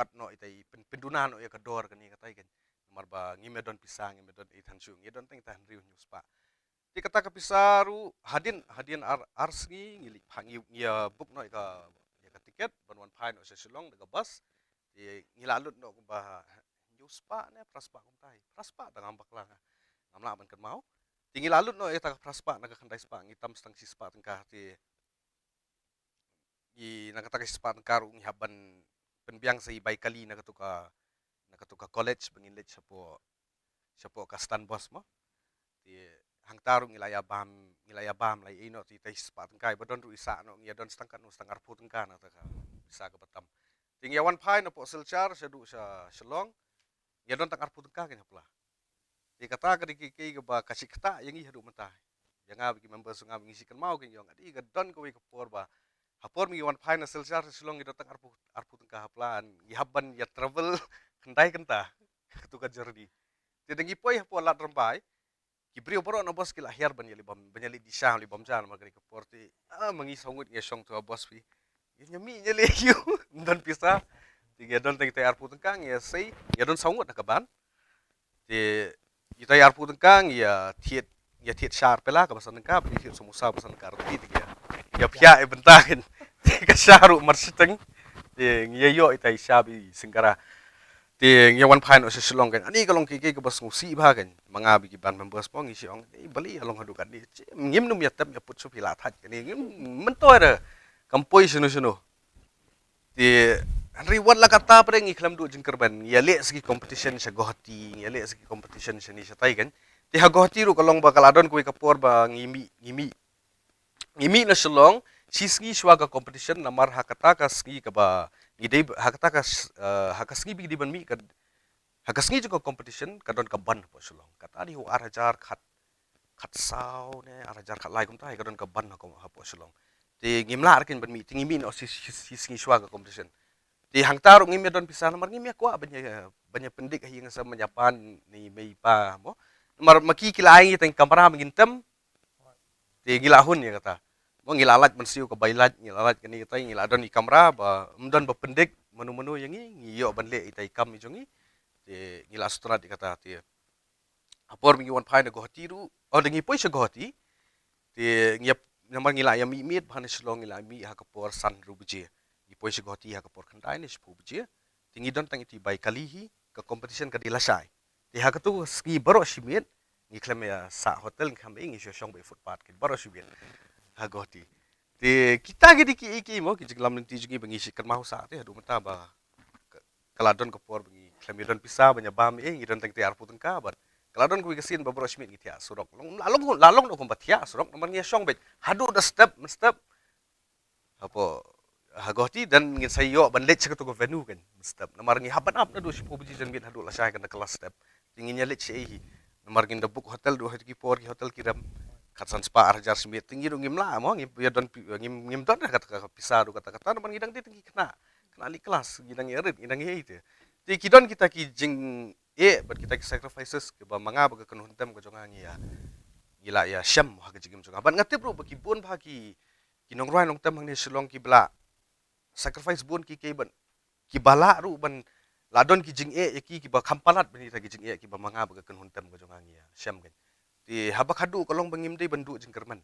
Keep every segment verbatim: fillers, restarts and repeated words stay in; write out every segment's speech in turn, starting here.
pat noh ita i pyn-, pynduna noh ïa ka dor kane katai kan. Namar ba ngim ïa don pisa, ngim ïa don i than shu, ngi don tang ita hynriew hynñiew spah. Te kata ka pisa ruh hadien, hadien ar, ar sngi ngi leit pha, ngi, ngi ïa book noh ïa ka, ïa ka tiket ban wan phai noh sha Shillong da ka bus. Te ngi la lut noh kumba hynñiew spah ne phra spah kumtai. Phra spah tang, ngam bakla nga. Ngam lah ban kynmaw. Te ngi la lut noh ïa kata ka phra spah na ka khyndai spah, ngi tam tang shi spah tyngka. Te ngi, na kata ka shi spah tyngka ruh ngi hap ban pynbiang sa i bai kali na katu ka, na katu ka college ba ngin leit shapoh, shapoh ka stand bus mo. Te hangta ruh ngi la ïa bam, ngi la ïa bam la ïa ïeh noh, te ita i shi spah tyngka ba don ruh i sah noh, ngi ïa don tang katno, tang arphew tyngka na kata ka pisa kaba tam. Te ngi ïa wan phai napoh Silchar shaduh sha Shillong, ngi ïa don tang arphew tyngka kein ha pla. Te kata ka dei ka, ka, kaba ka shu ktah ïa ngi haduh mynta. Ïa nga bad ki members jong nga ba ngi shu kynmaw kein, ïong, adi ka don kawei ka por ba ha por ba ngi wan phai na Silchar sha Shillong ngi don tang arphew, arphew tyngka ha pla, ngi hap ban ïa travel khyndai kynta katu ka journey. Te da ngi poi hapoh Lad Rymbai, ki briew baroh na bus ki la hiar ban ïa leit bam, ban ïa leit dih sha, leit bam ja namar kane ka por te, ah, ma ngi saw ngut ngi ïa shong tu ha bus phi. Ngi ïa mih ngi ïa leit ïoh, ym don pisa. Te ngi ïa don tang ita i arphew tyngka, ngi ïa sei, ngi ïa don saw ngut ha ka ban. Te ita i arphew tyngka ngi ïa thied, ngi ïa thied sha arphew la kaba san tyngka, bad ngi thied samosa ba san tyngka ruh, te ngi ïa, ngi ïa phiah ïa i bynta kein. Te ka sha ruh mar shiteng. Te ngi ïa ïoh ita i sha bad i singara. Te ngi ïa wan phai noh sha Shillong kein. Ani ka long kiei kiei kaba sngewsih bha kein. Ma nga bad ki band members mo ngi shu ong, "Ei, balei ïa long haduh katne? Ngim nym ïa tip ïa put shuh phi la thait kane. Ngim myntoi re. Kam poi shano shano." Te hynrei wat la katta pat ngi khlem duh jingkyrmen. Ngi ïa leh sa ki competition sha Guwahati, ngi ïa leh sa ki competition shane shatai kein. Te ha Guwahati ruh ka long ba ka la don kawei ka por ba ngi mih, ngi mih ngi mih na Shillong shi sngi shuwa ka competition, namar ha kata ka sngi kaba ngi dei, ha kata ka s-, eh, ha ka sngi ba ngi dei ban mih ka, ha ka sngi jong ka competition ka don ka bandh hapoh Shillong. Kata dei u ar hajar khat, khat saw ne ar hajar khat lai kumta, ka don ka bandh ha ko-, hapoh Shillong. Te ngim lah re kein ban mih, te ngi mih noh shi, shi, shi sngi shuwa ka competition. Te hangta ruh ngim ïa don pisa namar ngim ïa kwah ban ïa, ban ïa pyndik ha ïing ha sem ban ïa pan ne i mei i pa mo. Namar ma ki ki la ai ngi tang kamra ba ngin tem. Te ngi la hun ïa kata. Mo ngi la lait ban siew ka bai lait, ngi la lait kane katai, ngi la don i kamra ba ym don ba pyndik mano mano ïa ngi, ngi ïoh ban leh ita i kam i jong ngi. Te ngi la sngewtynnat ïa kata te. Ha por ba ngi wan phai na Guwahati ruh, oh, da ngi poi sha Guwahati. Te ngi ïa, namar ngi la ïa mih miet bha na Shillong, ngi la mih ha ka por san hynriew baje. Ngi poi sha Guwahati ha ka por khyndai ne shiphew baje. Te ngi don tang ita i bai kali hi, ka competition ka dei lashai. Te ha katu ka sngi baroh shi miet ngi khlem ïa sah hotel, ngi khlem ïa, ngi shu shong beit footpath kein baroh shi miet ha Guwahati. Te kita ki dei kiei kiei mo ki jinglam lynti jong ngi ba ngi shu kynmaw sah te haduh mynta ba ka, ka la don ka por ba ngi khlem ïa don pisa ban ïa bam ei, ngi don tang ita i arphew tyngka bad ka la don kawei ka sien ba baroh shi miet ngi thiah surok. Long, la long, la long noh kumba thiah surok namar ngi ïa shong beit haduh da step, mynstep. Hapoh, ha Guwahati, then ngin sa ïoh ban leit sha katu ka venue kein mynstep. Namar ngi hap ban ap naduh shiphew baje janmiet haduh lashai kan da ka last step. Te ngin ïa leit shaei hi. Namar ngin da book hotel, duh ha ki por ki hotel ki rem khatsan spah ar hajar shi miet. Te ngi ruh ngim lah mo, ngim ïa don pi-, ngim, ngim don re kata ka pisa ruh kata kata namar ngi dang dei tang ki khynnah, khynnah leit klas, ngi dang ïa rit, ngi dang ïa ei te. Te ki don kita ki jingeh bad kita ki sacrifices kiba ma nga bad ka kynhun tem ka jong nga ngi ïa, ngi la ïa shem ha ka jingim jong nga. Bad nga tip ruh ba ki bun bha ki, ki nongrwai nongtem hangne Shillong kiba la sacrifice bun kiei kiei ban, kiba lah ruh ban la don ki jingeh ïa ki kiba kham palat ban ïa kita ki jingeh kiba ma nga bad ka kynhun tem ka jong nga ngi ïa shem kein. Te haba khadduh ka long ba ngim dei ban duh jingkyrmen.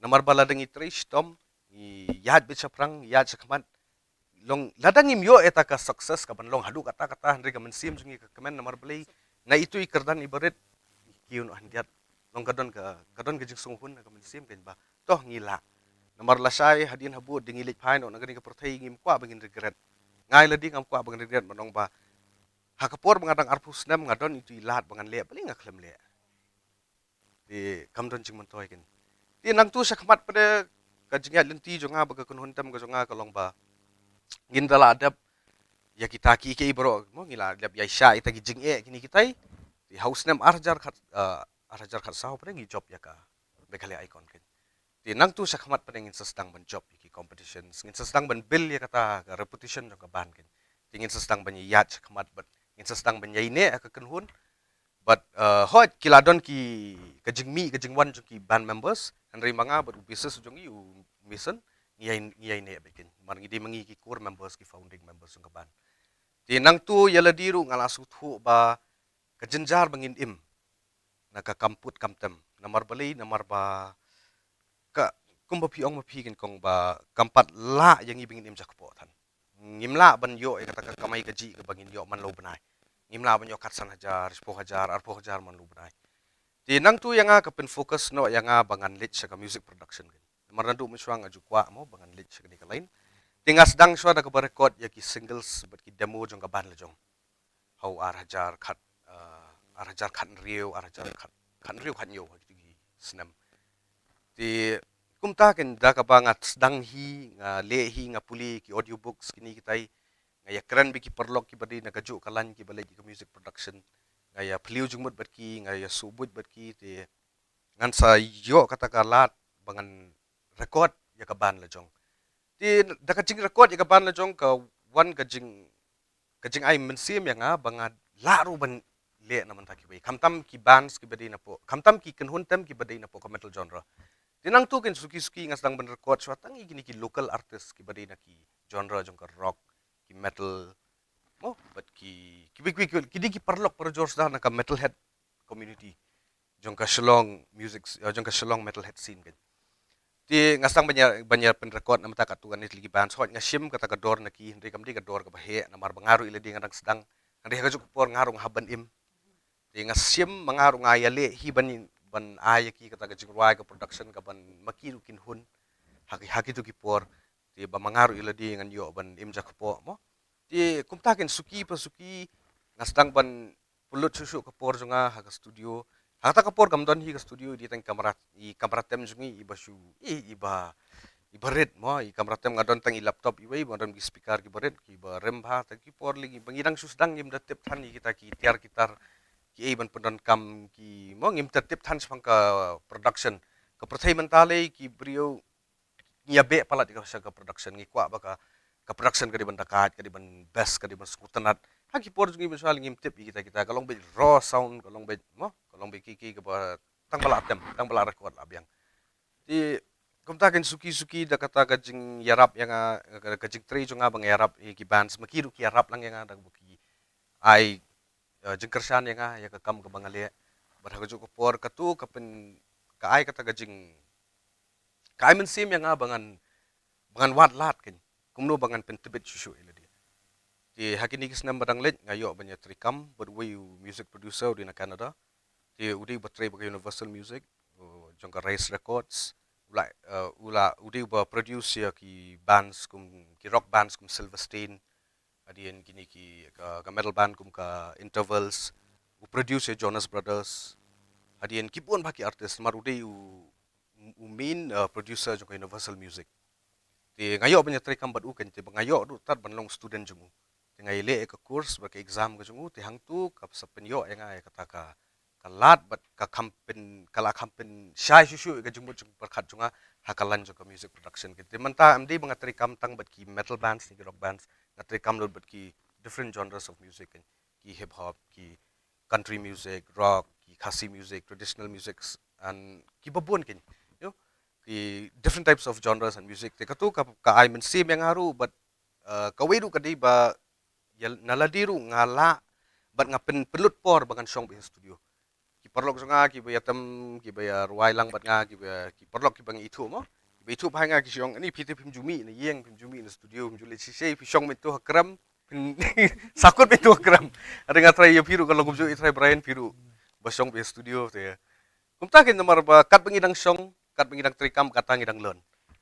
Namar ba lada ngi trei shitom, ngi ïaid beit shaphrang, ngi ïaid shakhmat, long lada ngim ïoh ïa kata ka success kaban long haduh katta katta, hynrei ka mynsiem jong ngi ka kmen namar balei, na itu i kyrdan iba rit ki un hyndiat. Long ka don ka, ka don ka jingsngewhun na ka mynsiem kein ba to ngi lah. Namar lashai hadien habud da ngi leit phai noh na kane ka pyrthei ngim kwah ba ngin regret. Nga ïa lade ngam kwah ba ngin regret, namar ba ha ka por ba nga dang arphew snem nga don itu i lad ba ngan leh, balei nga khlem leh. Te kam don jingmyntoi kein. Te nangtu shakhmat pat ka jingïaid lynti jong nga bad ka kynhun tem ka jong nga ka long ba ngin da la dep ïa kita kiei kiei baroh mo, ngi la dep ïaishah ïa kita ki jingeh kine kitai. Te ha u snem ar hajar khat, eh, ar hajar khat saw pat ngi jop ïa ka Meghalaya Icon kein. Te nangtu shakhmat pat ngin sa sdang ban jop ïa ki competitions, ngin sa sdang ban build ïa kata ka reputation jong ka band kein. Te ngin sa sdang ban ïaid shakhmat bad ngin sa sdang ban ïaineh ha ka kynhun. Bad, eh, hooid, ki la don ki, ka jingmih ka jingwan jong ki band members, hynrei ma nga bad u bassist jong ngi u Mason, ngi ïai, ngi ïaineh beit kein. Namar ngi dei ma ngi ki core members, ki founding members jong ka band. Te nangtu ïa lade ruh nga la sngewthuh ba ka jynjar ba ngin im na ka kam put kam tem. Namar balei, namar ba ka, kumba phi ong ma phi, kong, ba kam pat lah ïa ngi ba ngin im jakpoh than. Ngim lah ban ïoh ïa kata ka kamai kajih kaba ngin ïoh man la u bnai. Ngim lah ban ïoh khatsan hajar, shiphew hajar, arphew hajar man la u bnai. Te nangtu ïa nga ka pynfocus noh ïa nga ba ngan leit sha ka music production. Namar naduh mynshuwa nga ju kwah mo ba ngan leit sha kane ka line. Te nga sdang shuwa da kaba record ïa ki singles bad ki demo jong ka band la jong. Ha u ar hajar khat, eh, ar hajar khathynriew, ar hajar khat, khathynriew khathynñiew, ha kito ki snem. Te kumta keiñ da kaba nga sdang hi, nga leh hi, nga pule ki audiobooks, kine kitai, nga ïakren bad ki paralok kiba dei na kajuh ka line kiba leit ïa ka music production. Nga ïa phylliew jingmut bad ki, nga ïa suhbuit bad ki, te ngan sa ïoh kata ka lad ba ngan record ïa ka band la jong. Te da ka jingrecord ïa ka band la jong ka wan ka jing, ka jingai mynsiem ïa nga ba nga lah ruh ban leh na bynta kiwei. Khamtam ki bands kiba dei napoh, khamtam ki kynhun tem kiba dei napoh ka metal genre. Te nangtu keiñ suki suki nga sdang ban record shuwa tang ïa kine ki local artist kiba dei na ki genre jong ka rock, ki metal, mo, bad ki, ki, ki, ki, ki dei ki paralok para jor sdang na ka metalhead community jong ka Shillong music, eh, jong ka Shillong metalhead scene keiñ. Te nga sdang ban ïa, ban ïa pynrecord na bynta katto katne tylli ki bands, hooid nga shim kata ka dor na ki, hynrei kam dei ka dor kaba heh, namar ba nga ruh ïa lade nga dang sdang, hynrei ha kajuh ka por nga ruh nga hap ban im. Te nga shim, ma nga ruh nga ïaleh hi ban, ban ai ïa ki kata ka jingrwai, ka production, ka ban ma ki ruh kin hun ha ki, ha kito ki por. Te ba ma nga ruh ïa lade ngan ïoh ban im jakpoh mo. Te kumta keiñ suki pa suki nga sdang ban pynlut shuh shuh ka por jong nga ha ka studio. Ha kata ka por kam don hi ka studio, i dei tang kamra, i kamra tem jong ngi iba shu, i, iba, iba rit mo, i kamra tem, nga don tang i laptop iwei, ba don ki speaker kiba rit, kiba rim bha, tang ki por lei ba ngi dang shu sdang, ngim da tip than ïa kita ki tiar ki tar kiei ban pyndonkam ki mo, ngim da tip than shaphang ka production. Ka pyrthei mynta lei ki briew ngi ïa beh palat ïa ka sha ka production, ngi kwah ba ka, ka production ka dei ban da kait, ka dei ban best, ka dei ban sngewtynnat. Ha ki por jong ngi mynshuwa ngim tip ïa kita kita, ka long beit raw sound, ka long beit mo, ka long beit ki ki kaba tang ba la tem, tang ba la record la biang. Te kumta keiñ suki suki da kata ka jingïarap ïa nga, ka, ka jingtrei jong nga ba nga ïarap ïa ki bands, ma ki ruh ki ïarap lang ïa nga da ba ki ai, eh, jingkyrshan ïa nga ïa ka kam kaba nga leh. Bad ha kajuh ka por katu ka pyn, ka ai kata ka jing, ka ai mynsiem ïa nga ba ngan, ba ngan wad lad keiñ kumno ba ngan pyntbit shuh shuh ïa lade. Te ha kine ki snem ba dang leit nga ïoh ban ïa trei kam bad uwei u music producer u dei na Canada. Te u dei uba trei bad ka Universal Music, u, jong ka Rise Records. U la, eh, u la, u dei uba produce ïa ki bands kum, ki rock bands kum Silverstein, hadien kine ki, ka, ka metal band kum ka Intervals, u produce ïa Jonas Brothers, hadien ki bun bha ki artist, namar u dei u, u main, uh, producer jong ka Universal Music. Te nga ïoh ban ïa trei kam bad u keiñ, te ba nga ïoh ruh tad ban long student jong u. Te nga ïaleh ïa ka course bad ka exam ka jong u, te hangtu ka sa pynïoh ïa nga ïa kata ka, ka lad bad ka kham pyn, ka la kham pynshai shuh shuh ïa ka jingmut jingpyrkhat jong nga ha ka line jong ka music production. Te mynta ym dei ba nga trei kam tang bad ki metal bands ne ki rock bands, nga trei kam lut bad ki different genres of music, ki hip hop, ki country music, rock, ki Khasi music, traditional musics, and ki babun keiñ, you know, ki different types of genres and music. Te katu ka, ka ai mynsiem ïa nga ruh, bad, uh, kawei ruh ka dei ba ïa na lade ruh nga lah bad nga pyn, pynlut por ba ngan shong beit ha studio. Ki paralok jong nga kiba ïatem, kiba ïarwai lang bad nga, kiba, ki paralok kiba nga ithuh mo, kiba ithuh bha ïa nga ki shu ong, "Ani phi te phim ju mih na ïing, phim ju mih na studio, phim ju leit shisha, phi shong beit tu ha krem, phin sakut beit tu ha krem." Hynrei nga trai ïa phi ruh, ka long kumjuh i trai Brian, phi ruh ba shong beit ha studio te. Kumta keiñ namar ba katba ngi dang shong, katba ngi dang trei kam, kata ngi dang learn.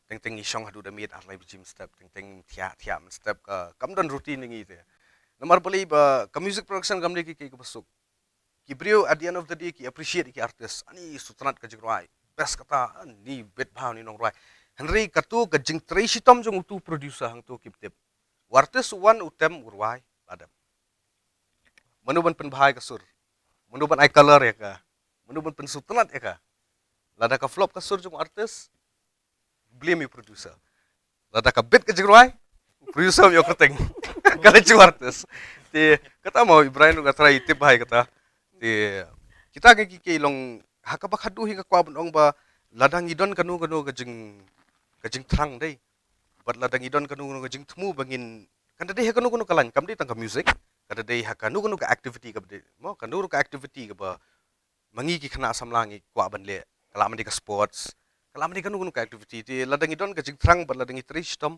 Teng teng ngi shong haduh da miet ar lai baje mynstep, teng teng thiah thiah mynstep, ka, kam don routine ïa ngi te. Namar balei ba ka music production kam dei ki, ki, kiba suk. Ki briew at the end of the day ki appreciate ïa ki artist. Ani sngewtynnat ka jingrwai. Best kata, ani bit bha uni nongrwai. Hynrei katu ka jingtrei shitom jong utu producer hangtu kim tip. U artist u wan u tem u rwai, la dep. Mano ban pynbha ïa ka sur? Mano ban ai color ïa ka? Mano ban pynsngewtynnat ïa ka? Lada ka flop ka sur jong u artist, blame ïa u producer. Lada ka bit ka jingrwai, u producer um ïoh kyrteng. Ka la ju artist. Te kata mo i Brian ruh ka trai tip bha ïa kata. Te kita ki, ki, ki long ha kaba khadduh hi nga kwah ban ong ba lada ngi don kano kano ka jing, ka jingthrang dei. Bad lada ngi don kano kano ka jingthmu ba ngin Kan da dei ha kano kano ka lain, kam dei tang ka music, kan da dei ha kano kano ka activity kaba dei, mo, kano kano ka activity kaba ma ngi ki khynnah samla ngi kwah ban leh, ka lah ban dei ka sports, ka lah ban dei kano kano ka activity. Te lada ngi don ka jingthrang bad lada ngi trei shitom,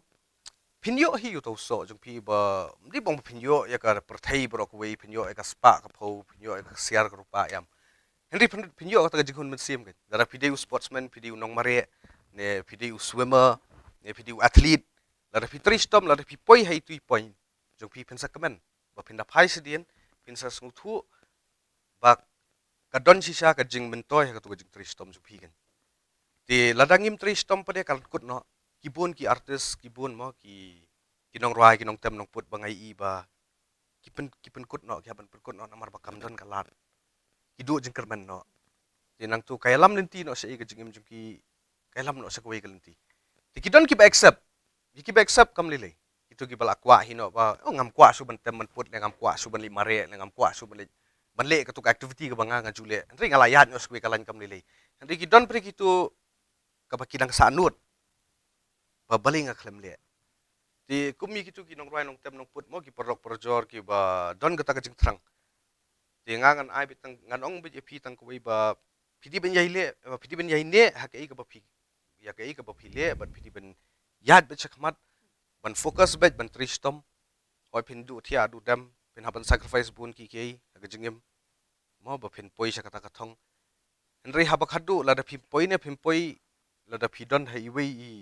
phin ïoh hi ïa uto u soh jong phi ba, ym dei bang ba phin ïoh ïa ka pyrthei baroh kawei, phin ïoh ïa ka spah ka phew, phin ïoh ïa ka ksiar ka rupa, ïam. Hynrei phin, phin ïoh kata ka jinghun mynsiem kan. Lada phi dei u sportsman, phi dei u nongmareh, ne phi dei u swimmer, ne phi dei u athlete, lada phi trei shitom, lada phi poi ha itu i point jong phi, phin sa kmen ba phin da phai shadien, phin sa sngewthuh ba ka don shisha ka jingmyntoi ha katu ka jingtrei shitom jong phi kan. Te lada ngim trei shitom pat de, ka lyngkut noh. Ki bun ki artist, ki bun, mo, ki, ki nongrwai, ki nongtem nongput ba nga ïohi ba ki pyn, ki pynkut noh, ki hap ban pynkut noh namar ba kam don ka lad. Ki duh jingkyrmen noh. Te nangtu ka ïalam lynti noh sha i ka jingim jong ki, ka ïalam noh sha kawei ka lynti. Te ki don kiba accept. Ïa kiba accept kam lei lei. Kito kiba la kwah hi noh ba, oh, ngam kwah shuh ban tem ban put, leh ngam kwah shuh ban leit mareh, leh ngam kwah shuh ban leit, ban leh katu ka activity kaba nga nga ju leh. Hynrei nga la ïaid noh sha kawei ka lain, kam lei lei. Hynrei ki don pat de kito kaba ki dang sahnud ba balei nga khlem leh. Te kum ïa kito ki nongrwai nongtem nongput, mo, ki paralok parajor kiba don kata ka jingthrang, te nga ngan ai beit tang, ngan ong beit ïa phi tang kawei ba phi dei ban ïai leh, ba phi dei ban ïai neh ha kaei kaba phi, ïa kaei kaba phi leh, bad phi dei ban ïaid beit shakhmat, ban focus beit, ban trei shitom. Hooid phin duh thiah duh dem, phin hap ban sacrifice bun kiei kiei ha ka jingim, mo, ba phin poi sha kata ka thong. Hynrei haba khatduh, lada phim poi ne phim poi, lada phi don ha iwei i,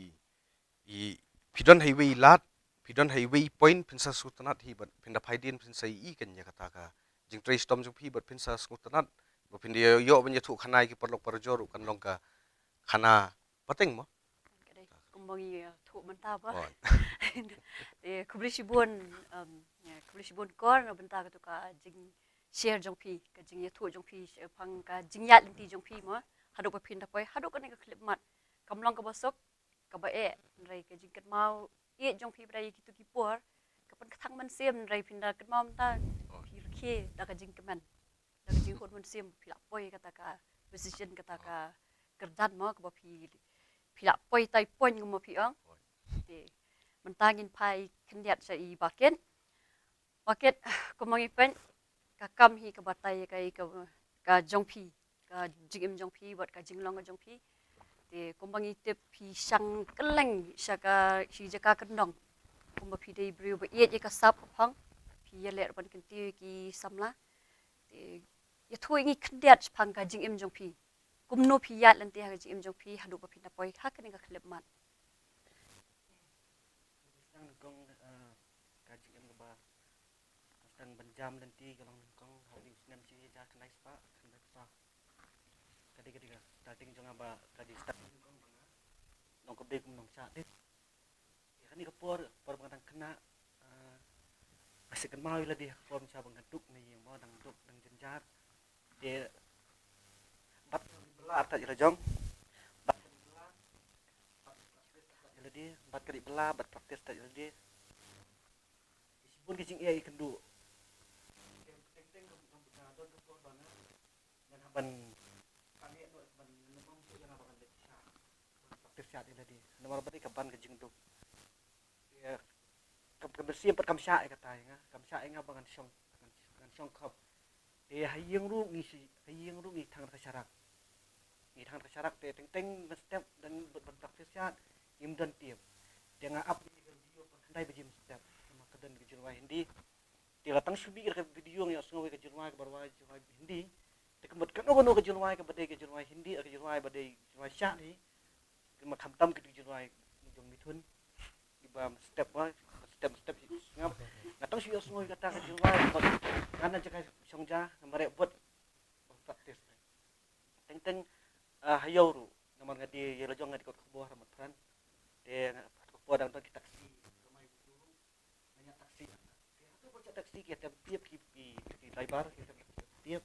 i, phi don ha iwei i lad, phi don ha iwei i point, phin sa sngewtynnat hi bad phin da phai dien, phin sa ïohi kan ïa kata ka jingtrei shitom jong phi bad phin sa sngewtynnat ba phin da ïoh ban ïathuh khana ïa ki paralok parajor ruh, kan long ka khana pateng, mo. Ka dei kumba ngi ïathuh mynta ba. Te khublei shibun, um, ïa, khublei shibun Kor na bynta katu ka jing share jong phi, ka jingïathuh jong phi shaphang ka jingïaid lynti jong phi, mo, haduh ba phin da poi haduh kane ka khyllipmat. Kam long kaba suk, kaba eh, hynrei ka jingkynmaw ïeit jong phi ba dei ïa kito ki por ka pynkthang mynsiem, hynrei phin da kynmaw mynta phi rkhie da ka jingkmen, da ka jinghun mynsiem, phi la poi kata ka position, kata ka kyrdan, mo, kaba phi, phi la poi tai point, kumba phi ong. Te mynta ngin phai khyndiat sha i Bah Kit. Bah Kit, kumba ngi peit, ka kam hi ka batai ka, ka, ka jong phi, ka jingim jong phi bad ka jinglong ka jong phi. Te kumba ngi tip, phi shang kylleng sha ka, shi jaka kyndong. Kumba phi dei briew ba ïeit ïa ka sap hapdeng, phi ïaleh ban kyntiew ïa ki samla. Te ïathuh ïa ngi khyndiat shaphang ka jingim jong phi. Kumno phi ïaid lynti ha ka jingim jong phi haduh ba phin da poi ha kane ka khyllipmat. Sdang nyngkong, eh, ka jingim kaba sdang ban jam lynti ka long nyngkong ha u snem shi hajar khyndai spah khyndai phew saw. Ka dei, ka dei ka starting jong nga ba ka jingstart nyngkong ba nga long kaba dei kum nongshah dei. Ïa kane ka por, por ba nga dang khynnah, eh, nga shu kynmaw ïa lade ha ka por mynshwa ba nga duk na ïing, ba dang duk dang jynjar. Te bad ka dei bylla artat ïa la jong, bad ka dei bylla, bad practice artat ïa lade, bad ka dei bylla bad practice artat ïa lade. Shibun ki jingeh ïakynduh. Teng teng ka, ka, ka don ka por ba nga, ngan hap ban, ka ngeit noh ban, ngan ym shu ïa nga ba ngan leit shah, ban practice shah ïa lade. Namar ba dei ka ban ka jingduk. Te ka, ka mynsiem pat kam shah ïa kata ïa nga, kam shah ïa nga ba ngan shong, ngan, ngan shong khop. Te ha ïing ruh ngi shi, ha ïing ruh ngi thang da ka sharak. Ngi thang da ka sharak te teng teng mynstep dang bad ban practice shah, ngim don tip. Te nga ap ïa ka video ba khyndai baje mynstep, namar ka don ka jingrwai Hindi. Te la tang shu mih ka video ngi ïohsngew ïa ka jingrwai kaba rwai, jingrwai Hindi. Te ka mut kano kano ka jingrwai kaba dei ka jingrwai Hindi, ka jingrwai ba dei jingrwai shah hi, ka mut khamtam ka jingrwai jong Mithun. Kiba mynstep ba, mynstep, mynstep shi sngap. Nga tang shu ïohsngew ïa kata ka jingrwai, bad nga na jaka shong ja, nga mareh bud. Ba practice. Teng teng, ah, ha ïew ruh, namar nga dei, ïa la jong nga dei kot khubor ha Motphran. Te nga, kot khubor dang don ki taxi. Nga ñiah taxi. Te hato ba ñiah taxi ki tem tip ki, ki, ki driver, ki tem tip.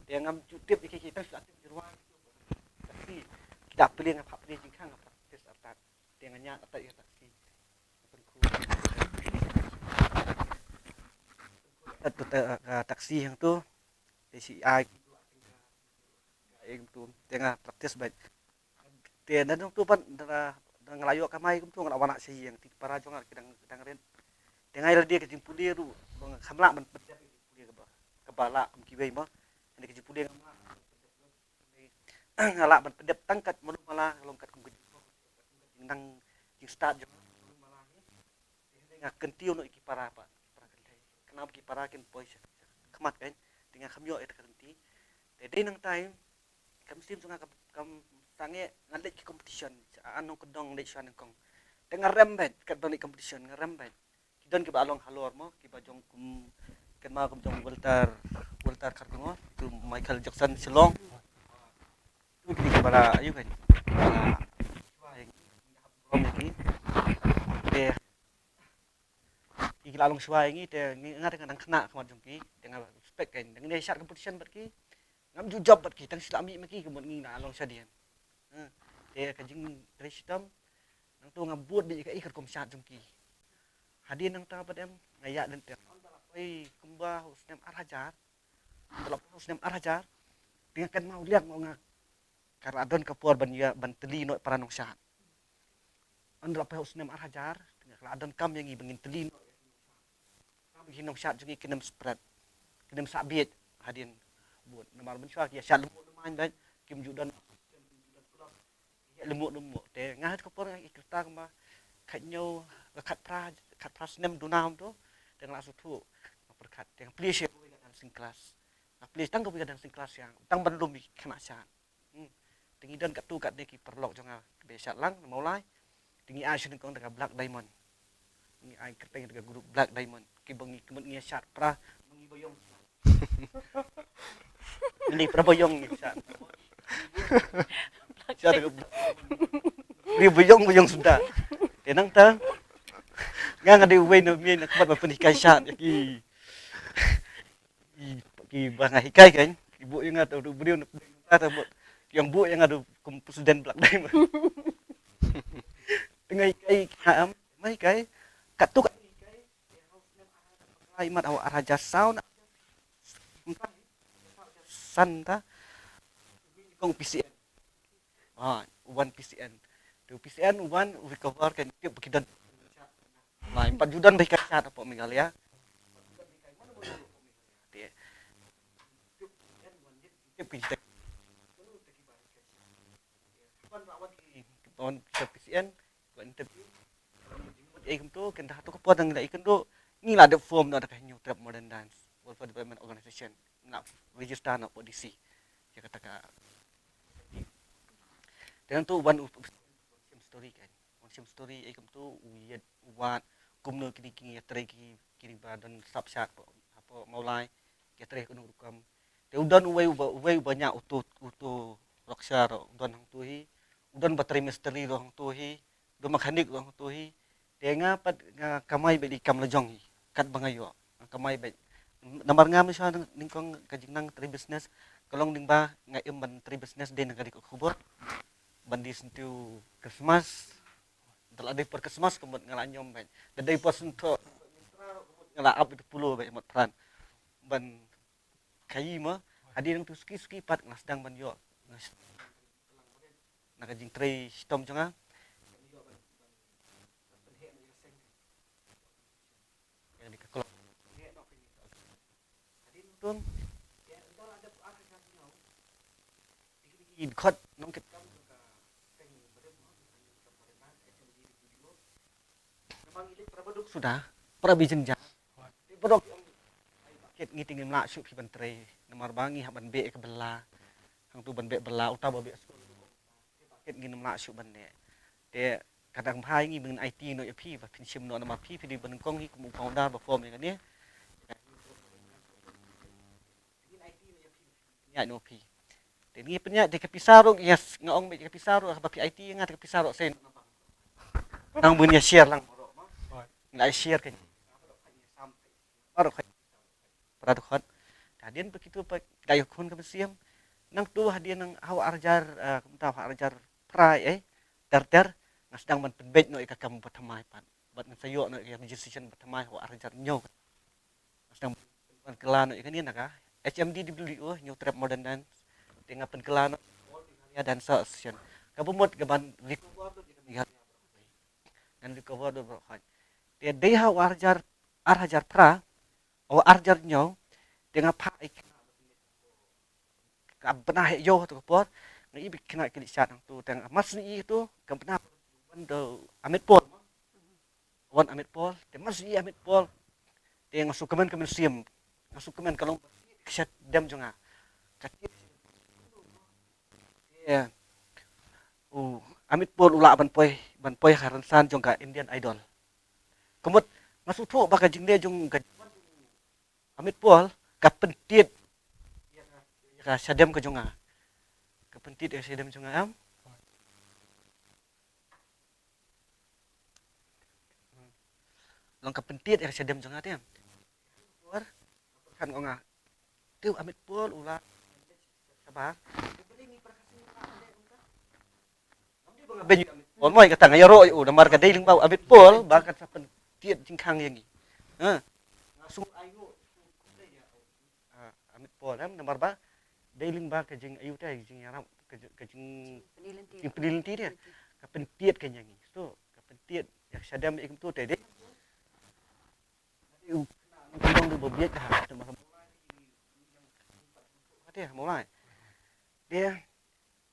Te ngam ju tip ïa ki, ki tang shu tip jingrwai. Taxi. Ki da plie, nga phah plie jingkhang, nga practice artat. Te nga ñiah artat ïa taxi. Pynkhur. Artat, artat, ah, taxi hangto. Te shi ai. Ai kumto. Te nga practice beit. Te na nangto pat da, da nga la ïoh kamai kumto nga la wan sha ïing, te para jong nga ki dang, dang rit. Te nga ïa lade ka jingpule ruh ba nga kham lah ban pyndep ka jingpule kaba, kaba lah kum kiwei mo. Hynrei ka jingpule ngam lah. Nga lah ban pyndep tang kat Manumala, long kat kum ka jingpule, kat kum ka jingnang jingstad jong Manumala hi. Te hynrei nga kyntiew noh ïa ki para pat, ki para kynthei. Khnang ba ki para kin poi sha, sha khmat kan, te nga kham ïoh ïa ka kynti. Te dei nangta kam shym jong nga kam, kam sangeh nga leit ki competition. Sha an nongkyndong leit sha nyngkong. Te nga rem beit, kat ban leit competition nga rem beit. Ki don kiba long halor mo, kiba jong kum, kynmaw kum jong Walter, Walter Kharkongor, tu Michael Jackson Shillong. Tu kini kiba la, ayu kan. Rom ki. Te ki la long shuwa ïa ngi, te ngi, nga te nga dang khynnah khmat jong ki, te nga respect kan. Dang ïa shad competition bad ki. Ngam ju jop bad ki, tang shu la mih ma ki, ka mut ngi la long shadien. Ha. Te ka jingtrei shitom, nangto nga bud beit ïa kaei ka rukom shad jong ki. Hadien nangta pat em, nga ïaid lynter. Ynda la poi kumba ha u snem ar hajar. Ynda la poi ha u snem ar hajar. Te nga kynmaw liang nga, ka la don ka por ban ïa, ban tylli noh para nongshad. Ynda la poi ha u snem ar hajar, te nga la don kam ïa ngi ba ngin tylli noh. Ki nongshad jong ngi kin ym spread, kin ym sah bieit hadien bun. Namar mynshuwa ki ïa shad lyngngoh lyngngoh bad kim ju don, kim ju don club. Ïa lyngngoh lyngngoh. Te nga ha ka por nga ïa ki rta kumba khathynñiew, khatphra, khatphra snem duna kumto. Te nga la sngewthuh, nga pyrkhat, te nga plie sha ka dancing class. Nga plie tang kawei ka dancing class ïa, tang ban lum ïa ki khynnah shad. Hmm. Te ngi don katto katne ki paralok jong nga kiba shad lang na Mawlai. Te ngi ai sha nyngkong da ka Black Diamond. Ngi ai kyrteng da ka group Black Diamond. Kiba ngi, ka mut ngi ïa shad para, ba ngi ba ïong. Ngi para ba ïong ngi shad. Shad da ka Black Diamond. Ngi ba ïong, ba ïong suda. Te nangta nga, nga dei uwei na mei na khmat ba pynhikai shad ïa ki. Ki, kiba nga hikai kan, ki buh ïa nga tu, tu briew na, tu, tu, ki ong buh ïa nga tu kum president Black Diamond. Te nga hikai, nga am, nga hikai katto katne, hikai. Ai mat, ha u ar hajar saw na, san ta, kong P C N. Ah, wan P C N. Tu P C N wan recover kan, tip ba ki don. Lai, pat ju don ba hikai shad hapoh Meghalaya. Te tip ki jitek. Wan P C N, wan interview. Ei kumto, kan dah tu ka por dang la ikan tu, ngi la dep form noh da ka Hynñiewtrep Modern Dance Welfare Development Organization. Ngi la register noh hapoh D C. Ïa kata ka. Te nangtu wan u, u, u shim story kan. Wan shim story, ei kumto, u ïeit, u wad, kumno kine ki ïatrei ki, kine ba don sap shad hapoh, hapoh Mawlai, ki ïatrei kumno rukom. Te u don uwei uba, uwei uba ñiah uto, uto Raksha ruh, u don hangto hi, u don ba trei mistri ruh hangto hi, u don mechanic ruh hangto hi. Te nga pat nga kamai beit ïa ki kam la jong hi, katba nga ïoh, nga kamai beit. Namar nga mynshuwa nyngkong ka jingnang trei business, ka long lyngba nga im ban trei business dei na ka dei ka khubor. Ban die syntiew Christmas. Da la dei por Christmas ka mut nga la ñiom beit. Da dei por Santhoh nga la ap ïa u polo beit mot pran. Ban khaïi mo. Hadien nangtu suki suki pat nga la sdang ban ïoh. Nga s-, na ka jingtrei shitom jong nga. Ïa ka dei ka klong. Ïa dkhot nongkitkam ka seng ba dei ba ngi leit para ba duk suda, para ba jynjar. Ba duk kit ngi te ngim lah shuh phi ban trei. Namar ba ngi hap ban beh ka bylla. Hangtu ban beh bylla, uta ba beh skul. Kit ngin ym lah shuh ban leh. Te ka dang bha ïa ngi ba ngin aiti noh ïa phi ba phin shim noh namar phi, phi dei ba nyngkong hi kum u founder ba form ïa kane. Ngin aiti noh ïa phi. Pynïaid noh phi. Te ngi pynïaid te ka pisa ruh, yes, nga ong ba ka pisa ruh ba phi aiti ïa nga te ka pisa ruh sien. Nang ba ngin ïa share lang. Ngi la share kan. Baroh khat. Para dkhot. Te hadien ba kitu pat ki la ïakhun ka mynsiem. Nangtu hadien nang ha u arhajar, eh, kumta ha u arhajar phra, eh, ter ter, nga sdang ban pynbeit noh ïa ka kam ba thymmai pat. Bad ngan sa ïoh noh ïa ka registration ba thymmai ha u arhajar hynñiew. Nga sdang ban kylla noh ïa kane na ka H M D W O, Hynñiewtrep Modern Dance. Te nga pynkylla noh All Meghalaya Dancer Association. Kaba mut ka ban recover noh ïa ka Meghalaya. Ngan recover noh baroh khoit. Te dei ha u arhajar ar hajar phra, o ar hajar hynñiew, te nga phah ïa ki khynnah ka bnai ïoh tu ka por, nga i ba ki khynnah ki leit shad hangtu, te nga mar shu i tu, ka bnai wan da Amit Paul. Wan Amit Paul, te mar shu i Amit Paul, te nga shu kmen ka mynsiem, nga shu kmen ka long ka shadem jong nga. Ka tied. Te u Amit Paul u lah ban poi, ban poi ha rynsan jong ka Indian Idol. Ka mut nga shu thoh ba ka jingleh jong ka Amit Paul ka pyntied ïa ka shadem ka jong nga. Ka pyntied ïa ka shadem jong nga, em. Long ka pyntied ïa ka shadem jong nga te. Por kan ong nga. Te u Amit Paul u lah shabar. Ong mo kata nga ïaroh ïa u namar ka dei lyngba u Amit Paul ba kan sa pyntied jingkhang ïa ngi. Ha. Nga shu ai u, ah, Amit Paul, em, namar ba dei lyngba ka jingaiu te, ka jingïarap, ka jing, ka jing, jingpyni lynti te. Ka pyntied ka ïa ngi. So ka pyntied ïa ka shadem ïa kumtu te dei. Dei u khynnah nongkyndong dei ba bieit ha, te mar te ha Mawlai. Te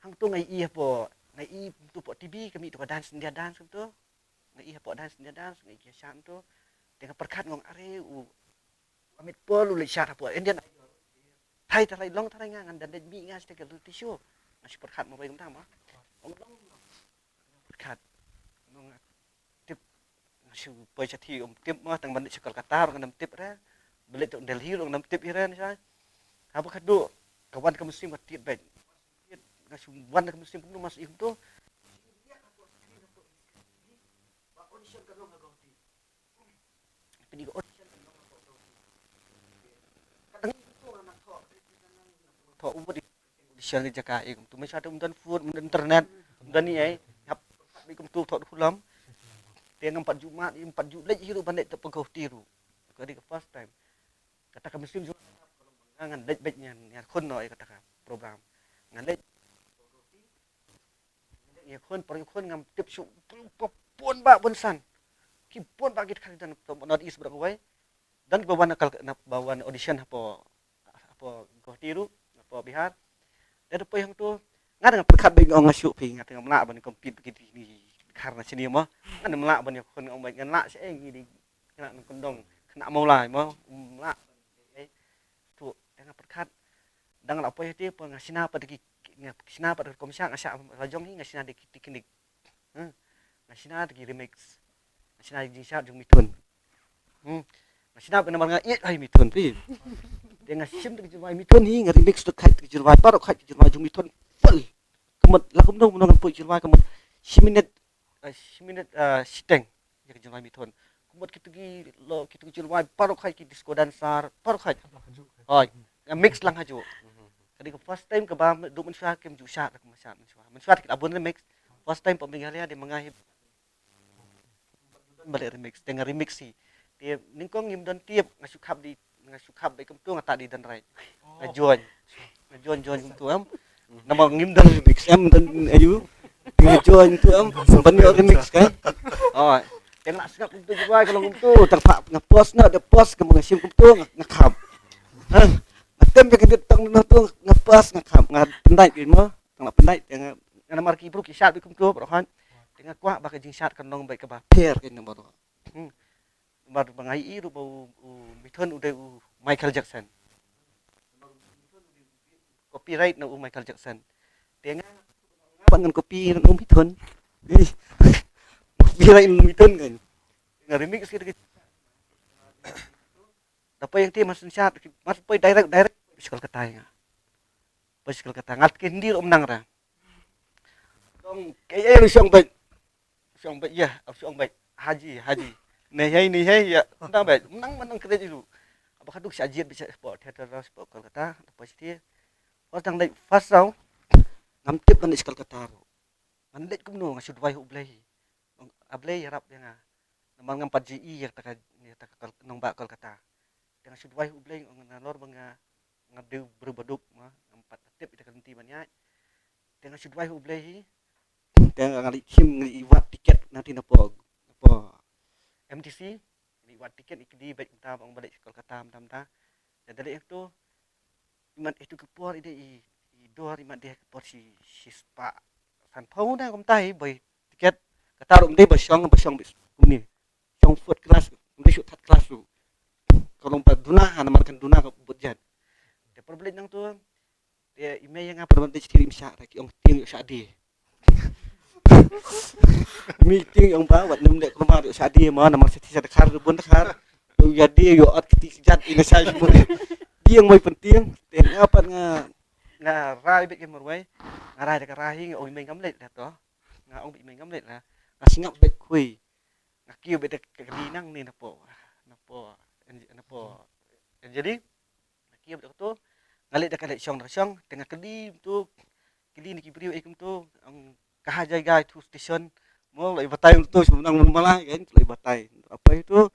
hangtu nga i hapoh, nga i tu hapoh T V ka mih tu ka Dance India Dance tu. Nga i hapoh Dance India Dance, nga i ki shad tu. Te nga pyrkhat nga ong are u Amit Paul u leit shad hapoh Indian Idol. Thai tharai long tharai nga ngan da leit mih nga sha ka reality show. Nga shu pyrkhat marwei kumta ma. Ong long, long. Pyrkhat. Ong nga tip. Nga shu poi shathie um tip ma, tang ban leit sha Kolkata ruh ngam tip re. Ban leit tu Delhi ruh ngam tip ïa re ne shai. Haba ka dei ka wan ka mynsiem ka tied beit. Nga shu wan ka mynsiem kumno mas i kumto. Pynïoh audition. Thoh u bud audition ka jaka ïa kumtu. Mynshuwa te ym don phone, ym don internet, ym don ei ei. Hap beit kumtu thoh da u lom. Te ngam pat ju mad, ym pat ju leit hi ruh ban leit tang pynkhawti ruh. Ka dei ka first time. Kata ka mynsiem jong nga ngan leit beit, ngan, ngan khun noh ïa kata ka program. Ngan leit. Ïa khun, por ïa khun ngam tip shuh, bun ba bun san. Ki bun ba ki dkhar ki don to North East baroh kawei. Don kiba wan na Kal-, na ba wan audition hapoh, hapoh Guwahati ruh, hapoh Bihar. Te da poi hangto nga dang pyrkhat beit nga ong nga shu phi, nga te ngam lah ban compete bad ki dkhar na shane mo. Ngam lah ban ïa khun, nga ong beit ngan lah sha ïing ngi dei khynnah nongkyndong, khynnah Mawlai mo. Ngam lah. Tu te nga pyrkhat dang la poi hati poi nga shna pat da ki, nga shna pat da ka rukom shad, nga shad la jong hi, nga shna da ki teknik. Hmm. Nga shna da ki remix. Nga shna da ki jingshad jong Mithun. Hmm. Nga shna pat namar nga ïeit ha i Mithun phi. Te nga shim da ki jingrwai Mithun hi, nga remix da khait da ki jingrwai, baroh khait ki jingrwai jong Mithun. Full. Ka mut la kumno kumno ngan poi jingrwai ka mut shi minit, ah, shi minit, ah, shiteng. Ïa ka jingrwai Mithun. Ka mut kito ki lo, kito ki jingrwai baroh khait ki disco dancer, baroh khait. Hoi, nga mix lang hajuh. Ka dei ka first time kaba duh mynshuwa kim ju shad, la kumba shad mynshuwa. Mynshuwa te ki la bun remix. First time hapoh Meghalaya dei ma nga hi. Balei remix, te nga remix hi. Te nyngkong ngim don tip, nga shu khap dei, nga shu khap beit kumtu, nga ta dei don right. Nga join. Nga join, join kumtu em. Namar ngim don remix em, don ayu. Nga join kumtu em. Ban ïoh remix kan. Oh. Te nga la sngap kumtu, ka long kumtu. Tang pat nga post noh, da post ka ma nga shim kumtu, nga, nga khap. Ha. Nga tem ka kyndiat tang noh tu, nga post, nga khap, nga pyndait ka mo. Tang la pyndait, te nga, nga namar ki briew ki shad beit kumtu baroh hynrei. Te nga kwah ba ka jingshad kan long beit kaba pher ka namar. Hmm. Namar ba nga ïohi ruh ba u, u Mithun u dei u Michael Jackson. Copyright na u Michael Jackson. Te nga, nga pat ngan copy na u Mithun. Copyright na u Mithun kan. Nga remix kita kita. Da poi ïa nga te mar shu shad, mar shu poi direct, direct sha Kolkata ïa nga. Poi sha Kolkata, nga te ka Hindi ruh ym nang re. Dong, kaei ruh shu ong beit. Shu ong beit, ïa, shu ong beit. Haji, Haji. Nahi hai, nahi hai, ïa. Ym nang beit, ym nang, ym nang kren ruh. Haba ka duk sha jied beit sha spot theater, spot Kolkata, da poi shatei. Haba dang leit first round, ngam tip ban leit sha Kolkata ruh. Ngan leit kumno, nga shu duwai ha U Blei. A Blei ïarap ïa nga. Namar ngam pat ju i ïa kata ka, ïa kata ka Kol-, nongbah Kolkata. Te nga shu duwai ha U Blei, nga ong nalor ba nga, nga dei u briew ba duk, ma, ngam pat tip ïa kata ka lynti ban ïaid. Te nga shu duwai ha U Blei hi. Te nga leit shim, nga leit wad tiket na ti na pog, na pog M T C. Ni wat tiket i kdi bad kumta ba ong ba leit Kolkata mynta mynta. Te da leit hangto, imat itu ka por i dei i, i dor imat dei ka por shi, shispah sanphew ne kumta i bai tiket. Kata ruh ym dei ba shong, ba shong bit kumne. Shong fourth class, ym dei shu third class ruh. Ka long ba duna ha namar kan duna ka budget. Te por ba leit nangto, te i mei ïa nga por ba leit sha ri im shah, ki ong tieng ïoh shah die. Mi tieng ïong ba wat nym leh kumar ïoh shah die ma namar sha ti sha dkhar bun dkhar. Tu ïa die ïoh at kti kjat ina shah jmur. Tieng moi pyntieng, te nga pat nga, nga rai bit ki marwei. Nga rai da ka rai hi, nga ong i mei ngam leit leh to. Nga ong bit i mei ngam leit leh. Nga sngap bit khui. Nga kiew bit da ka kali nang ni napo. Napo. Anj-, napo. Anjali. Nga kiew bit da to. Nga leit da ka leit shong da shong. Te nga kali tu. Kali ni ki briew ei kumtu. Ang ka ha jaiga itu station. Mo lai batai tu sum nang mun mala kan lai batai. Apa itu?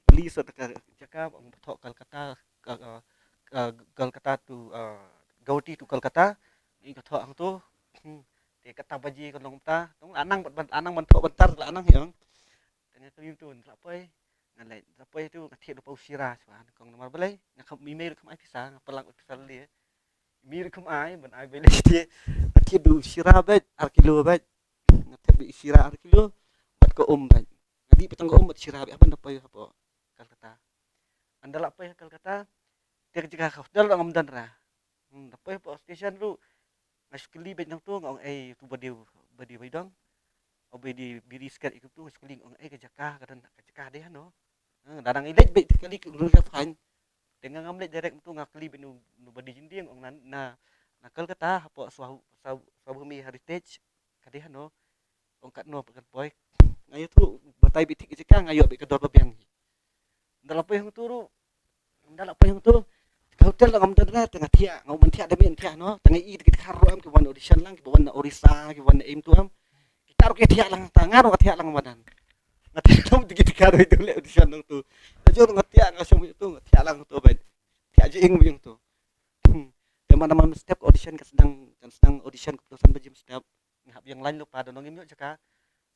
Kali sa da ka jaka ang batok Kolkata, ka, ka, ka, Kolkata tu, ah, Guwahati tu Kolkata. Ni ka thok ang tu. Hmm. Te kata baji ka long ta. Tong anang ban, anang ban thok ban tar la anang hiang. Tang ka lim tu la poi. Nga leit la poi tu nga thied ruh pau shira shuwa. Kong namar balei nga kham i mei ruh kham ai pisa, nga palang pisa le. I mei ruh kham ai ban ai balei te. Nga thied ruh shira bad ar kilo bad. Nga thied ruh shira ar kilo bad ka um bad. Nga dih patang ka um bad shira bad haban da poi hapo Kolkata. Ynda la poi Kolkata. Te ka jaka ka hotel ruh ngam don ra. Hmm, da poi hapo station ruh nga shu kylli bad nangtu nga ong ei tu ba dei, ba dei bai dong. O ba dei biri sket i kumtu nga shu kylli nga ong ei ka jaka ka don ka jaka dei hano. Hmm, da nang i leit bad kylli ka ruh ka fine. Te nga ngam leit direct tu nga kylli bad nu, nu ba dei jingding ong na, na, na Kolkata hapo Swa-, Swa-, Swabhumi Heritage ka dei hano. Ong katno ba kan poi. Nga ïathuh batai bad thik ka jaka nga ïoh bad ka dor ba biang hi. Ynda la poi hangtu ruh. Ynda la poi hangtu. Ka hotel la ngam don re te nga thiah, nga um ban thiah da mih thiah no. Te nga i da ki dkhar ruh em ki wan audition lang, ki ba wan na Orissa, ki wan na em tu em. Kita ruh ki thiah lang ta, nga ruh nga thiah lang madan. Nga thiah lang da ki dkhar ruh tu leh audition lang tu. Te jor nga thiah nga shong tu, nga thiah lang tu ban. Thiah jing bad tu. Hmm. Te man man step audition ka sdang, kan sdang audition ka phew san baje mynstep. Nga hap ïeng line lypa da nong im ïoh jaka.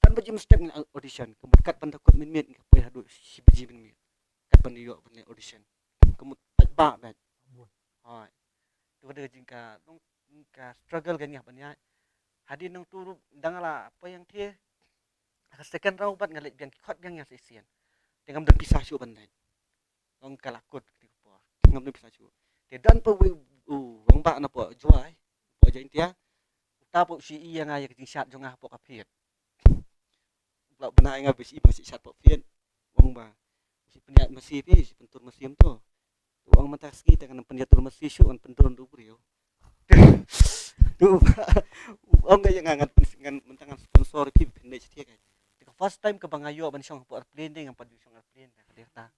San baje mynstep nga audition. Ka mut kat ban da kut mynmiet nga poi haduh shi baje mynmiet. Kat ban ïoh ban leh audition. Ka mut pat ba bad. Hoi. Tu ka dei ka jingka nong ka struggle ka ngiah ban ïaid. Hadien nangtu ruh dang la poi ïeng te. Ka second round bad nga leit biang ki khot biang ïa sa shisien. Te ngam don pisa shuh ban leit. Ong ka la kut ka por. Ngam don pisa shuh. Te don pa wei u ong ba na po Jowai. Po Jaintia. Uta po shi i ïa nga ïa ka jingshad jong nga po ka phiat. Bla bna nga ba shi i ba shi shad po phiat. Ong ba shi pynïaid masi phi, shi pyntur masi em to. Ong mynta sngi te ngan pynïaid tur masi shuh ngan pyntur du briew. Tu ong ka ïa nga ngan pyn-, ngan mynta ngan sponsor phi pynleit shi thiah ka. Te ka first time ka ba nga ïoh ban shong hapoh airplane te ngam pat ju shong airplane te ka dei ta.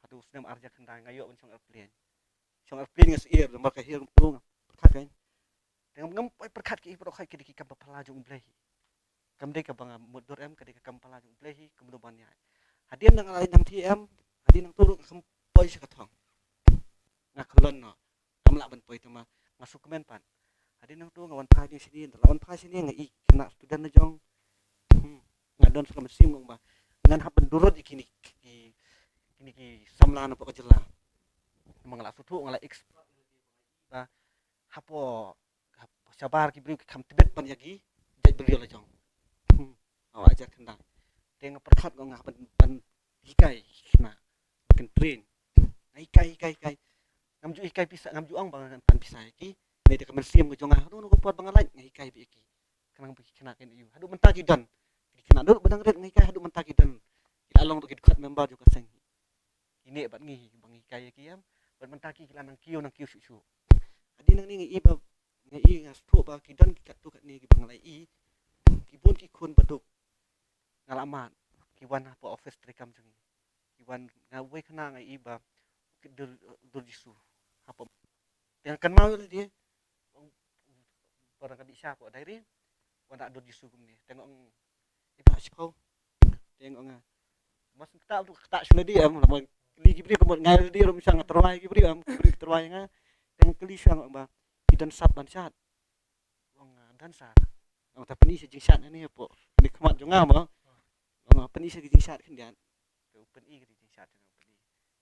Haduh u snem ar hajar khyndai nga ïoh ban shong airplane. Shong airplane nga syier namar ka hiar tu nga pyrkhat kan. Te ngam, ngam poi pyrkhat ki i pyrkhat ki dei ki kam ba phylla jong U Blei hi. Kam dei ka ba nga mutdur em, ka dei ka kam phylla jong U Blei hi, kumno ban ïaid. Hadien nang lai nang T M, hadien nang tu ruh ngam poi sha ka thong. Nga khlon noh. Ngam lah ban poi te ma nga sngewkmen pat. Hadien nangtu nga wan phai biang shane, ynda la wan phai shane nga i khynnah student na jong. Hmm. Nga don sa ka mynsiem nga ong ba ngan hap ban durot ïa kine ki, kine ki samla na pdeng ka jylla. Ma nga la sngewthuh, nga la expect ba hapoh, hapoh shabar ki briew ki kham tbit ban ïa ki jait briew la jong. Hmm. Hawa hajar khyndai. Te nga pyrkhat nga ong nga hap ban, ban hikai khynnah. Ban train. Nga hikai, hikai, hikai. Ngam ju hikai pisa, ngam ju ong ba ngan pan pisa ïa ki. Nai da ka mynsiem ka jong nga, haduh no ka por ba nga lait nga hikai bad ïa ki. Khnang ba ki khynnah kin ïoh. Haduh mynta ki don. Ki khynnah haduh ba dang rit nga hikai, haduh mynta ki don. Ki la long ruh ki dkhot member jong ka seng. Ki neh bad ngi ba ngi hikai ïa ki em. Bad mynta ki, ki la nang kiew, nang kiew shuh shuh. Hadien nangne nga i ba, nga i nga sngewthuh ba ki don ki katto katne ki ba nga la i. Ki bun ki khun ba duk. Nga la mad. Ki wan hapoh office treikam jong ngi. Ki wan, nga uwei khynnah nga i ba ki dur, dur Jisu. Hapoh. Te nga kynmaw ïa lade. Ba dang ka dih sha hapoh diary. Wan da dur Jisu kumne. Te nga ong, i ba shiphew. Te nga ong nga, mas kata tu kata shu lade em, lama kylli ki briew ka mut nga lade ruh, misa nga tyrwa ïa ki briew em, ki briew ki tyrwa ïa nga. Te nga kylli shuwa nga ong ba, phi don sap ban shad? Ong, ah, don sap. Ong ta pyni sha jingshad ne hapoh, ne khmat jong nga mo. Ong, pyni sha ki jingshad khyndiat. Te u pyni ki jingshad. Shisha te ngan pyni.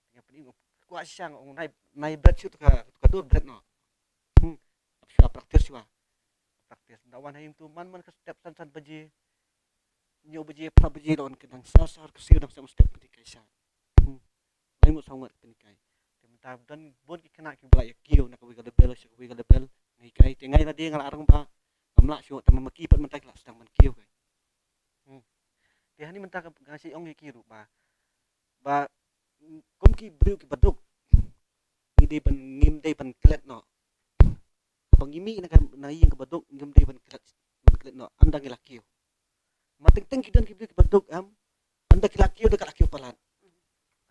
Te ngan pyni, kwah shisha, ong nai, nai bret shuh, to ka, to ka dur bret noh. Hmm. Ap shuwa practice shuwa. Practice. Nda wan ha ïing to man man ka step san san baje. Hynñiew baje, phra baje, nda wan ka dang sar sar ka siew dang sep step pyni kai sha. Hmm. Lai ngut saw ngut pyni kai. Te mynta don bun ki khynnah kiba la ïa kiew na kawei ka level sha kawei ka level. Ngi kai te ngai lade nga la rangbah. Ngam lah shuh, te ma ki pat mynta ki la sdang ban kiew kai. Hmm. Te hani mynta ka, nga shu ong ïa ki ruh ba, ba, mm, kum ki briew kiba duk, ngi dei ban, ngim dei ban klet noh. Ba ngi mih na ka, na ïing kaba duk, ngim dei ban klet, ban klet noh ynda ngi la kiew. Ma teng teng ki don ki briew kiba duk, em, ynda ki la kiew, da ka la kiew palat.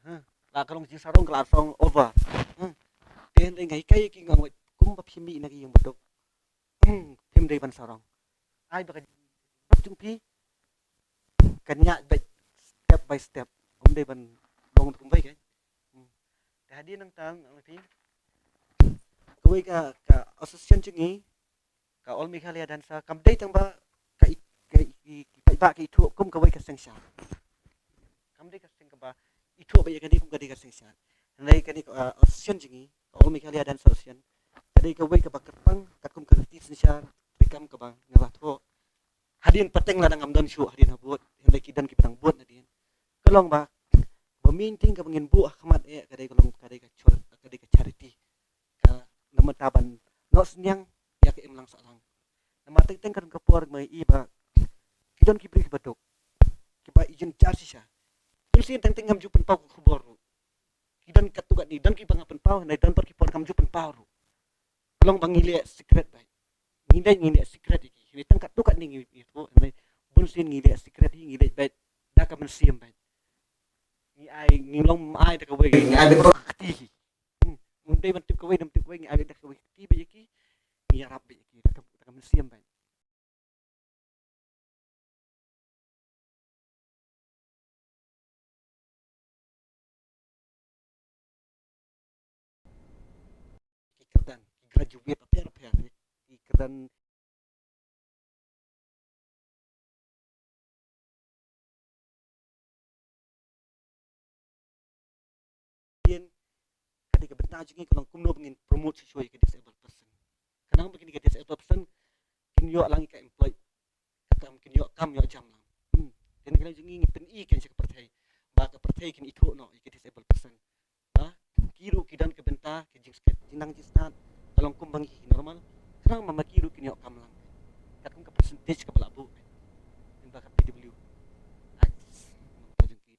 Ha, la ka long jingsarong, ka la sarong over. Ha. Te hynrei nga hikai ïa ki, nga ong kumba phi mih na ka ïing ba duk, phim dei ban sarong. Ai ba ka jingmut jong phi kan ïaid beit step by step. Ym dei ban long kumwei ka. Hmm. Te hadien nangta, ong phi, kawei ka, ka association jong ngi, ka All Meghalaya Dancer, kam dei tang ba ka i-, ka i-, ki paidbah ki ithuh kum kawei ka seng shad. Kam dei ka seng kaba ithuh ba ïa kane kum ka dei ka seng shad. Hynrei kane ka, uh, association jong ngi, ka All Meghalaya Dance Association, ka dei kawei kaba kyrpang katkum ka riti synshar treikam kaba nga la thoh. Hadien pateng lada ngam don shuh hadien ha bud, hynrei ki don kiba dang bud hadien. Ka long ba, ba main thing kaba ngin buh ha khmat eh, ka dei ka long, ka dei ka char-, ka dei ka charity. Ka, namar ta ban noh synñiang ïa ka imlang sahlang. Namar teng teng ka don ka por ma i ba ki don ki briew kiba duk, kiba i jynjar shisha. Bun sien teng teng ngam ju pynpaw ka khubor ruh. Ki don katto katne, don kiba nga pynpaw, hynrei don pat ki por ngam ju pynpaw ruh. Ka long ba ngi leh secret beit. Ngi leh, ngi leh secret ïa ki. Hynrei tang katto katne ngi, ngi thoh, hynrei bun sien ngi leh secret hi, ngi leh beit da ka mynsiem beit. Ngi ai, ngi long ai da kawei, ngi ai da kawei ka kti hi. Hmm. Ym dei ban tip kawei, ym tip kawei, ngi ai da kawei ka kti beit ïa ki. Ngi ïarap beit ïa ki da ka, da ka mynsiem beit. Ki kyrdan, ki graduate bapher bapher, ki kyrdan. Ka dei ka bynta jong ngi ka long kumno ba ngin promote shuh shuh ïa ka disabled person. Khnang ba kine ki disabled person kin ïoh lang ïa ka employ, ka kam, kin ïoh kam ïoh jam lang. Hmm. Te na ka liang jong ngi ngi pyni kein sha ka pyrthei ba ka pyrthei kin ithuh noh ïa ka disabled person. Ba ki ruh ki don ka bynta, ka jingskhem, jingnang jingsnad ka long kumba ngi normal. Khnang ba ma ki ruh kin ïoh kam lang katkum ka percentage kaba la buh, eh, ba ka P W X.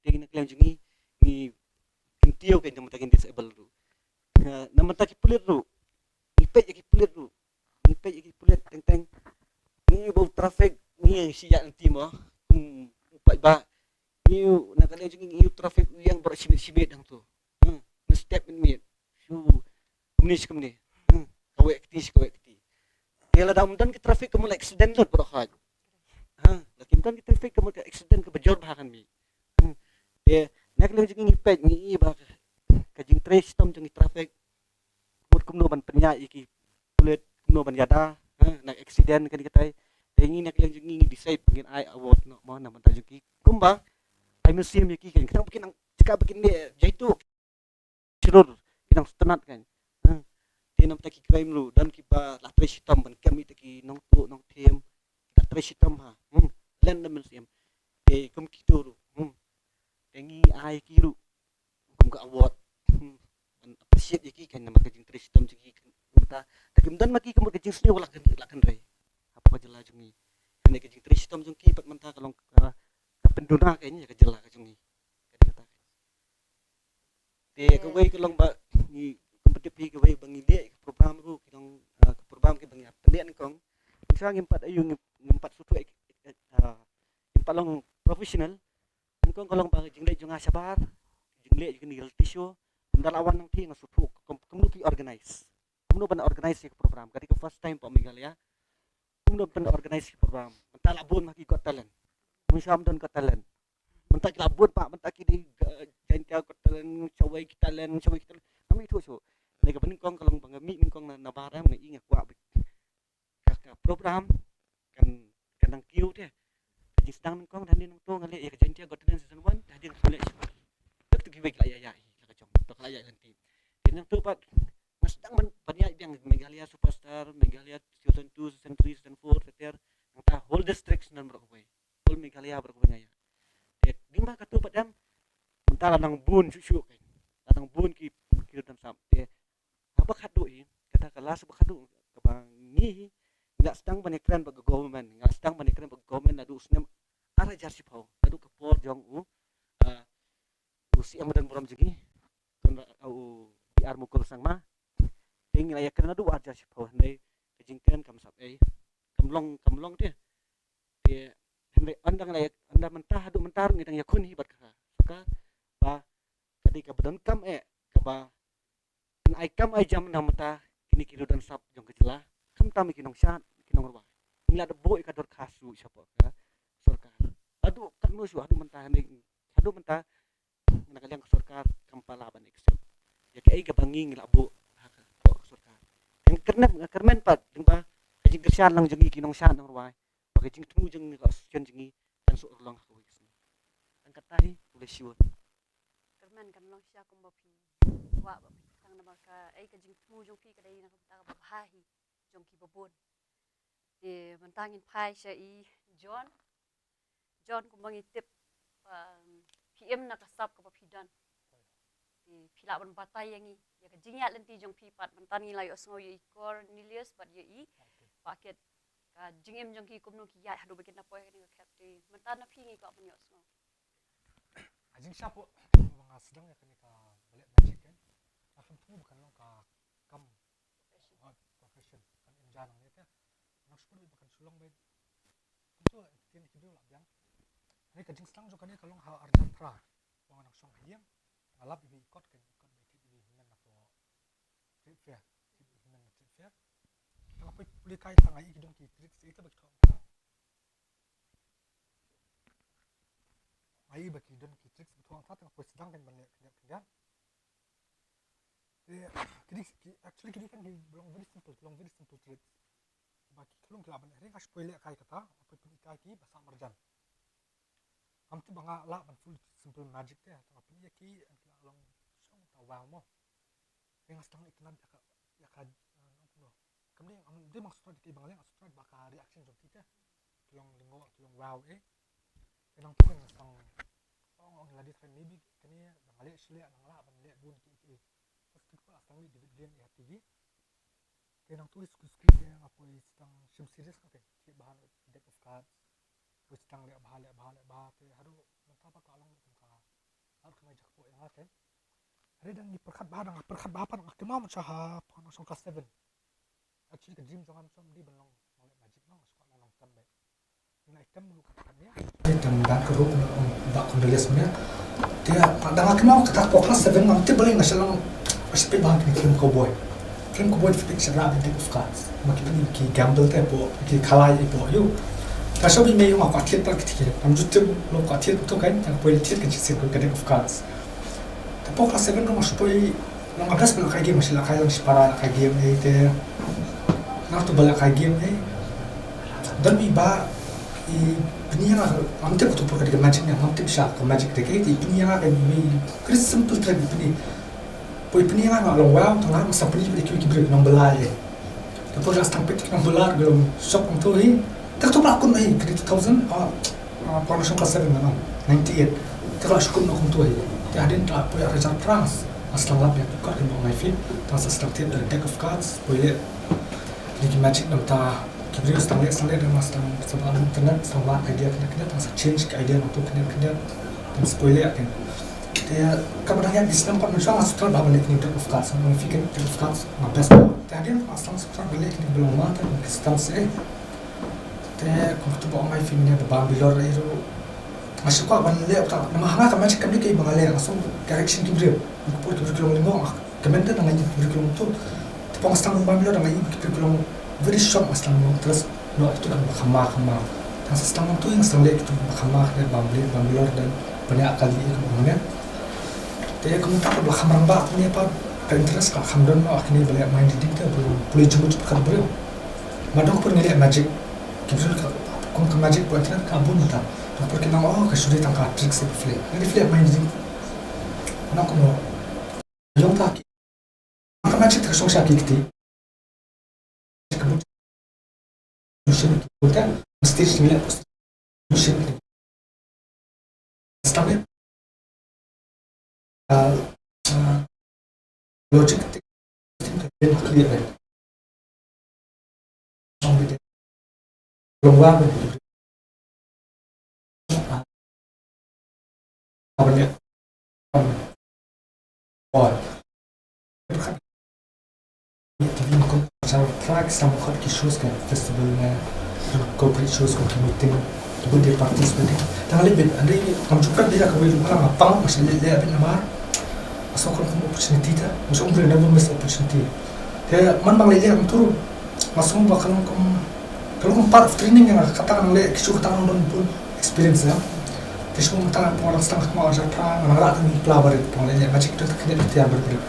Te na ka liang jong ngi ngi kyntiew kein namar ta ki disable ruh. Eh, namar ta ki pulit ruh. Ngi peit ïa ki pulit ruh. Ngi peit ïa ki pulit teng teng. Ngi ba u traffic, ngi ïeng shi ïa lynti mo. Hmm, u paidbah. Ngi u, na ka liang jong ngi, ngi u traffic u ïeng baroh shi miet shi miet hangto. Hmm, ngi step miet miet. Shu kumne shi kumne. Hmm, kawei kti shi kawei kti. Te lada ym don ki traffic ka mut la accident lut baroh hoi. Ha, lada kim don ki traffic ka mut ka accident kaba jur bha kan mih. Hmm. Te na ka liang jong ngi ngi peit ngi i ba ka, ka jingtrei shitom jong ki traffic. Mut kumno ban pynïaid ïa ki pulit, kumno ban ïada, ha, na accident kane katai. Te ngi na ka liang jong ngi ngi decide ba ngin ai award noh mo na bynta jong ki. Kumba ai mynsiem ïa ki kan. Khnang ba kin nang jaka ba kin leh jaituh. Shlur, ki nang sngewtynnat kan. Hmm. Te namar ta ki crime ruh, don kiba la trei shitom ban kem ïa ki nongtuh nongthiem. Ki la trei shitom ha. Hmm. Leh na mynsiem. Te kum kito ruh. Hmm. Te ngi ai ki ruh kum ka award. Hmm. Ban appreciate ïa ki kan namar ka jingtrei shitom jong ki kan. Namar ta, te kim don ma ki kum ka jingsniew la kan, la kan rei. Hapoh ka jylla jong ngi. Kane ka jingtrei shitom jong ki pat mynta ka long ka, ka pynduna kan ïa ka jylla ka jong ngi. Ka dei kata. Te kawei ka long ba ngi kum pat tip hi kawei ba ngi leh ka program ruh ki long, ah, ka program ki ba ngi ap pynleh nyngkong. Ngi sa ngim pat ayu ngim, ngim pat suthu ek, ek, ah, ngim pat long professional. Nyngkong ka long ba jingleh jong nga shabar, jingleh jong ngi reality show. Ynda la wan nangta nga suthu kum, kumno ki organize. Kumno ban organize ïa ka program. Ka dei ka first time pa Meghalaya. Kumno ban organize ïa ka program. Mynta la bun ma ki Got Talent. Mynshwa ym don Got Talent. Mynta ki la bun pa, mynta ki dei, eh, Jaintia Got Talent, shawei ki talent, shawei ki talent. Ngam ithuh shuh. Ngi ka ba nyngkong ka long ba nga mih nyngkong na, na bar nga i nga kwah beit. Ka, ka program kan, kan nang kiew te. Ka jingsdang nyngkong, hadien nangto nga leh ïa ka Jaintia Got Talent season one, hadien ka leh shuh. Tep tu Kiwei ki la ïa ïa hi la ka jong to ka la ïa lynti. Te nangtu pat nga sdang ban ban ïa biang Meghalaya Superstar, Meghalaya season two, season three, season four, seter nangta whole district nan baroh kawei, whole Meghalaya baroh kawei nga ïa. Te ding ba katu pat em mynta la nang bun shuh shuh kai, la nang bun ki ki rutan sap. Te haba khadduh hi kata ka last ba khadduh kaba ngi hi nga sdang ban ïa kren bad ka government, nga sdang ban ïa kren bad ka government naduh snem ar hajar shiphew, naduh ka por jong u u C M Madan Burom jong ngi, Conrad, uh, u B R Mukul Sangma. Te ngi la ïa kren naduh ar hajar shiphew, hynrei ka jingkren kam sap ei, kam long, kam long te. Te hynrei ynda ngi la ïa, ynda mynta haduh mynta ruh ngi dang ïakhun hi bad ka sorkar ba ka dei kaba donkam eh kaba kan ai kam ai jam na mynta kine ki rudan sap jong ka jylla. Khamtam ki nongshad, ki nongrwai. Ngi la da buh ïa ka dorkhas shuh shapoh ka sorkar. Haduh katno shuh haduh mynta, hynrei haduh mynta na ka liang ka sorkar kam pat lah ban accept ïa kaei kaba ngi ngi la buh ha ka, ka sorkar. Te nga kyrmen, nga kyrmen pat lyngba ka jingkyrshan lang jong ngi ki nongshad nongrwai, ba ka jingthmu jong ngi ka association jong ngi kan shu urlong ha kawei ka sngi. Tang katta hi, khublei shibun. Kyrmen kan long shisha kumba phi wad ba phi tang namar kaei ka jingthmu jong phi ka dei na ka bynta kaba bha hi jong kiba bun. Te mynta ngin phai sha i John. John, kumba ngi tip, um, phi im na ka sap kaba phi don. Te phi lah ban batai ïa ngi ïa ka jingïaid lynti jong phi pat. Mynta ngi la ïohsngew ïa i Cornelius bad ïa i Pakit, ka jingim jong ki kumno ki ïaid haduh ba kin da poi ha kane ka khep. Te mynta na phi ngi kwah ban ïohsngew. A jingshah, ba nga sdang ïa kane ka balei magic kan, nga khlem thmu ba kan long ka kam, profession, kan im ja nangne te. Nga shu kwah ba kan shu long beit kumto, entertain ki briew lah biang. Hynrei ka jingsdang jong kane ka long ha ar hajar phra, ba nga nang shong ha ïing, nga lap ïa i kot, kan i kot ba i thied ïa i hynmen na ka trade fair, thied ïa i hynmen na trade fair. Tang nga poi pule kai, tang nga ïohi ki don ki tricks ïa ita ba ki thoh. Nga ïohi ba ki don ki tricks ba thoh, tang nga poi sdang kan ban leh khyndiat khyndiat. Te ki dei ki, actually ki dei kan ki long very simple, ki long very simple tricks. Ba ki khlung ki lah ban leh, hynrei nga shu poi leh kai kata, nga poi pyni kai ki ba sah marjan. Ngam tip ba nga lah ban full simple magic te, tang nga pyni ïa ki, and ki lah long shong ta wow mo. Te nga sdang itynnad ïa ka, ïa ka, eh, nang kumno. Kam dei, ngam dei ba nga sngewtynnad ïa ki ba nga leh, nga sngewtynnad ba ka reaction jong ki te. Ki long lyngngoh, ki long wow eh. Te nangtu kan nga sdang ong, ong lade tharai maybe kane da nga leh shleh, nga lah ban leh bun ki, ki. First thing of all, nga sdang mih David Lin ïa ki. Te nangtu hi skul skul te nga poi sdang shim serious nga te, thied bha deck of cards. Poi sdang leh bha, leh bha, leh bha te haduh mynta pat ka long kum ka ar kmai jakhpoh ïa nga te. Hynrei dang ngi pyrkhat bha, dang pyrkhat bha pat nga kynmaw mynta ha pon shong class seven. Actually ka dream jong nga mynta dei ban long nongleh magic, nong squat, nong nongtem beit. Ni tang dan ka ruh ba kon da les mia. Te da nga kynmaw kata hapoh class seven ngam tip balei nga shu long, nga shu peit bha kine ki film cowboy. Film cowboy phi peit sha deck of cards. Ma ki pyn ki gamble te hapoh ki khalai hapoh ïu. Ka shu bi mei nga kwah thied pat ki te. Ngam ju tip lo kwah thied to kan, tang poi thied kan shisien ka deck of cards. Te hapoh class seven ruh nga shu poi long, nga best ba lehkai game, nga shu lehkai lang shipara, lehkai game ei te. Nangtu ba lehkai game ei, don mi ba i pyni ïa nga, ngam tip kato por ka dei ka magic ne ngam tip sha ka magic te, ka i pyni ïa nga ka i very simple trick i pyni. Poi pyni ïa nga, nga long wow, tang nga sa pyni ïa ki briew, ki nong Bylla ei. Te por la sdang peit ki nong Bylla, ki long shock kumto hi. Te kato ba la kut noh hi, ka dei two thousand, ah, ah, pon shong class seven nga, ninety-eight. Te ka la shu kut noh kumto hi. Te hadien ka la poi ar hajar phra, nga sdang lap ïa ki kot, ki bok ngai fit, tang sa sdang thied deck of cards, poi leh. Ki magic namar ki briew sdang leh, sdang leh, dang sdang, sdang internet, sdang wad idea kine kine, tang sa change ka idea nangtu kine kine, tang sa poi leh kine. Te kaba dang ïaid ki snem pat mynshuwa nga sngewthuh ba ban leh kine deck of cards, nga feel kine deck of cards nga best. Te hadien nga sdang sngewthuh ban leh kine ba long ma te ki sdang se. Te kum kata ba ong ai feel ne ba bam bilor ei ruh. Nga shu kwah ban leh ta, namar ha nga ka magic kam dei kaei ba nga leh, nga shu direction ki briew. Nga poi ki briew ki long lyngngoh, nga kmen te da nga ïohi ki briew ki long to. Te poi nga sdang ban bam bilor da nga ïohi ki briew ki long very shock, nga sdang long interest. Noh, ito kan ba kham ma, kham ma. Tang sa sdang nangtu nga sdang leh kito ba kham ma, kane bam bilor, bam bilor dan pynïaid kali ïa ka ong ne. Te kumta ka ba kham rangbah kane pat, ka interest ka kham don noh kine ba leh mind reading te, ba pule jingmut jingpyrkhat briew. Namar don ka por ngi leh magic, ki briew ka, kum ka magic ba internet ka bun mynta. Don ka por ki nang, oh, ka shu dei tang ka tricks ba phi leh. Ngi dei phi leh mind reading. Nang kumno? Ïong ta ki. Ka magic ka shong sha ki kti. Ka bu solution ki bu ta. Stage ni la solution ki. Stop ya. Ah, ah, logic ti, ti ka ben clear ben. Song bi de. Long wa ben. Ah, ben ya. Oi. Ïa, T V ma kum sa track sa ma khot ki shows ka festival ne, ko ki shows ko ki meeting, ki birthday parties, birthday. Tang leh bit, ande kam jukkat dia ka wei lu ka ma pang, ma sha leh leh bit namar. Aso kon kum opportunity ta, ma sha umbre never miss opportunity. Te man bang leh leh kam turu, ma song ba ka long kum, ka long kum part of training ïa nga, kata nang leh ki show kata nang don bun experience ïa. Te shu mynta nga poi rang sdang khatma arhajar phra, nga nang rah tang ïa ki pla barit, poi leh leh magic tu ta khyndiat ki tiar barit barit.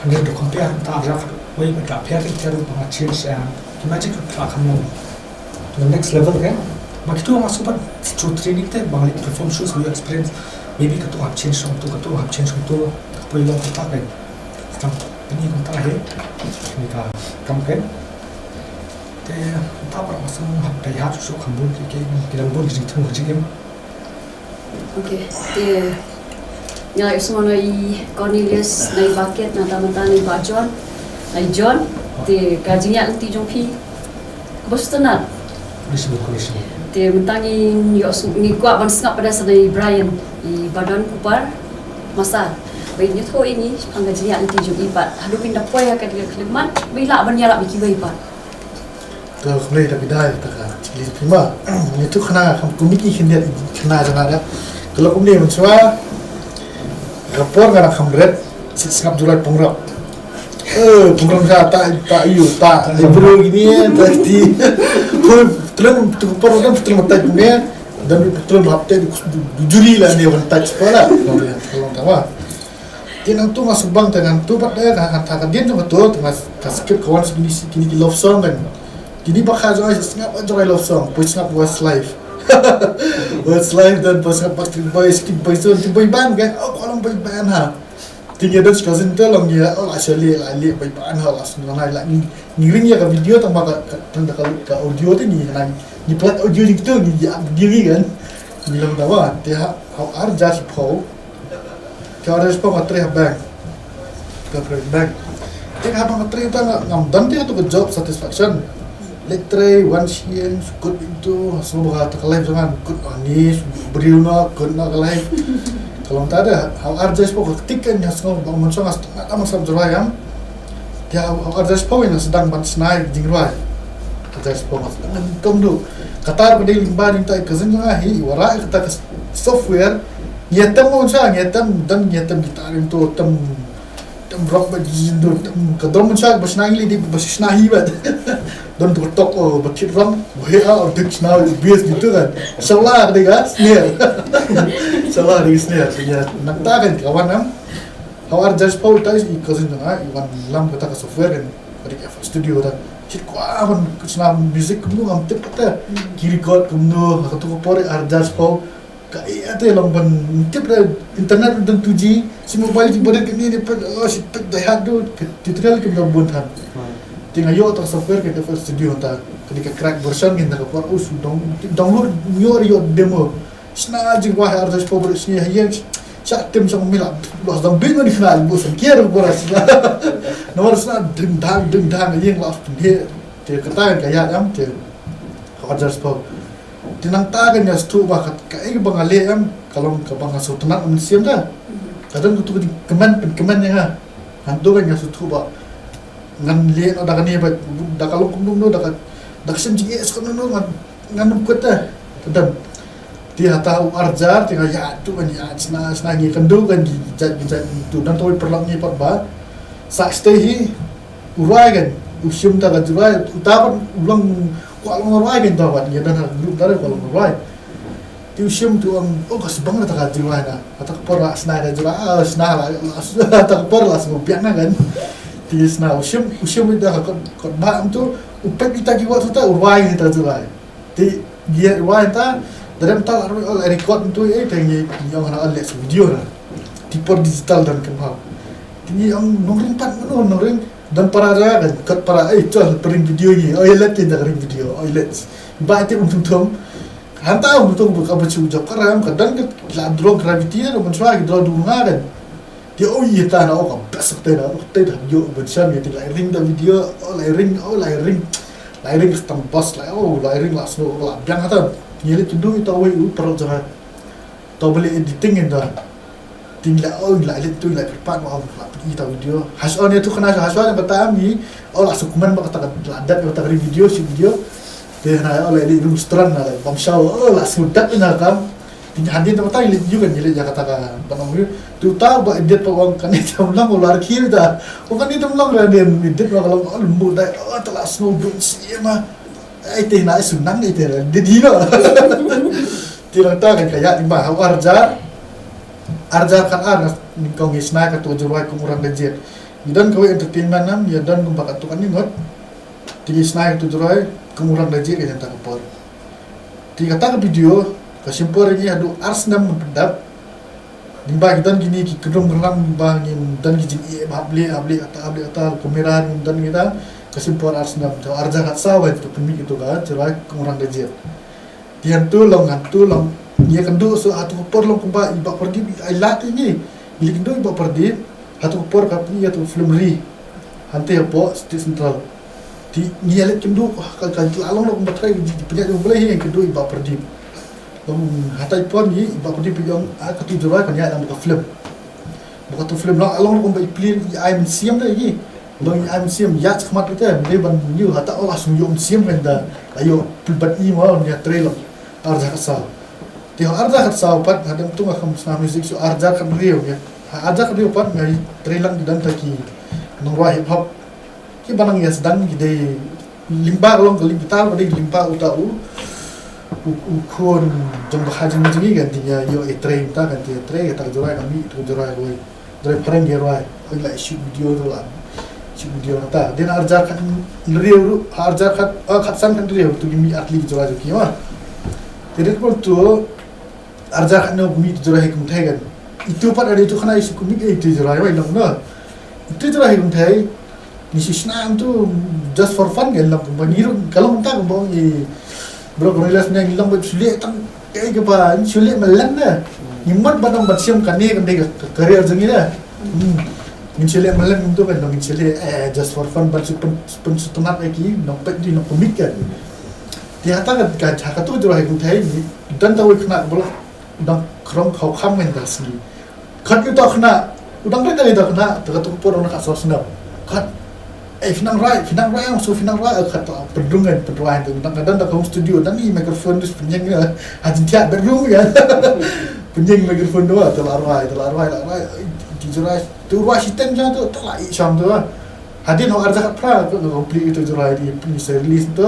Hynrei to compare mynta arhajar khatwei mynta pher ki tiar ruh ba nga change, em, ki magic ruh phra kham long to the next level, okay? Ba kitu nga shu pat through training te ba nga leh perform shows, nga ïoh experience. Maybe katu hap change kumtu, katu hap change kumtu, ka poi long kata kai. Kam ni kumta he. Ni ka kam kai. Te ta ba nga shu hap dei hap shu kham bun ki, ki, ki dang bun ki jingthung ki jingim. Okay, te nga la ïohsngew na i Cornelius, na i Bah Ket, nangta mynta na i Bah John, na i John, te ka jingïaid lynti jong phi kaba sngewtynnat. Khublei shibun, khublei shibun. Te mynta ngi ïohsngew, ngi kwah ban sngap pat sa na i Brian, i Bah Don Kupar Masa. Ba in ïathuh ïa ngi shaphang ka jingïaid lynti jong i pat haduh ba in da poi ha ka khyllipmat, ba i lah ban ïalap ïa kiwei pat. To khublei da bidai ta ka jingkylli phi ma. Ngi tu khana kham kumne ki khyndiat khana jana da. Ka long kumne mynshuwa. Ka por nga dang kham ret, sngap July pungrap. Eh, pungrap sa ta, ta ïu, ta, eh, bro gini, ta ti. Pun, tlem, tu por dang tlem ta gini. Dan tlem hap te du juri la ne wan ta sekolah. Ka long ta wa. Te nangtu nga shu bang te nangtu pat de ka, ka, ka dien jong katu te nga, ka skip ka wan sha kine, sha kine ki love song kan. Kine ba kha jong ai sngap jong ai love song, poi sngap Westlife. Westlife dan poi sngap Backstreet Boys, Skin Poison, ki boy band kan. Oh, ka long boy band ha. Te ngi don sha cousin te long ngi, oh, la sha leh, la leh boy band ha, la sngap la ngi, ngi ring ïa ka video tang ba ka, ka, tang da ka, ka audio te ngi, ngi play audio jingtu ngi ïa video ngi kan. Ngi long da wa, te ha, ha arhajar shiphew. Ka arhajar shiphew nga trei ha bank. Ka trei bank. Te haba nga trei te nga, ngam don te katu ka job satisfaction. Leit trei, wan sien, shu kut into, sngewbha kata ka life jong nga, kut ani, shu briew noh, kut noh ka life. Ka long ta de, ha arhajar shiphew ka tik kan nga sngewbha, mynshuwa nga sdang, nga dang sngap jrwai ïam. Te ha arhajar shiphew nga sdang ban shna jingrwai. Arhajar shiphew nga sdang ban kum duh. Kata ka dei lyngba jingtei cousin jong nga hi, i wanrah kata ka software. Ngi ïa tem mo sha, ngi ïa tem, don ngi ïa tem guitar into, tem, tem rock ba jin do, tem ka drum sha, ba shna ngi lei dei ba shna hi ba. Don tu tok, oh, ba kit rong, ba he a, oh, dik shna bass gitu kan. Shala dei ka snare. Shala dei snare, ya, nangta kan ka wan em. Ha arhajar shiphew ta i cousin jong nga, i wan lam kata ka software kan. Ka dei ka F L Studio ta. Shit kwah ban shna music kumno ngam tip kata. Ki record kumno, ha katu ka por arhajar shiphew. Ka ïa te long ban tip da internet don two G, shi mobile ki barit kine ne pet, oh, shi pet dei hard do, pet tutorial kim da bun than. Te nga ïoh ta software ka F L Studio ta, ka dei ka crack version kin da ka por, oh, shu dong, download, ïoh, ïoh demo. Shna jingwai arhajar shiphew barit shi ha ïing, sha tim sha mila, los dang bin ni khna, bu san kier bu ras. Namar shna ding dang, ding dang, ïing los pynhe, te kata ka ïa ïam, te arhajar shiphew. Te nangta kan ïa sngewthuh ba ka, kaei ba nga leh em, ka long kaba nga sngewtynnat mynsiem da. Ka don katu ka jingkmen, pynkmen ïa nga. Hangto kan ïa sngewthuh ba ngan leh noh da kane ba, da ka long kumno kumno, da ka, da ka shem jingeh sa kumno kumno, ngan, ngan ym kut da. Ka don. Te hata u arhajar, te nga ïa tu kan ïa shna, shna ngi kynduh kan ki jait, ki jait tu, don tawei paralok ngi pat ba. Sa stay hi, u rwai kan, u shim ta ka jingrwai, uta pat u long, kwah long rwai kan uta pat, ngi don ha group ta re kwah long rwai. Te u shim te u ong, oh, ka sbang ta ka jingrwai na. Kata ka por la sna ka jingrwai, ah, sna la, la, kata ka por la sngewbiang na kan. Te sna u shim, u shim ïa ka kot, kot ba tu, u peit ïa ta ki wat tu ta, u rwai ïa ta jingrwai. Te ngi ïa rwai ta, da dang ta la rwai, la record tu, eh, te ngi, ngi ong na, leh sa video na. Ki por digital don kynmaw. Te ngi ong nongring pat mano, nongring, don para jong nga kan, kot para, "Ei, chol, pynring video ngi." Oi, let, te da ka ring video, oi, let. Ba te um thum thum. Hangta um thum thum ka ba chu jop ka ram, ka don ka la drone gravity na, ban chwa ki drone du nga kan. Te oi, ita na, o ka best te na, o te da yo ban sham, ita la ring da video, o la ring, o la ring. La ring stam bas la, o la ring la snow, la biang hata. Ngi le tu du ita oi u paralok jong nga. To beli editing inda. Ting la, o la, le tu la kyrpad ma, o la ita video. Has on ya tu kena, has on ba ta mi, o la sukman ba kata la dat ba ta ring video, si video. Te na, o la edit room strong na la, bam shaw, o la sudat na kam. Ting hadin ba ta le ju kan le ya kata ka, ba nong yu. Tu ta ba edit pa ong kan ni tam long, o la ki da. O kan ni tam long la ni edit ba long, o mu da, o ta la snow dun si ma. Ai te na sunang ni te la, di di no. Ti lang ta kan ka ya, ba ha arjar. Arjar kan ar, ni kong isna ka tu jurwai kum u Rangdajied. Ni don kawei entertainment nam, ya don kumba ka tu kan ni ngot. Ti isna ka tu jurwai kum u Rangdajied ka janta ka por. Ti kata ka video, ka shim por ngi haduh ar snem pyndap. Ni ba ki don kini ki kynrum kynram ba ngi don ki jing e ba hap leh, hap leh kata, hap leh kata, kamera ngi don kita. Ka shim por ar snem, ta arjar khat saw ba tu pynmih tu ka jurwai kum u Rangdajied. Ti hantu long, hantu long. Ngi kynduh sa hatu ka por long kumba i Bah Pardip ai lad ïa ngi. Ngi kynduh i Bah Pardip hatu ka por ka pynïaid hatu ka film Ri. Hangta hapoh State Central. Ti ngi ïa leit kynduh ka, ka, ka long long kumba trai ngi pynïaid jong U Blei hi, ngi kynduh i Bah Pardip. Long hata i por ngi i Bah Pardip i ong, "Ah, katu jurwai kan ïaid lang bad ka film." Bad katu film long, long long kumba i plie i ai mynsiem da ïa ngi. Long i ai mynsiem ïa skhmat ite, dei ban ïoh hata, o la shu ïoh mynsiem kan da, la ïoh pynban i mo, ïa trei long. Arjar khat saw. Te arjar khat saw pat, hadien tu nga kham sngap music shu arjar khat hynriew ïa. Ha arjar khat hynriew pat nga trei lang ki don ta ki nongrwai hip hop. Ki ba nang ïa sdang ki dei lyngba ka long ka lyngba ta, ka dei lyngba uta u, u, u khun jong ka ha jong jong ngi kan, te ïa ïoh ïa trei mynta kan, te ïa trei, kata ka jurwai ka mih, kata ka jurwai ka wei. Dei phareng ki rwai, oi la shoot video tu la. Shoot video nangta. Dei na arjar khat hynriew ruh, arjar khat, ah, khat san khat hynriew tu ki mih artylli ki jrwai jong ki ma. Te dei pol tu arjar khat hynñiew ki mih tu jrwai hi kumthei kan. Itu pat ada itu khana isi kumik eh itu jrwai wai long na. Itu jrwai hi kumthei. Ngi shu shna tu just for fun kan long kumba ngi ruh ka long ta kumba ngi bro ko realize ngi long ba shu leh tang kai ka ba ngi shu leh malen na. Ngi mut ba nang ba shem kane kan dei ka career jong ngi na. Hmm. Ngin shu leh malen tu kan long ngin shu leh, eh, just for fun ban shu pyn, pyn shu tnat ai ki nong pet di nong kumik kan. Te hata ka, ka, ka tu jrwai kumthei ngi don ta wei khana ba la dang krong khaw kham ngan da sngi. Khat ïa u ta khana, u dang rit ïa u ta khana, te katu ka por u na ka sor snem. Khat, eh, phi nang rai, phi nang rai, ong shu phi nang rai, eh, khat, eh, pynrung ngan, pynrung ngan, te u dang ka don da ka home studio, dang i microphone dus pynïeng, eh, ha jingthiah bedroom, ya. Pynïeng microphone tu, te la rai, te la rai, la rai, eh, ti jrwai, tu rai shiteng jong tu, te la i sham tu, eh. Hadien ho arja khat phra, ko na complete tu jrwai di, pynïeng release tu,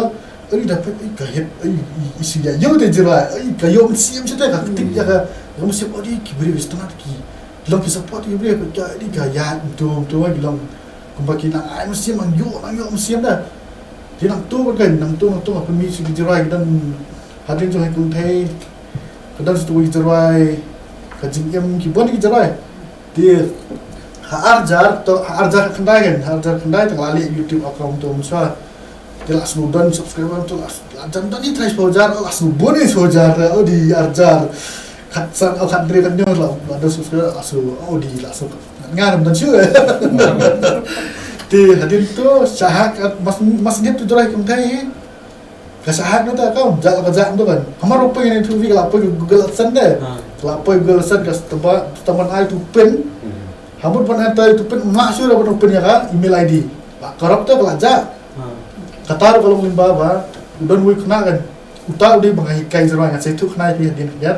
Oi, da peit, oi, ka hit, oi, i, i, shu ïa ïoh te jrwai, oi, ka ïoh mynsiem shu te, ka ktip ïa ka, ïoh mynsiem, oi, ki briew stnat ki. Long ki support ki briew, ka, oi, ka ïa, mtu, mtu, oi, long. Kumba ki nang ai mynsiem, nang ïoh, nang ïoh mynsiem da. Ki nang tu, ka, nang tu, nang tu, ka pynmih shu ki jrwai, ki dang, hadien jong hi kumthei, ka dang shu tu ki jrwai, ka jingim, ki bun ki jrwai. Te ha arjar to, ha arjar khyndai kan, ha arjar khyndai te nga la leh YouTube account to mynshwa. Te la shu don subscriber to la, la jan don i trai shu hajar, la shu bun i shu hajar, o di arjar. Khat san, o khat hynriew khat hynñiew la, la don subscriber, la shu, o di la shu. Nga ngam don shuh. Te hadien to, shah ha, mas, mas ngit tu jrwai kumthei. Ka shah hack na ta ka, ja la ka ja tu kan. Hamar open ïa tu ka la poi Google AdSense de. Ha. Ka la poi Google AdSense ka staba, staba ai tu pin. Hmm. Hamar ban ai tu pin, ma shu ra ban open ïa ka email I D. La corrupt ta ka la ja. Ha. Kata ruh ka long lyngba ba, u don wei khana kan. Uta u dei ba nga hikai jrwai ngan sa ïathuh khana ïa phi hadien khyndiat.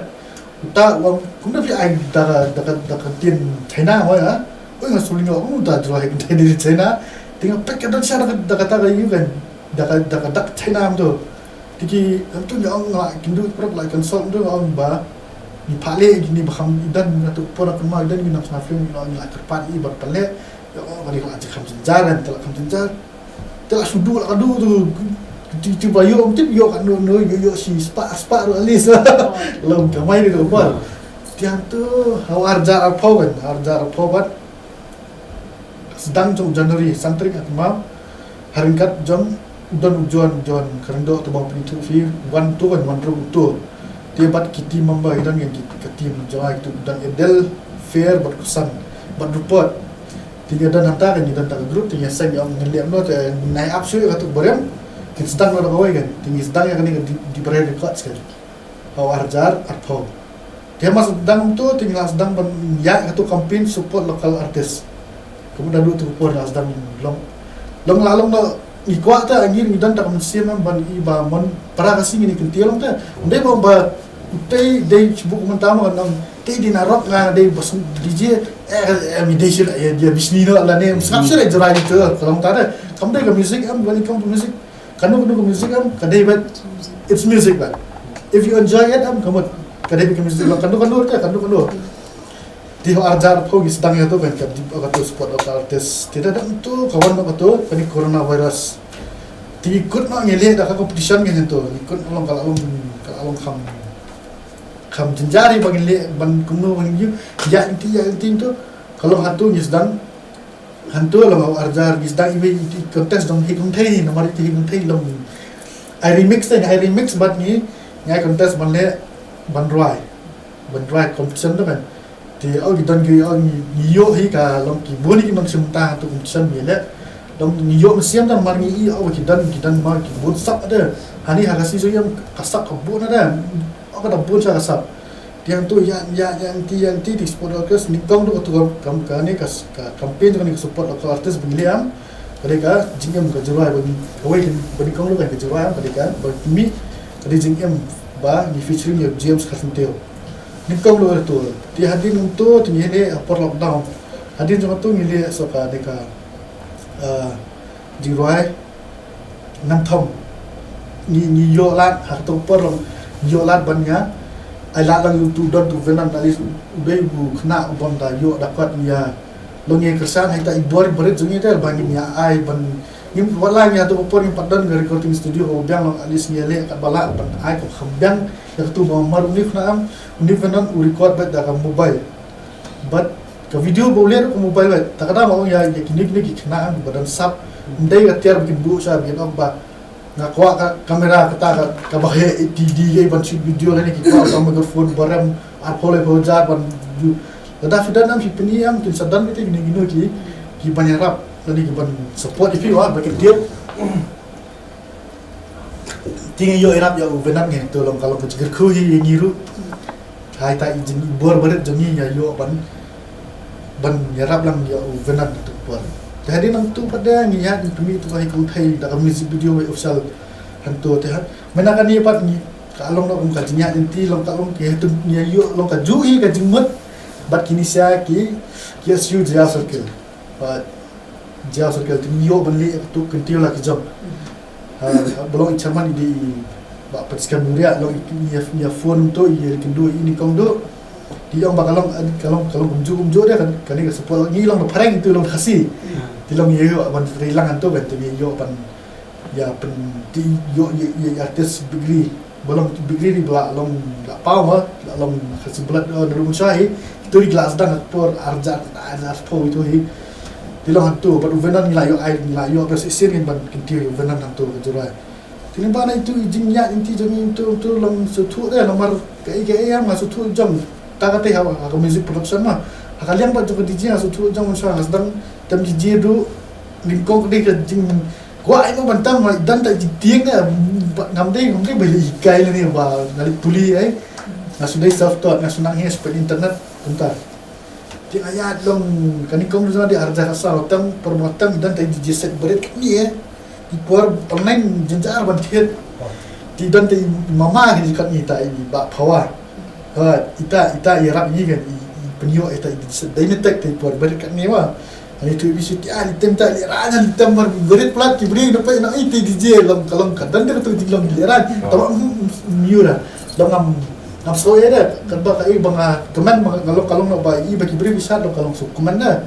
Uta u ong kumno phi ai da ka, da ka, da ka ktien China mo ïa. Oi nga shu lyngngoh kumno uta jrwai ktien China. Te nga peit ka don sha da ka, da kata ka ïa kan. Da ka, da ka dak China mo tu. Te ki, em tu nga ong nga kynduh paralok la consult mo tu nga ong ba. Ngi phah leh kine ba kham i don nga tu por nga kynmaw i don ngi nang sngap film ngi la kyrpad i ban pynleh. Ïa ong kane ka la jia kham jynjar kan, te la kham jynjar. Te la shu duh la ka duh tu. Ti, ti ba ïoh, ti ïoh ka no, no, ïoh, ïoh shi spah, spah ruh at least. Long ka mai ni ka por. Te hangto ha u arhajar arphew kan, arhajar arphew bad sdang jong January, san tarik ha Tymmen, ha ryngkat jong u don u John, John Kharlyngdoh, uto ba nga pyni ïa phi, wan uto kan, wan ruh uto. Te bad ki team member ki don kan, ki, ka team jong nga, ki don Edel, Fair bad Kusan bad Rupert. Te ngi don hangta kan, ngi don hangta ka group, te ngi seng ïa ngi leh noh, te ngi ap shuh ïa kato ka barim, kin sdang noh da kawei kan, te ngi sdang ïa kane ka Deep, Deep Rai Records kan. Ha u arhajar arphew. Te ma sdang kumto, te ngi la sdang ban ïaid kato campaign support local artist. Kumta naduh kato ka por ngi la sdang long. Long la long na ngi kwah te ngi, ngi don tang ka mynsiem em ban i ba mon para Khasi ngin ïa kyntiew lang te. Ym dei ba, ba utei dei shu buh mynta ma nang tei dei na rock nga dei ba shu D J, eh, eh, mi dei shu la, eh, dia bisni no la ne, sngap shu la jerai te, ka long ta te. Kam dei ka music em, ba nyngkong ka music. Kano kano ka music em, ka dei bad, it's music bad. If you enjoy it em, ka mut, ka dei bad ka music bad, kano kano te, kano kano. Te ha u arhajar arphew ngi sdang ïa kato kan, ka dei kato support local artist. Te da dang to, ka wan noh kato, kane coronavirus. Te ngi kut noh ngi leh da ka competition ngi to, ngi kut noh long ka la long, ka la long kham, kham jynjar ïa ba ngi leh, ban kumno ba ngi ïa, ïa ïa ti, ïa ïa ti to, ka long hato ngi sdang, Hangto long ha u arhajar ngi sdang iwei i contest jong Hi Kong Thei, namar i Hi Kong Thei long ai remix te, ai remix bad ngi, ngi ai contest ban leh, ban rwai, ban rwai competition to kan. Te o ki don ki o ngi, ngi ïoh hi ka long ki bun ki nongshim bynta hangto competition ngi leh. Long ngi ïoh mynsiem te namar ngi i o ki don, ki don ma ki bun sap te. Hani ha ka season ïa ka sap ka bun te. O ka da bun sha ka sap. Te hangto ïa, ïa, ïa, ti, ïa, ti, ti support local artist nyngkong to kato ka, kam, kane ka, ka campaign to kane ka support local artist ba ngi leh em. Ka dei ka jingim ka jingrwai ba ngi, kawei ka, ba nyngkong to ka jingrwai em, ka dei ka, ba ngi, ka dei jingim ba ngi featuring ïa James Kharsyntiew. Nyngkong to kato. Te hadien to, te ngi leh ha por lockdown. Hadien jong to ngi leh sa ka dei ka, ah, jingrwai Ngan thom. Ngi, ngi ïoh lad, ha kato ka por long, ngi ïoh lad ban ïa ai lad lang ïa uto u don uto u Venon, at least u dei u khynnah u bym da ïoh da kot ïa. Long ngi kyrshan ha ita i bor barit jong ngi te ba ngin ïa ai ban, ngim, wat la ngi ha kato ka por ngim pat don ka recording studio kaba biang, long at least ngi ïa leh katba lah ban ai kaba kham biang ïa kato ba mar. Une u khynnah em, une u Venon u record beit da ka mobile. Bad ka video ba u leh ruh ka mobile beit. Ta ka daw ma ong ïa, ïa kine, kine ki khynnah ba don sap. Ym dei ka tiar ba kin buh sha ba kin ong ba nga kwah ka camera kata ka, kaba heh, T D, ban shoot video lane ki kwah ka microphone ba rem arphew laiphew hajar ban ju. Lada phi don em phi pyni em kin sa don beit kine, kine ki, ki ban ïarap lane ki ban support ïa phi, wa, ba kin tiar. Te ngi ïoh ïarap ïa u Venon, ngi to long ka long ka jingkyrkhu hi ïa ngi ruh. Ha ita i jingbor barit jong ngi ïa ïoh ban, ban ïarap lang ïa u Venon ha kato ka por. Te hadien nangto pat de ngi ïaid ngi pynmih ïa kato ka Hi Kong Thei da ka music video ba official hangto te ha. Mynta kane pat ngi ka long noh kum ka jingïaid lynti, long ka long ki ha to ngi ïa ïoh long kajuh hi ka jingmut bad kine sha ki, ki S U Jaiaw Circle. Bad Jaiaw Circle te ngi ïoh ban leh ïa kato ka kyntiew La Ki Jong. Ha, ba long i chairman i dei i Bah Patskhem Nuriah, long i, i, i phone to i ïa kynduh i nyngkong duh. Te i ong ba ka long, ka long, ka long kumjuh kumjuh de, ka, kane ka support ngi long da phareng, ito long da Khasi. Te long i ïoh ban trei lang hangto ban te ngi ïoh ban ïa pyn, te i ïoh ïa, ïa artist Big Ri. Ba long Big Ri ri ba la long la paw ma, la long Khasi Blood, eh, naduh mynshuwa hi. Ito ri ki la sdang ha ka por arhajar, arhajar arphew ito hi. Te long hangto bad u Venon ngi la ïoh ai, ngi la ïoh ba shisien ngin ban kyntiew ïa u Venon hangto ka jingrwai. Te lyngba na ito i jingïaid lynti jong ngi ito, ito long sngewthuh de namar kaei kaei nga sngewthuh jong. Ta ka te ha, ha ka music production ma. Ha ka liang bad jong ka D J nga sngewthuh jong mynshuwa nga sdang tem D J duh nyngkong ka dei ka jing Kwah ai mo ban tam, i don ta i jingtieng ne, ba, ngam dei, ngam dei ba hikai lane ba nga leit pule ai. Nga shu dei self taught, nga shu nang hi shu peit internet, kumta. Te nga ïaid long, kane kong jong nga dei arhajar khatsaw, tang por ba nga tam i don ta i D J set barit katne eh. I por online jynjar ban thied. Te i don ta i mama kane katne ta i Bah Phawa. Ha, ita, ita i rap ngi kan, i, i pynïoh ita i D J set. Dei ne tek te i por barit katne wa. Ani tu i bisu ti ah, i tem ta, i rap ngan i tem mar barit plat ki bri na pa na i te D J long ka long ka don te tu jinglong i rap. Tama miura. Long ngam, ngam so ere, kan ba ka i ba nga kemen ba nga long ka long na ba i ba ki bri bisa long ka long so kemen na.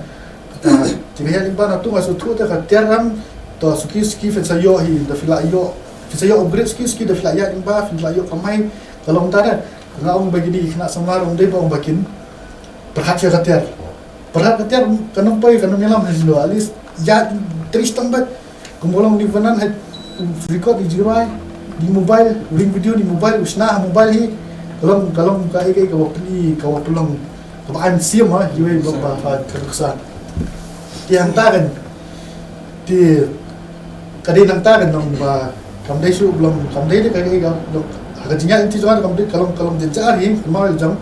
Ti nga ïa lyngba na tu nga shu tu te ka tiar ram. To suki suki phin sa ïoh hi da phi la ïoh. Phin sa ïoh upgrade suki suki da phi la ïaid lyngba phin la ïoh kamai. Ka long ta da. Nga ong ba kine ki khynnah samla ruh ym dei ba ong ba kin pyrkhat sha ka tiar. Pyrkhat ka tiar kan ym poi, kan ym ïalam ha jingduh. At least ïa trei shitom bad kumba long, dei ban nang ha record, dei jingrwai, dei mobile, u ring video, dei mobile, u shna ha mobile hi. Ka long, ka long kaei kaei kaba pynlong, kaba ai mynsiem ha iwei ba, ba, ba ka nuksa. Te hangta kan, te ka dei nangta kan long ba kam dei shuh, ba long kam dei, dei ka, ka, ka long ha ka jingïaid lynti jong nga, kam dei, ka long, ka long jynjar hi, kumba jong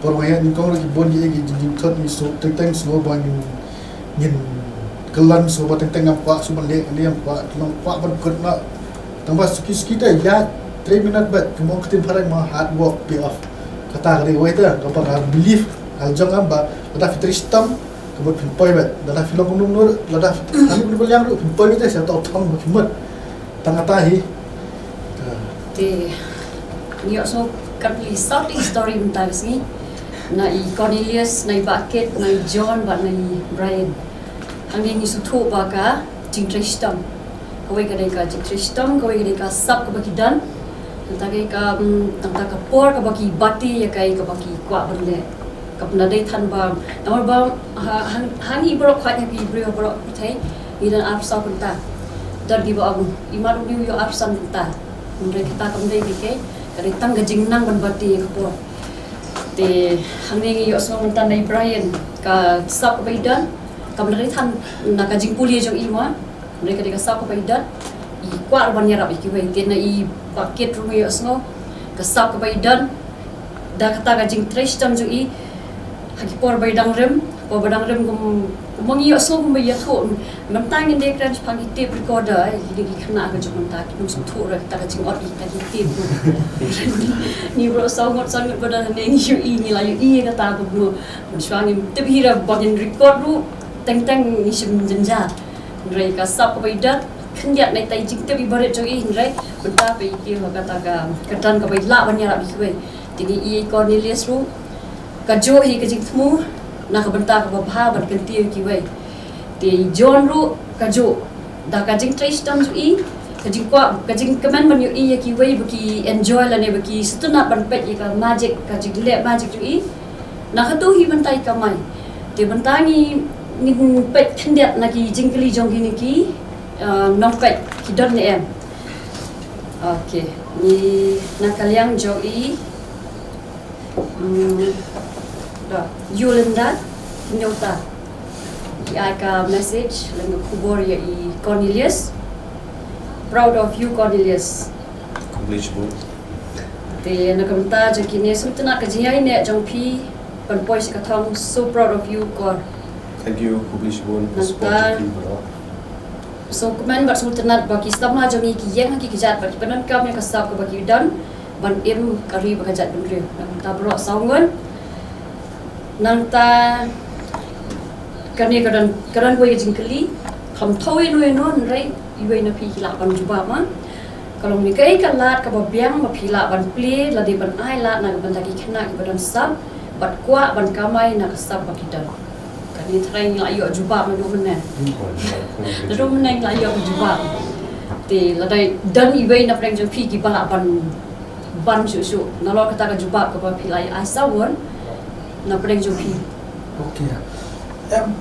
por ba nga ïaid nyngkong ruh ki bun kiei ki jingthut, ngi shu teng teng shu ba ngin, ngin kyllon, shu ba teng teng ngam kwah shu ban leh kane, ngam kwah, ngam kwah ban kut noh. Tang ba suki suki te ïaid, trei minot bad kumba ong ka ktien phareng ma, hard work pay off. Kata ka dei kawei te kaba nga believe ha jong nga ba lada phi trei shitom, ka mut phin poi bad. Lada phi long kumno kumno, lada phi, lada phi long kumno kumno ruh, phin poi bad, te sa tang thong ba phi mut. Tang kata hi. Te ngi ïohsngew katto katne story mynta ka sngi, na i Cornelius, na i Bah Kit, na i John bad na i Brian. Hangne ngi sngewthuh ba ka jingtrei shitom, kawei ka dei ka jingtrei shitom, kawei ka dei ka sap kaba ki don. Nangta ka, mm, nangta ka por kaba ki bati ïa kaei kaba ki kwah ban leh. Kam da dei than ba, namar ba ha, ha, ha ngi baroh, khwai ha ki briew baroh pyrthei, ngi don arphew saw kynta. Don kiba ong, imat une u ïoh arphew san kynta. Hynrei kata kam dei kaei kaei, ka dei tang ka jingnang ban bati ïa ka por. Te hangne ngi ïohsngew mynta na i Brian, ka sap kaba i don kam da dei than na ka jingpule jong i mo. Hynrei ka dei ka sap kaba i don, i kwah ruh ban ïarap ïa kiwei. Te na i Bah Kit ruh ngi ïohsngew, ka sap kaba i don, da kata ka jingtrei shitom jong i ha ki por ba i dang rim, por ba dang rim kum, kum ngi ïohsngew kumba ïathuh. Mynta ngin dei kren shaphang ki tape recorder, eh, kine ki khynnah ka juk mynta kim sngewthuh ruh kita ka jingot ïa kita ki tape. Ngi baroh saw ngut, saw ngut ba don hangne ngi ïohi, ngi la ïohi ïa kata kumno. Mynshuwa ngim tip hi ruh ba ngin record ruh teng teng ngi shim jynjar. Hynrei ka sap kaba i don, khyndiat na ita i jingtip iba rit jong i, hynrei mynta phi i kiew ha kata ka, ka don kaba i lah ban ïarap ïa kiwei. Te ngi i Cornelius ruh, kajuh hi ka jingthmu na ka bynta kaba bha ban kyntiew ïa kiwei. Te i John ruh kajuh, da ka jingtrei shitom jong i, ka jingkwah, ka jingkmen ban ïohi ïa kiwei ba ki enjoy lane ba ki sngewtynnat ban peit ïa ka magic, ka jingleh magic jong i. Na kato hi mynta i kamai. Te mynta ngi, ngin peit khyndiat na ki jingkylli jong kine ki, uh, nongpeit ki don ne em. Okay, ngi na ka liang jong i, mm, da, Yolinda Nyota. I ai ka message lane ka khubor ïa i Cornelius. Proud of you, Cornelius. Khublei shibun. Te na ka bynta jong kine, sngewtynnat ka jingïaineh jong phi ban poi sha ka thong, so proud of you, Cor. Thank you, khublei shibun ka support jong phi baroh. Sngewkmen bad sngewtynnat ba ki samla jong ngi ki ïeng ha ki kjat bad ki pyndonkam ïa ka sap kaba ki don ban im ka ri bad ka jaitbynriew. Na ka bynta baroh saw ngut. Nangta kane ka don, ka don kawei ka jingkylli, kam thaw ïano ïano, hynrei iwei na phi ki lah ban jubab ma. Ka long ne kaei ka lad kaba biang ba phi lah ban plie, lane ban ai lad na ka bynta ki khynnah kiba don sap bad kwah ban kamai na ka sap ba ki don. Kane tharai ngi lah ïoh jubab naduh mynne. Naduh mynne ngi lah ïoh jubab. Te lada don iwei na pdeng jong phi kiba lah ban ban shuh shuh nalor kata ka jubab kaba phi la ai saw ngut na pdeng jong phi. Okay. Em,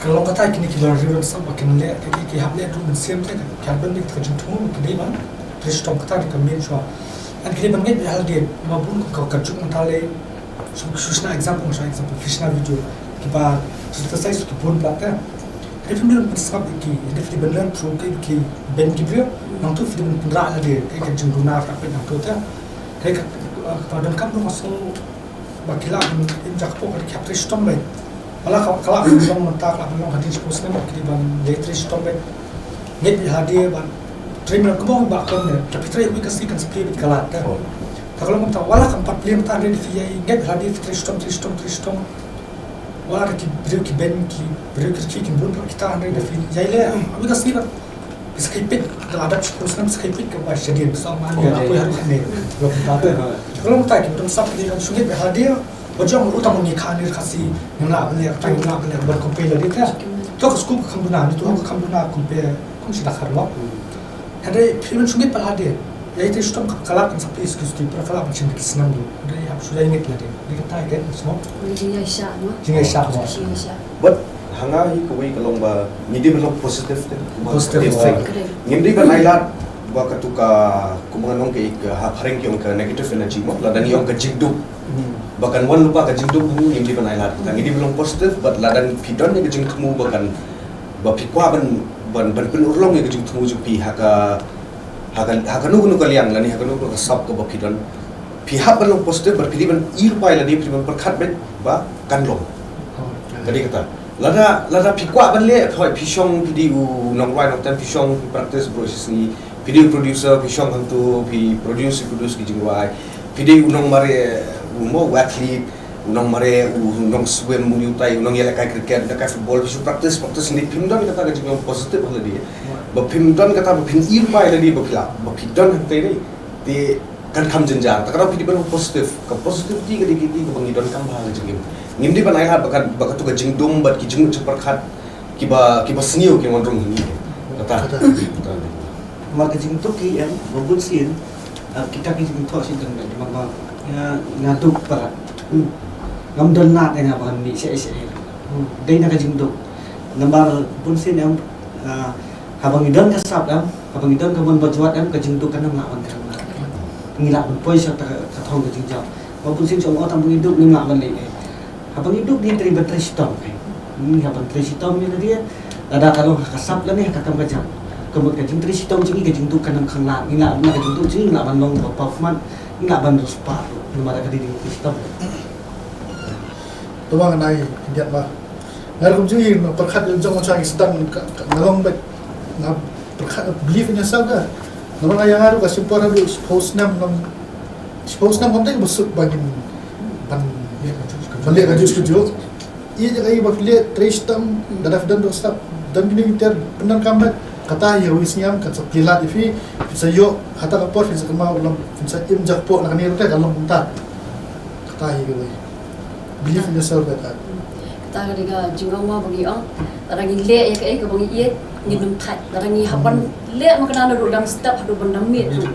ka long kata kine ki la riewrangbah ba kin leh, ki, ki hap leh ruh mynsiem te, ki hap don ka jingthmu, ki dei ban trei shitom, kata ka dei ka main shuwa. Em, ki dei ban ngeit ïa lade, ma bun ka, ka juk mynta lei, shu, shu shna example, shu example, phi shna video, kiba, shu exercise ki bun palat te. Hynrei phim dei ban pynsngap ïa ki, hynrei phi dei ban learn through ki, ki beiñ ki briew, nangtu phi dei ban pynrah ïa lade, ka, ka jingduna ka peit nangtu te. Hynrei ka, ka, ka donkam ruh nga sngew ba ki lah ban im jakpoh, ka dei ki hap trei shitom beit. Ba la ka, ka lah ban long mynta, ka lah ban long hadien shiphew snem, ki dei ban dei trei shitom beit. Ngeit ïa lade ban trei, mynta kumba ong i Bah Kon ne, lada phi trei kawei ka sngi kan sa plie beit ka lad te. Te ka long kumta, wat la kam pat plie mynta, hynrei da phi ïai ngeit ïa lade, phi trei shitom, trei shitom, trei shitom. Wat la ki briew ki beiñ, ki briew ki rkhie kin bun palat kita, hynrei da phi ïai leh, kawei ka sngi pat ki sa khie peit, da la dep shiphew snem sa khie peit ka bai shadien, sa ong ma, ngi la poi haduh kane. Ka long kumta, ki bym sngap, ki dei ban shu ngeit ïa lade. Ba jong uta ma ngi kha, ngi Khasi, ngim lah ban leh, ngim lah ban leh, ban compare lade te. To ka skul ka kham duna, ngi to ka kham duna compare, kum shi da khar mo. Hynrei phi ban shu ngeit ïa lade. Ïa ite shitom ka, ka lah kan sa phi excuse ki para ka lah ban shim ki snam du. Dei hap shu ïa ngit la dei. Dei kata ite sngap. Jingïaishah mo. Jingïaishah mo. Jingïaishah. But hanga hi kawei ka long ba ngi dei ban long positive te. Positive. Ngim dei ban ailad ba katu ka, kumba ngi ong ka, ha phareng ki ong ka negative energy mo. Lada ngi ong ka jingduk. Ba kan wan lypa ka jingduk, ngim dei ban ailad. Ngi dei ban long positive, but lada phi don ïa ka jingthmu ba kan, ba phi kwah ban, ban, ban pynurlong ïa ka jingthmu jong phi ha ka, ha ka, ha kano kano ka liang lane ha kano kano ka sap kaba phi don. Phi hap ban long positive, bad phi dei ban i lypa ïa lade, phi dei ban pyrkhat beit ba kan long. Ka dei kata. Lada, lada phi kwah ban leh, hooid, phi shong, phi dei u nongrwai nongtem, phi shong, phi practice baroh shi sngi, phi dei u producer, phi shong hangto, phi produce, phi produce ki jingrwai, phi dei u nongmareh, u mo, u athlete, u nongmareh, u nongswim, u nongïalehkai cricket, u nongïalehkai football, phi shu practice, practice, hynrei phim don kata ka jinglong positive ha lade. Ba phim don kata, ba phin i lypa ïa lade, ba phi lah, ba phi don hangtei dei. Te kan kham jynjar, te kata phi dei ban long positive. Ka positivity ka dei ka, ka dei kaba ngi donkam bha ha ka jingim. Ngim dei ban ailad ba ka, ba katu ka jingdum bad ki jingmut jingpyrkhat kiba, kiba sniew kin wan rung ha ngi. Kata. Kata. Namar ka jingduk hi em, ba bun sien, ah, kita ki jingthoh shisien, namar ba nga, nga duk palat. Hmm. Ngam don lad ïa nga ban mih seh seh. Hmm. Dei na ka jingduk. Namar bun sien em, ah, haba ngi don ka sap em, haba ngi don ka mon bajwat em, ka jingduk kan ym lah ban kren. Ngi lah ban poi sha ka, ka thong ka jingjop. Ba bun sien shu ong, oh, tang ba ngi duk ngim lah ban leh ei. Haba ngi duk ngi trei ban trei shitom ei. Ngi hap ban trei shitom ïa lade. Lada ka long ha ka sap lane ha ka kam ka jam, ka mut ka jingtrei shitom jong ngi, ka jingduk kan ym khang lad. Ngi lah, na ka jingduk jong ngi ngi lah ban long ba paw khmat, ngi lah ban riewspah ruh namar ka dei jingtrei shitom. To ba ngan ai khyndiat ba. Nga ruh kumjuh hi, nga pyrkhat ïa jong nga sha ngi sdang ka, ka, nga long beit, nga pyrkhat, believe in yourself ka. Namar nga, ïa nga ruh ka shim por haduh shiphew snem, long shiphew snem kam dei ba suk ba ngin ban, ban leh kajuh kajuh. Ïa jaka ïa ba phi leh trei shitom, lada phi don ruh sap, don kine ki ter pyndonkam beit. Kata hi kawei snem kan sa pynlait ïa phi, phin sa ïoh, hata ka por phin sa kynmaw, long phin sa im jakpoh na kane ruh te ka long kumta. Kata hi kawei. Believe in yourself, bad. Kata ka dei ka jingong mo ba ngi ong. Lada ngi leh ïa kaei kaba ngi ïeit, ngin ym thait. Lada ngi hap ban leh makna naduh dang step haduh ban dang miet ruh,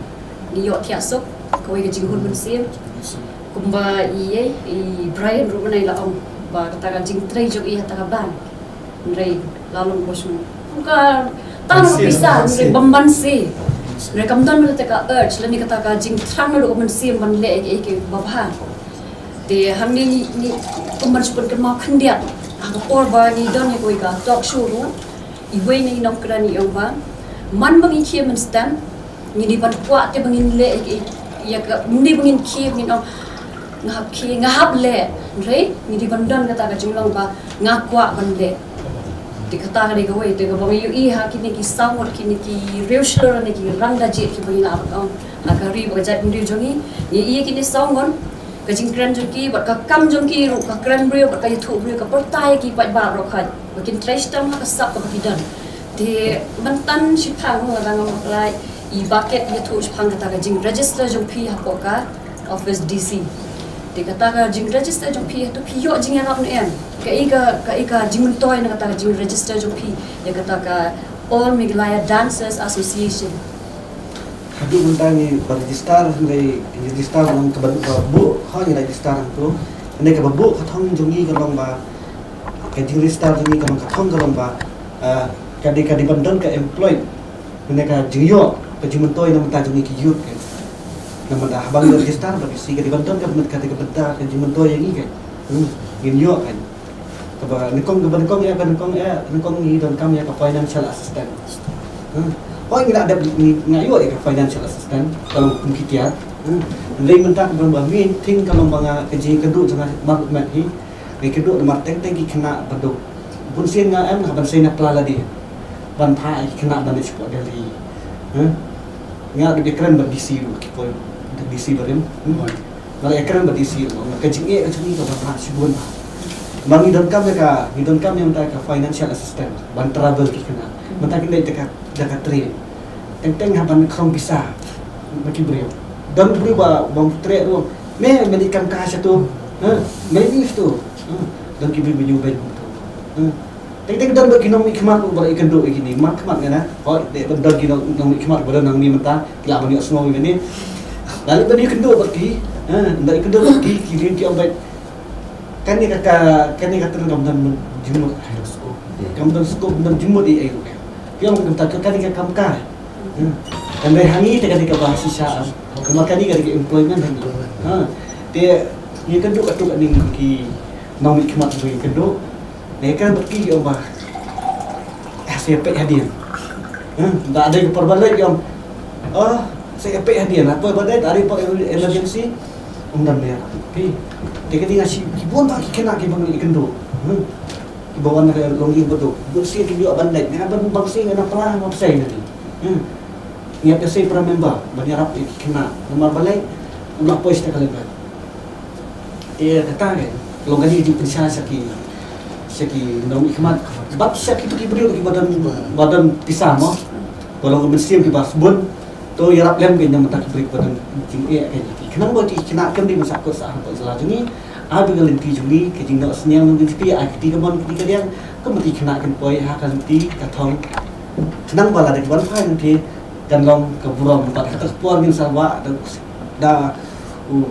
ngi ïoh thiah suk, kawei ka jinghun mynsiem. Kumba i, i Brian ruh mynne la ong ba kata ka jingtrei jong i ha kata ka band. Hynrei la long ba shu, ka tang ka pisa, hynrei bym banse. Hynrei kam don kata ka urge lane kata ka jingthrang naduh ka mynsiem ban leh ïa kaei kaei kaba bha. Te hangne ngi, ngi kum ban shu pynkynmaw khyndiat ha ka por ba ngi don ïa kawei ka talk show ruh, iwei na i nongkren i ong ba man ba ngi khie mynstep, ngi dei ban kwah te ba ngin leh ïa ka, ym dei ba ngin khie ba ngin ong nga hap khie, nga hap leh. Hynrei ngi dei ban don kata ka jinglong ba nga kwah ban leh. Te kata ka dei kawei te kaba ngi ïohi ha kine ki saw ngut, kine ki riewshlur ne ki rangda jied kiba ngi lah ban ong ha ka ri bad ka jaitbynriew jong ngi. Ngi ïohi kine saw ngut, ka jingkren jong ki bad ka kam jong ki ruh, ka kren briew bad ka ïathuh briew ka pyrta ïa ki paidbah baroh khoit ba kin trei shitom ha ka sap kaba ki don. Te mynta shiphang lada ngam bakla, i Bah Ket ïathuh shaphang kata ka jingregister jong phi hapoh ka office D C. Te kata ka jingregister jong phi, hato phi ïoh jingïarap ne em? Kaei ka, kaei ka jingmyntoi na kata ka jingregister jong phi ïa kata ka All Meghalaya Dancers Association? Haduh mynta ngi ba register, ngi register nang kaba, kaba buh, ha, ngi register nang tu. Ngi kaba buh ka thong jong ngi ka long ba, ka jingregister jong ngi ka long, ka thong ka long ba, ah, ka dei, ka dei ban don ka employed, ne ka jingïoh, ka jingmyntoi na bynta jong ngi ki youth ka. Na bynta haba ngi register ba D C ka dei ban don ka, ka dei ka bynta ka jingmyntoi ïa ngi ka. Hmm, ngin ïoh ka. Kaba nyngkong, kaba nyngkong ïa, kaba nyngkong ïa, nyngkong ngi donkam ïa ka financial assistance. Hmm. Hooid ngi la dep, ngi, nga ïoh ïa ka financial assistance, ka long kum ki tiar. Hmm. Hynrei mynta kaba, ba main thing ka long ba nga, ka jingkynduh jong nga markhmat hi. Ngi kynduh namar teng teng ki khynnah ba duk. Bun sien nga em nga ban sei na pla lade ban phah ïa ki khynnah ban leit shapoh Delhi. Huh? Nga dei kren bad D C ruh, ki poi D C barim. Hmm? Nga la ïakren bad D C ruh, ka jingeh ka jong ngi ka ban phah shibun. Ba ngi donkam ïa ka, ngi donkam ïa ka financial assistance ban travel ki khynnah. Mynta kin leit da ka, da ka train. Teng teng hap ban khong pisa na ki briew. Don briew ba, ba treh ruh. Me, me dei kam ka sha tu. Ha, me dei sha tu. Ha, don ki briew ba ïu beiñ tu. Ha. Te dei don ba ki nongmihkhmat ba la ïakynduh ïa kine, man khmat nga na. Hooid, dei ban don ki nong, nongmihkhmat ba don nangne mynta, ki lah ban ïohsngew ïa kane. Lada ban ïakynduh bad ki, ha, ban ïakynduh bad ki, ki ong ba kane ka, ka, kane ka trei kam don jingmut. Kam don scope, kam don jingmut ei ei ruh. Ki ong kumta, kane ka kam kai. Hmm. Hynrei hangne te kane kaba shisha, namar kane kane ka employment hangne. Ha. Te ïakynduh katto katne ki nongmihkhmat ba ïakynduh. Te kane bad ki ong ba, ah, sa ïapeit hadien. Hmm, da dei ka por ba leit ong, oh, sa ïapeit hadien. Haba ba dei, da dei por emergency, ym don mer. Phi. Te ka dei nga shu, ki bun ba ki khynnah kiba ngi ïakynduh. Hmm. Kiba wan na ka longïing baduk. Bun sien ki ïoh ban leit. Nga ban bang sien nga na pla ma psai na ki. Hmm. Ngi ïa psai para member ban ïarap ïa ki khynnah. Namar balei, ym lah poi sha ka level. Te kata ka long kane ka jingpynshai sha ki, sha ki nongmihkhmat. Bad sha kito ki briew kiba don, ba don pisa mo. Ba long ka mynsiem kiba sbun. To ïarap lem kein na bynta ki briew kiba don jingeh kein. Khnang ba ki khynnah kim dei ban shah kut sah hapoh jylla jong ngi. Ai ba ka lynti jong ngi, ka jingnoh synñiang jong ngi, ai kti kamon kti kadiang. Kumta ki khynnah kin poi ha ka lynti ka thong. Khnang ba lada ki wan phai lynti kan long ka burom bad ha ka por ngin sa wah da, da, u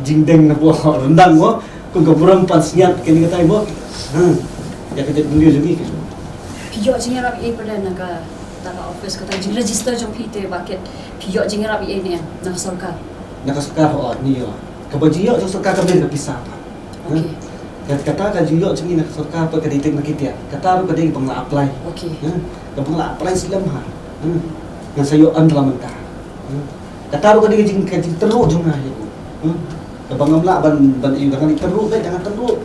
jingdeng na buh ryndang mo, kum ka burom pansngiat kane katai mo. Hmm. Ïa ka jaitbynriew jong ngi. Phi ïoh jingïarap ei ei pat na kata ka office, kata ka jingregister jong phi te ba kit, phi ïoh jingïarap ei ei ne em na ka sorkar? Na ka sorkar, hooid, ngi ïoh. Kaba jingïoh jong sorkar kam dei ka pisa pat. Okay. Hmm. Kat-, kata ka jingïoh jong ngi na ka sorkar pat ka dei na ki tiar. Kata ruh ka dei kaba nga la apply. Okay. Hmm. Kaba nga la apply slem ha. Hmm. Ngan sa ïoh yn la mynta. Hmm. Kata ruh ka dei ka jing, ka jingtynruh jong nga ïa u. Hmm. Kaba ngam lah ban, ban ïoh, da ngan ïatynruh beit, da ngan tynruh.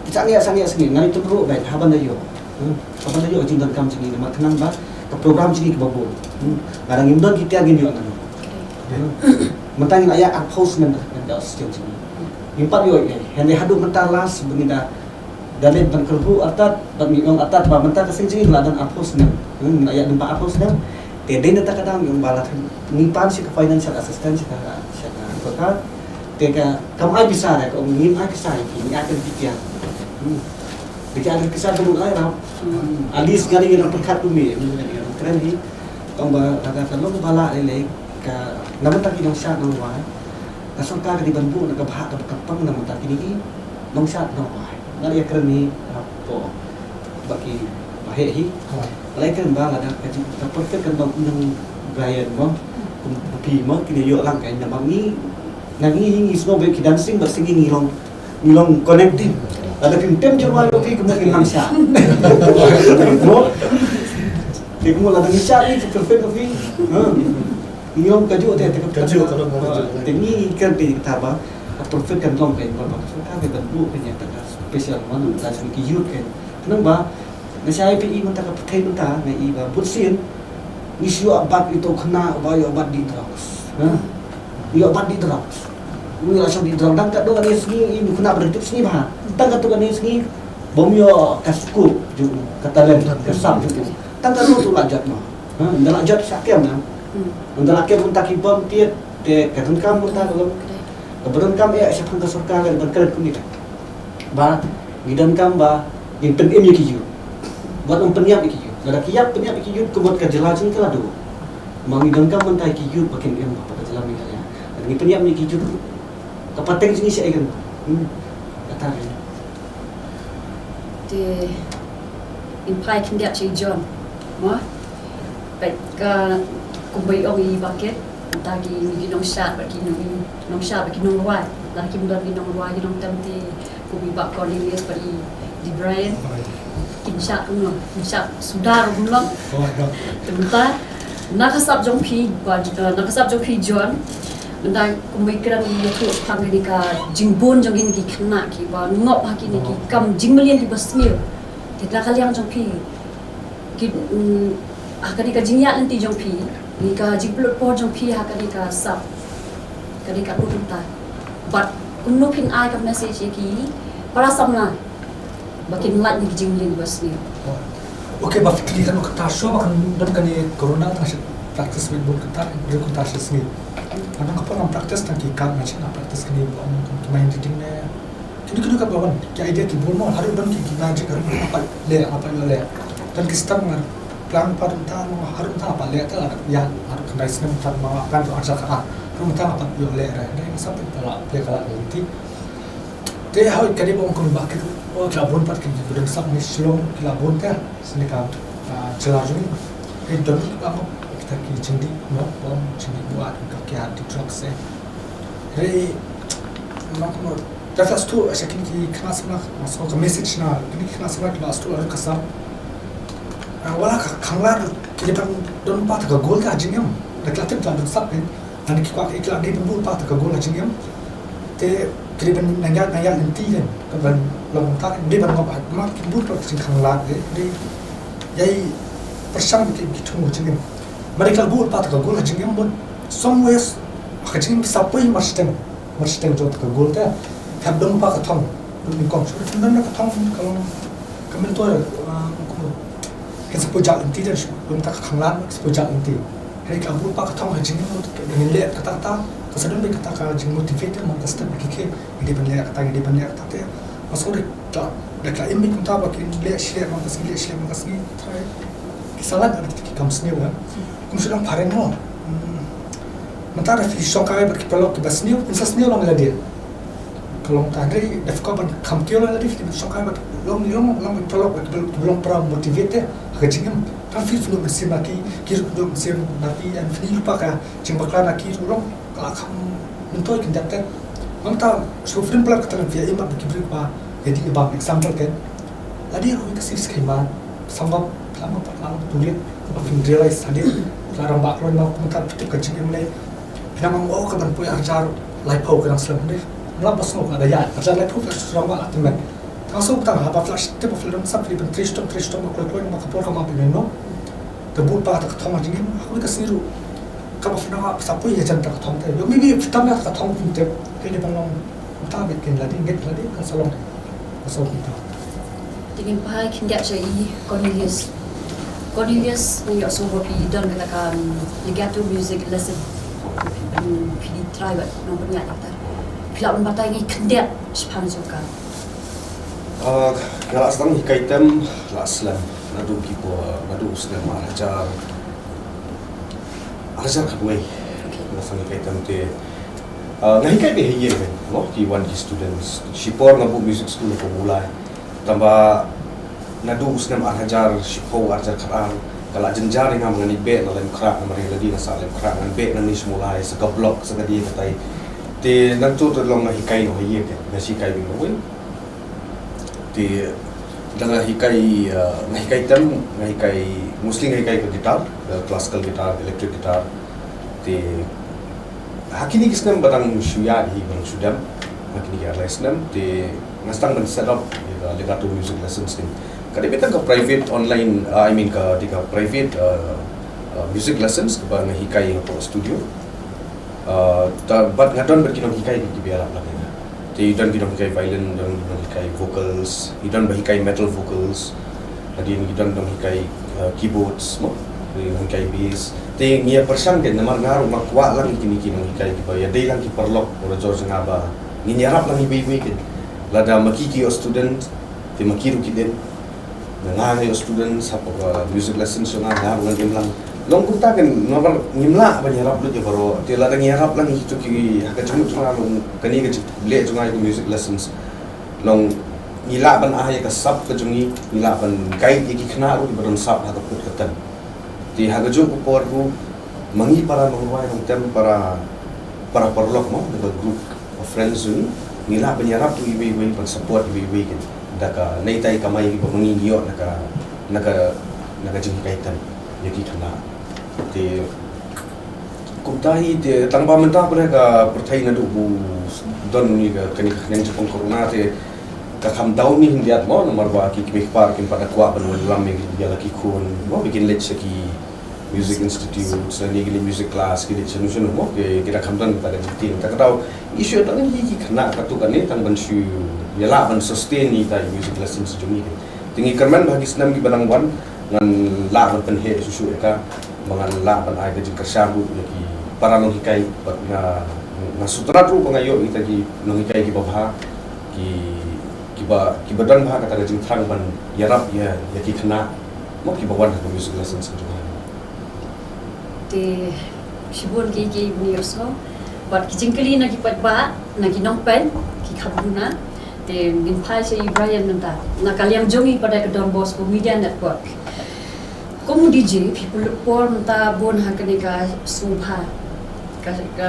Ki sangeh, sangeh, sangeh, ngan ïatynruh beit, ha ban da ïoh. Hmm. Ha ban da ïoh ka jingdonkam jong ngi, namar khnang ba ka program jong ngi kaba bun. Hmm. Lada ngim don ki tiar ngin ïoh nangno. Hmm. Mynta ngi la ïaid arphew snem da ka system jong ngi. Ngim pat ïoh ei ei. Hynrei haduh mynta last ba ngi da Da leit ban kyrhuh artat, bad ngi ong artat ba mynta ka seng jong ngi la don arphew snem. Hmm, la ïaid bad arphew snem. Te dei na kata ka daw ngi ong ba la ngi pan sha ka financial assistance sha ka, sha ka sorkar. Te ka kam ai pisa re, ka ong ngim ai pisa ïa ki, ngi ai ka pisa. Hmm. Dei ki ai ka pisa ka mut ai rap. Hmm. At least nga dei ngi nang pyrkhat kum ne, ngi nang kren hi. Ka ong ba lada ka long ba la lei lei ka na bynta ki nongshad nongwai. Ka sorkar ka dei ban buh na ka bhah kaba kyrpang na bynta kine ki nongshad nongwai. Nga la ïakren hi, ah, hapoh ba ki baheh hi. Nga la ïakren ba lada ka jing ka perfect kan long u nong Brian mo, kum phi mo, kine ïoh lang ka namar ngi, na ngi hi ngi sngew ba ki dancing bad singing ngi long, ngi long connected. Lada phim tem jingwai ba phi kumno kin nang shad. Mo, te kumno lada ngi shad ngi perfect ba phi. Ha. Ngi long kajuh te, te kajuh, ka long kajuh. Te ngi kren te kata ba ka perfect kan long ka ba ka sorkar ka ban buh ka ïa ka special one ka jong ki youth ka. Khnang ba nga shai phi i mynta ka pyrthei mynta nga i ba bun sien ngi shu ïoh bat ito khana ba ïoh bat di drugs. Ha? Ïoh bat di drugs. Ngi la shong di drugs dang ka dong ani sngi i khana ba dik sngi ba. Dang ka tu ani sngi bom ïoh ka scope ju ka talent ka sap ju. Dang ka tu la jot mo. Ha, ynda la jot sa kem na. Hmm. Ynda la kem mynta ki bym tied, te ka donkam mynta ka long. Ka ba donkam eh, shaphang ka sorkar ka ban kren kumne ka. Ba, ngi donkam ba, ngin pynim ïa ki youth. Wat ym pynïap ïa ki youth. Lada ki ïap pynïap ïa ki youth, ka mut ka jylla jong ka la duh. Ma ngi donkam mynta ïa ki youth ba kin im ba ka jylla Meghalaya. Lada ngi pynïap ïa ki youth, ka pateng jong ngi shaei kan. Hmm. Kata re. Te in phai khyndiat sha i John. Mo? Peit ka kumba i ong i Bakit. Mynta ki, ki nongshad bad ki nong, nongshad bad ki nongrwai. Lada kim don ki nongrwai ki nongtem te kumba i Bah Cornelius bad i Dee Brian. Kin shad kumno, kin shad suda ruh kumno. Te mynta na ka sap jong phi, ba, eh, na ka sap jong phi John. Mynta kumba i kren i ïathuh tang kane ka jingbun jong kine ki khynnah kiba ngop ha kine ki kam jingmlien kiba sniew. Te na ka liang jong phi, ki, mm, ha kane ka jingïaid lynti jong phi, ne ka jingpynlut por jong phi ha kane ka sap, kane ka kut mynta. Bad kumno phin ai ka message ïa ki para samla ba kin lait na ki jingmlien ba sniew. Okay, ba phi kylli kano kata shuwa ba kan don kane corona tang shu practice bun kata, bun kata shu sngi. Ngan ong ka por ngan practice tang ki kam ngan shu practice kane ba ong ki mind reading ne. Kino kino ka ba wan ki idea ki bun mo, haduh don ki ki na jik haduh nga pat leh, nga pat leh. Don ki step nga plan pat mynta mo, haduh mynta pat leh ta, ya haduh khyndai snem pat mo, plan tu arsa ka. Haduh mynta pat leh re. Dei nga sap pat la play ka la lynti. Te hoi ka dei ba ong kum ba ki, oh, ki la bun pat ki ki bun sap ni Shillong ki la bun te. Sini ka, ah, jylla jong ngi. Hei don ki ba mo kita ki jingdih mo, bom jingdih buat ka ki hard drugs eh. Hei, mo kum Te sdang sdang sha kine ki khynnah samla, nga sngew ka message na kine ki khynnah samla kiba sdang sdang ka sam. Ah, wat la ka khanglad ki dei ban don pat ka goal ka jingim. Da ki la tip ki la don sap kan. Lane ki kwah ki la dei ban bud pat ka goal ka jingim. Te ki dei ban nang ïaid nang ïaid lynti kan. Ka ban long ta kan dei ban ngop hat ma ki bud pat ka jingkhanglad dei. Dei ïai pyrshang ki ki thung ka jingim. Ma dei ki la bud pat ka goal ka jingim bun. Somewhere ka jingim sa poi mar shiteng. Mar shiteng jong ka goal te. Te hap don pat ka thong. Don nyngkong. Shu don ka thong ka long ka mentor, ah, ka support jal lynti te shu don ta ka khanglad support jal lynti. Hynrei ka bud pat ka thong ha jingim ka ngin leh kata kata. Ka sa don beit kata ka jingmotivate te man ka step ki ki. Ngi dei ban leh kata, ngi dei ban leh kata te. Nga sngew dei ka, dei ka image mynta ba kin leh shi leh man ka sngi, leh shi leh man ka sngi. Try. Ki sa lait ki kam sniew eh. Kum shu dang phareng mo. Hmm. Mynta da phi shongkai bad ki paralok kiba sniew, phin sa sniew lang lade. Ka long ta hynrei da phi kwah ban kham kiew lang lade, phi shongkai bad long, long, long ki paralok kiba, kiba long para motivate te ha ka jingim. Tang phi phin ïoh mynsiem na ki, ki ruh phin ïoh mynsiem na phi, and phin ïoh lypa ka jingbakla na ki ruh long ka la kham myntoi khyndiat te. Mynta shu phin pynlap kata lang phi ïa im bad ki briew ba ïa dei ban example te. Lade ruh ka sif skhai ma. Sangop, phi la ma pat la tu rit, ba phin realize hadien, phi la rangbah kloi ma kumta phi tip ka jingim ne. Phi la ma, oh, ka ban poi arhajar laiphew ka dang slem ne. Nga ba sngew ka da ïa, arhajar laiphew ka rangbah la tymmen. Tang sngewthuh tang haba phi la tip ba phi la dang sap phi ban trei shitom, trei shitom ba kloi kloi ba ka por ka ma phi no. Te bud pat ka thong ha jingim, ha kawei ka sngi ruh. Kaba phi na sa poi hajan ka thong te. Ïoh maybe phi tam ïa ka thong phin tip. Te dei ban long. Kumta beit kin lade, beit lade, kan sa long. Ka song kumta. Te ngin phai khyndiat sha i Cornelius. Cornelius, ngi ïohsngew ba phi don kata ka, um, Legato Music Lesson. Um, phi dei trai bad nongpynïaid kata. Phi lah ban batai ngi khyndiat shaphang jong ka. Ah, nga la sdang hikai tem, la slem. Naduh ki por, naduh u snem ar hajar. Ar hajar khatwei. Okay. Nga la sdang hikai tem te. Ah, nga hikai beit ha ïing, mo, ki wan ki students. Shipor nga buh music school ha Mawlai. Tangba naduh u snem ar hajar shiphew, ar hajar khatar, ka la jynjar ïa nga ba ngan ïa beh na Laitumkhrah namar ïa lade nga sah Laitumkhrah, ngan beh nangne sha Mawlai sa ka block sa ka dei katai. Te nangta te long nga hikai noh ha ïing, nga hikai beit noh wei. Te da nga hikai, eh, nga hikai tem, nga hikai, mostly nga hikai ka guitar, eh, classical guitar, electric guitar. Te ha kine ki snem ba dang shu ïaid hi, ba dang shu dem, ha kine ki ar lai snem, te nga sdang ban set up ïa ka Legato Music Lessons te. Ka dei beit tang ka private online, uh, I mean ka dei ka private, uh, uh, music lessons kaba nga hikai hapoh studio. Uh, ta, bad nga don bad ki nonghikai kiba ïarap lang ïa nga. Te don ki nonghikai violin, don ki nonghikai vocals, ki don ba hikai metal vocals. Hadien ki don dang hikai, uh, keyboards mo, ki dang hikai bass. Te ngi ïa pyrshang te namar nga ruh nga kwah lang ïa kine ki nonghikai kiba ïadei lang ki paralok, paralok jong nga ba ngin ïarap lang iwei iwei keiñ. Lada ma ki ki ïoh student, te ma ki ruh ki dei. Nga nga ïoh student hapoh, uh, music lessons jong nga, nga ruh ngan im lang. Long kumta keiñ namar ngim lah ban ïarap lut ïa baroh. Te lada ngi ïarap lang ïa kito ki ha ka jingmut jong nga long kane ka jingpynleh jong nga ïa ka music lessons. Long ngi lah ban ai ïa ka sap ka jong ngi, ngi lah ban guide ïa ki khynnah ruh kiba don sap ha ka put ka tem. Te ha kajuh ka por ruh ma ngi para nongrwai nongtem, para, para paralok mo, na ka group of friends jong ngi, ngi lah ban ïarap ruh iwei iwei, ban support iwei iwei keiñ da ka neitai kamai kiba ma ngi ngi ïoh na ka, na ka, na ka jinghikai tem ïa ki khynnah. Te kumta hi te tang ba mynta pyrthei ka pyrthei naduh ba don ïa ka, kane ka khñiang jingpang corona te ka kham down ni khyndiat mo, namar ba ki kmie ki kpa kim pat da kwah ban wallam ïa la ki khun mo, ba kin leit sha ki music institute, sha ki, ki music class, ki leit shano shano mo, ki, ki da kham don kata ka jingtieng. Te ka daw ngi shu ïoh tang hi ki khynnah katto katne tang ban shu ïa lah ban sustain ïa kita ki music lessons jong ngi. Te ngi kyrmen ba ha ki snem kiba dang wan ngan lah ban pynheh shuh shuh ïa ka, ba ngan lah ban ai ka jingkyrshan ruh ïa ki para nonghikai, bad nga, nga sngewtynnat ruh ba nga ïoh kita ki nonghikai kiba bha. ki, kiba, kiba don bha kata ka jingthrang ban ïarap ïa, ïa ki khynnah mo kiba wan ha ka music lessons ka jong nga. Te shibun ki, ki bun ïohsngew bad ki jingkylli na ki paidbah, na ki nongpeit, ki kham duna. Te ngin phai sha i Brian mynta na ka liang jong i pat ka Don Bosco Media Network. Kum u DJ phi pynlut por mynta bun ha kane ka sngewbha. Ka, ka,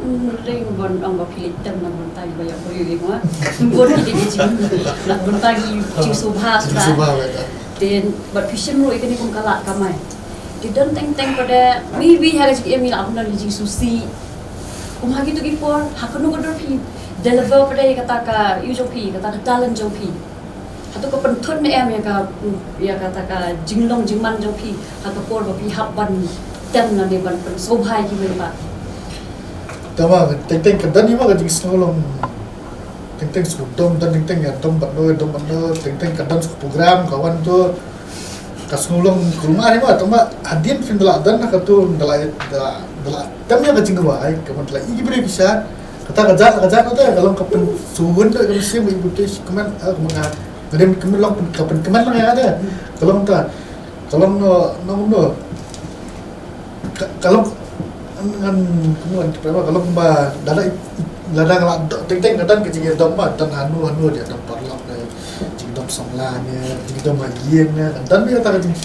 mm, ring bun ong ba phi leit tem na bynta ki ba ïoh briew ïa nga. Bun ki DJ na bynta ki jingsngewbha sngewbha. Te bad phi shim ruh ïa kane kum ka lad kamai. Te don teng teng pat, maybe ha ka jingim ngi lah ban don ki jingsngewsih. Kum ha kito ki por ha kano ka dur phi deliver pat ïa kata ka, ïa jong phi, kata ka talent jong phi. Hato ka pynthut ne em ïa ka, ïa kata ka jinglong jingman jong phi ha ka por ba phi hap ban tem lane ban pynsngewbha ïa kiwei pat? Tama teng teng ka don ïa ma ka jingsngewlong. Teng teng sngewdom, don teng teng ïa dom bad no, dom bad no, teng teng ka don sngewprogram ka wan to. Ka sngewlong kulmar ïa ma, tama hadien phin da la don ha kato da la, da la, da la tem ïa ka jingduwai ka ban da la i ki briew ki sha. Kata ka jat, ka jat kata ka long ka pynsngewhun ka mynsiem, i bute shi kmen, eh, kmen ka. Ka dei kmen long pyn, ka pynkmen lang ïa kata. Ka long ta, ka long no, no, no. Ka, ka long ngan, ngan, kumno ngan, ka long ba lada, lada nga la dok teng teng ka don ka jingïadom ma, don hano hano ïadom paralok ne, jingdom samla ne, jingdom ha ïing ne, ka don ïa kata ka jing.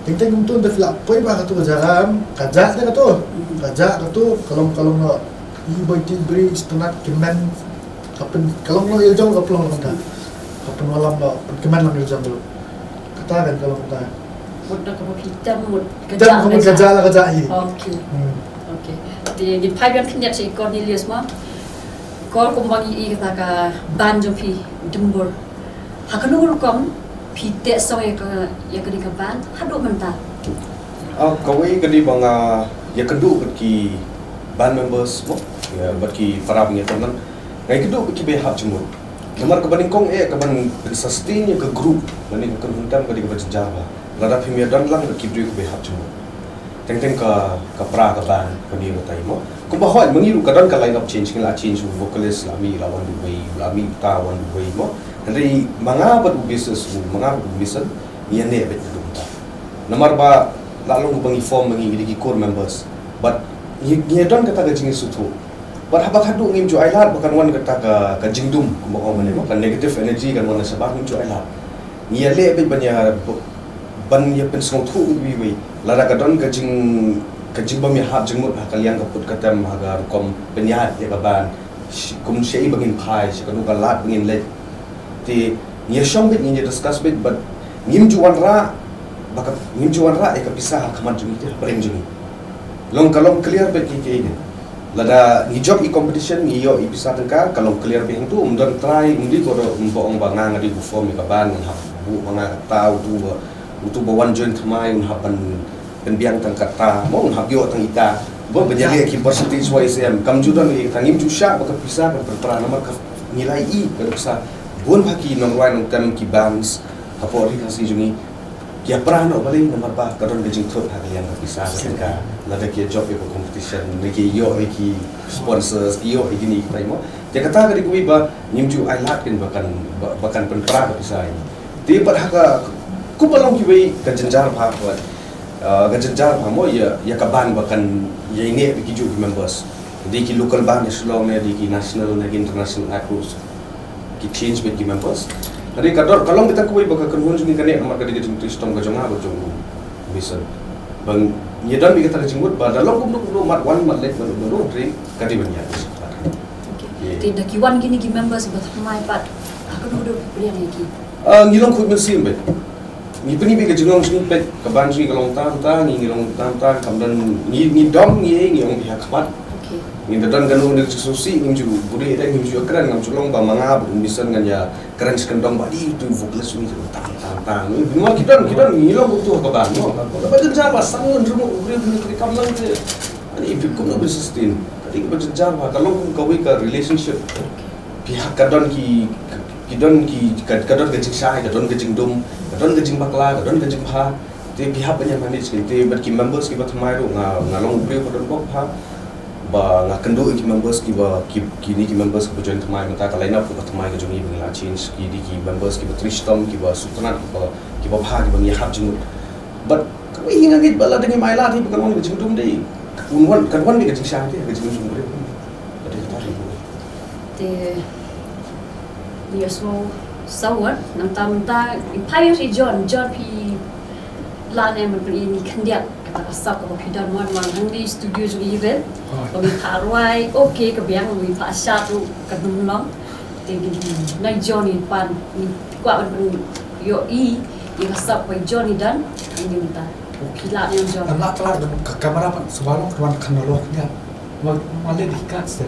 Teng teng kumto da phi la poi ba kato ka jaka, ka jah da kato. Ka jah kato, ka long, ka long no. I boi ti bri istanat kmen. Ka pyn, ka long no ïa jong ka pynlong kata. Ka pynwallam no, pynkmen lang ïa jong. Kata kan ka long kata. Mut da ka ba phi tem mut ka jah ka jah la ka jah hi. Okay. Hmm. Okay. Te ngin phai biang khyndiat sha i Cornelius ma. Kor kumba ngi i kata ka band jong phi Dimbur. Ha kano ka rukom phi teh song ïa ka, ïa kane ka band haduh mynta? Ah, kawei ka dei ba nga ïakynduh bad ki band members mo, ïa, bad ki para bangeit. Nga ïakynduh bad kiba ïahap jingmut. Namar kaba nyngkong eh kaban sustain ïa ka group lane ka kynhun tam ka dei kaba jynjar bha. Lada phim ïadon lang bad ki briew kiba ïahap jingmut. Teng teng ka, ka pra ka band, ka mih ka tai mo. Kumba hooid, ma ngi ruh ka don ka line up change, ngi la change u vocalist, la mih, la wan duwai, la mih uta, wan duwai mo. Hynrei ma nga bad u bassist, u, ma nga bad u Mason, ngi ïa neh beit haduh mynta. Namar ba la long ba ngi form, ba ngi dei ki core members. But ngi, ngi don kata ka jingsngewthuh. But haba khatduh ngim ju ailad ba kan wan kata ka, ka jingdum, kumba ong mane mo, ka negative energy kan wan na shabar, ngim ju ailad. Ngi ïaleh beit ban ïa, ban ïa pynsngewthuh ïa kiwei. Lada ka don ka jing, ka jingbym ïahap jingmut ha ka liang ka put ka tem ha ka rukom pynïaid ïa ka band. Shi, kum shaei ba ngin phai, sha kano ka lad ba ngin leit. Te ngi ïa shong beit, ngi ïa discuss beit, but ngim ju wanrah, ba ka, ngim ju wanrah ïa ka pisa ha khmat jong ngi te ha pdeng jong ngi. Long ka long clear beit ki, ki, ki. Lada ngi jop ïa competition, ngi ïoh ïa pisa tyngka, ka long clear beit hangto, ym don trai, ym dei ko ym ba ong ba nga nga dei u form ïa ka band, ngan hap buh ma nga kata, utu ba, utu ba wan join thymmai un hap ban pynbiang tang kata, mo un hap ïoh tang ita. Ba ban ïaleh ki percentage wise em, kam ju don ïa kata, ngim ju shah ba ka pisa kan pynpra namar ka ngi la ïohi ka pisa. Bun ha ki nongrwai nongtem ki bands hapoh Ri Khasi jong ngi. Ki ïa pra noh balei namar ba ka don ka jingthut ha ka liang ka pisa ka tyngka. Lada ki ïa jop ïa ka competition, ne ki ïoh ïa ki sponsors, ki ïoh ïa kine kitai mo. Te kata ka dei kawei ba ngim ju ailad kin ba kan, ba, ba kan pynpra ka pisa ïa ngi. Te pat ha ka, kumba long kiwei ka jynjar bha pat. Ah, ka jynjar bha mo ïa, ïa ka band ba kan ïa neh bad kijuh ki members. Dei ki local band ha Shillong ne, dei ki national ne, ki international acts. Ki change beit ki members. Hynrei ka dor, ka long beit tang kawei ba ka kynhun jong ngi ka neh namar ka dei ka jingtrei shitom ka jong nga bad jong u Mason. Ba ngi don beit kata ka jingmut ba da long kumno kumno mat wan mat leit mat wan hynrei ka dei ban ïaid. Okay. Te da ki wan kine ki members ba thymmai pat, ha kano ka dur phi pdiang ïa ki? Ah, ngi long khuid mynsiem beit. Ngi pyni beit ka jinglong jong ngi peit, ka band jong ngi ka long tang tang, ngi, ngi long tang tang, kam don, ngi, ngi dom, ngi, ngi ong beit ha khmat. Okay. Ngi da don kano kano ka jingsngewsih, ngim ju buhrieh, ngim ju ïakren, ngam ju long ba ma nga bad u Mason ngan ïakren sha kyndong ba dei utu u vocalist u tang tang tang. Ngi, ngi, ki don, ki don, ngi long utu ha ka band mo. Ba jynjar ba san ngan ruh u briew u kam lang te. Ani phi kumno ban sustain. Ka dei ba jynjar ba ka long kum kawei ka relationship. Phi ha ka don ki, ki don ki, ka, ka don ka jingshai, ka don ka jingdum, ka don ka jingbakla, ka don ka jingbha. Te phi hap ban ïa manage kine, te bad ki members kiba thymmai ruh nga, nga long u briew ba don bok bha. Ba nga kynduh ïa ki members kiba, ki, kine ki members kiba join thymmai mynta, ka line up kaba thymmai ka jong ngi ba ngi la change, ki dei ki members kiba trei shitom, kiba sngewtynnat, kiba, kiba bha, kiba ngi ïahap jingmut. But kawei hi nga ngeit ba lada ngim ailad hi ba kan wan ka jingdum dei, kan wan, kan wan dei ka jingshai, dei ka jingdum dei. Ka dei kata hi. Te ngi ïohsngew saw wat, nangta mynta i phai ïa phi John, John phi lah ne em ban pyni ïa ngi khyndiat kata ka sap kaba phi don wan wan hangne studio jong i re. Ba ngi phah rwai, okay, ka biang, ba ngi phah shad ruh kan ym long. Te ngi nai John i pan, ngi kwah ban pyn ïoh i, i ka sap ba i John i don hangne mynta. Phi lah ne em John? Nga lah, ka lah ka camera pat, shuwa long ka wan khyndiat. Wan, wan leh di kat se.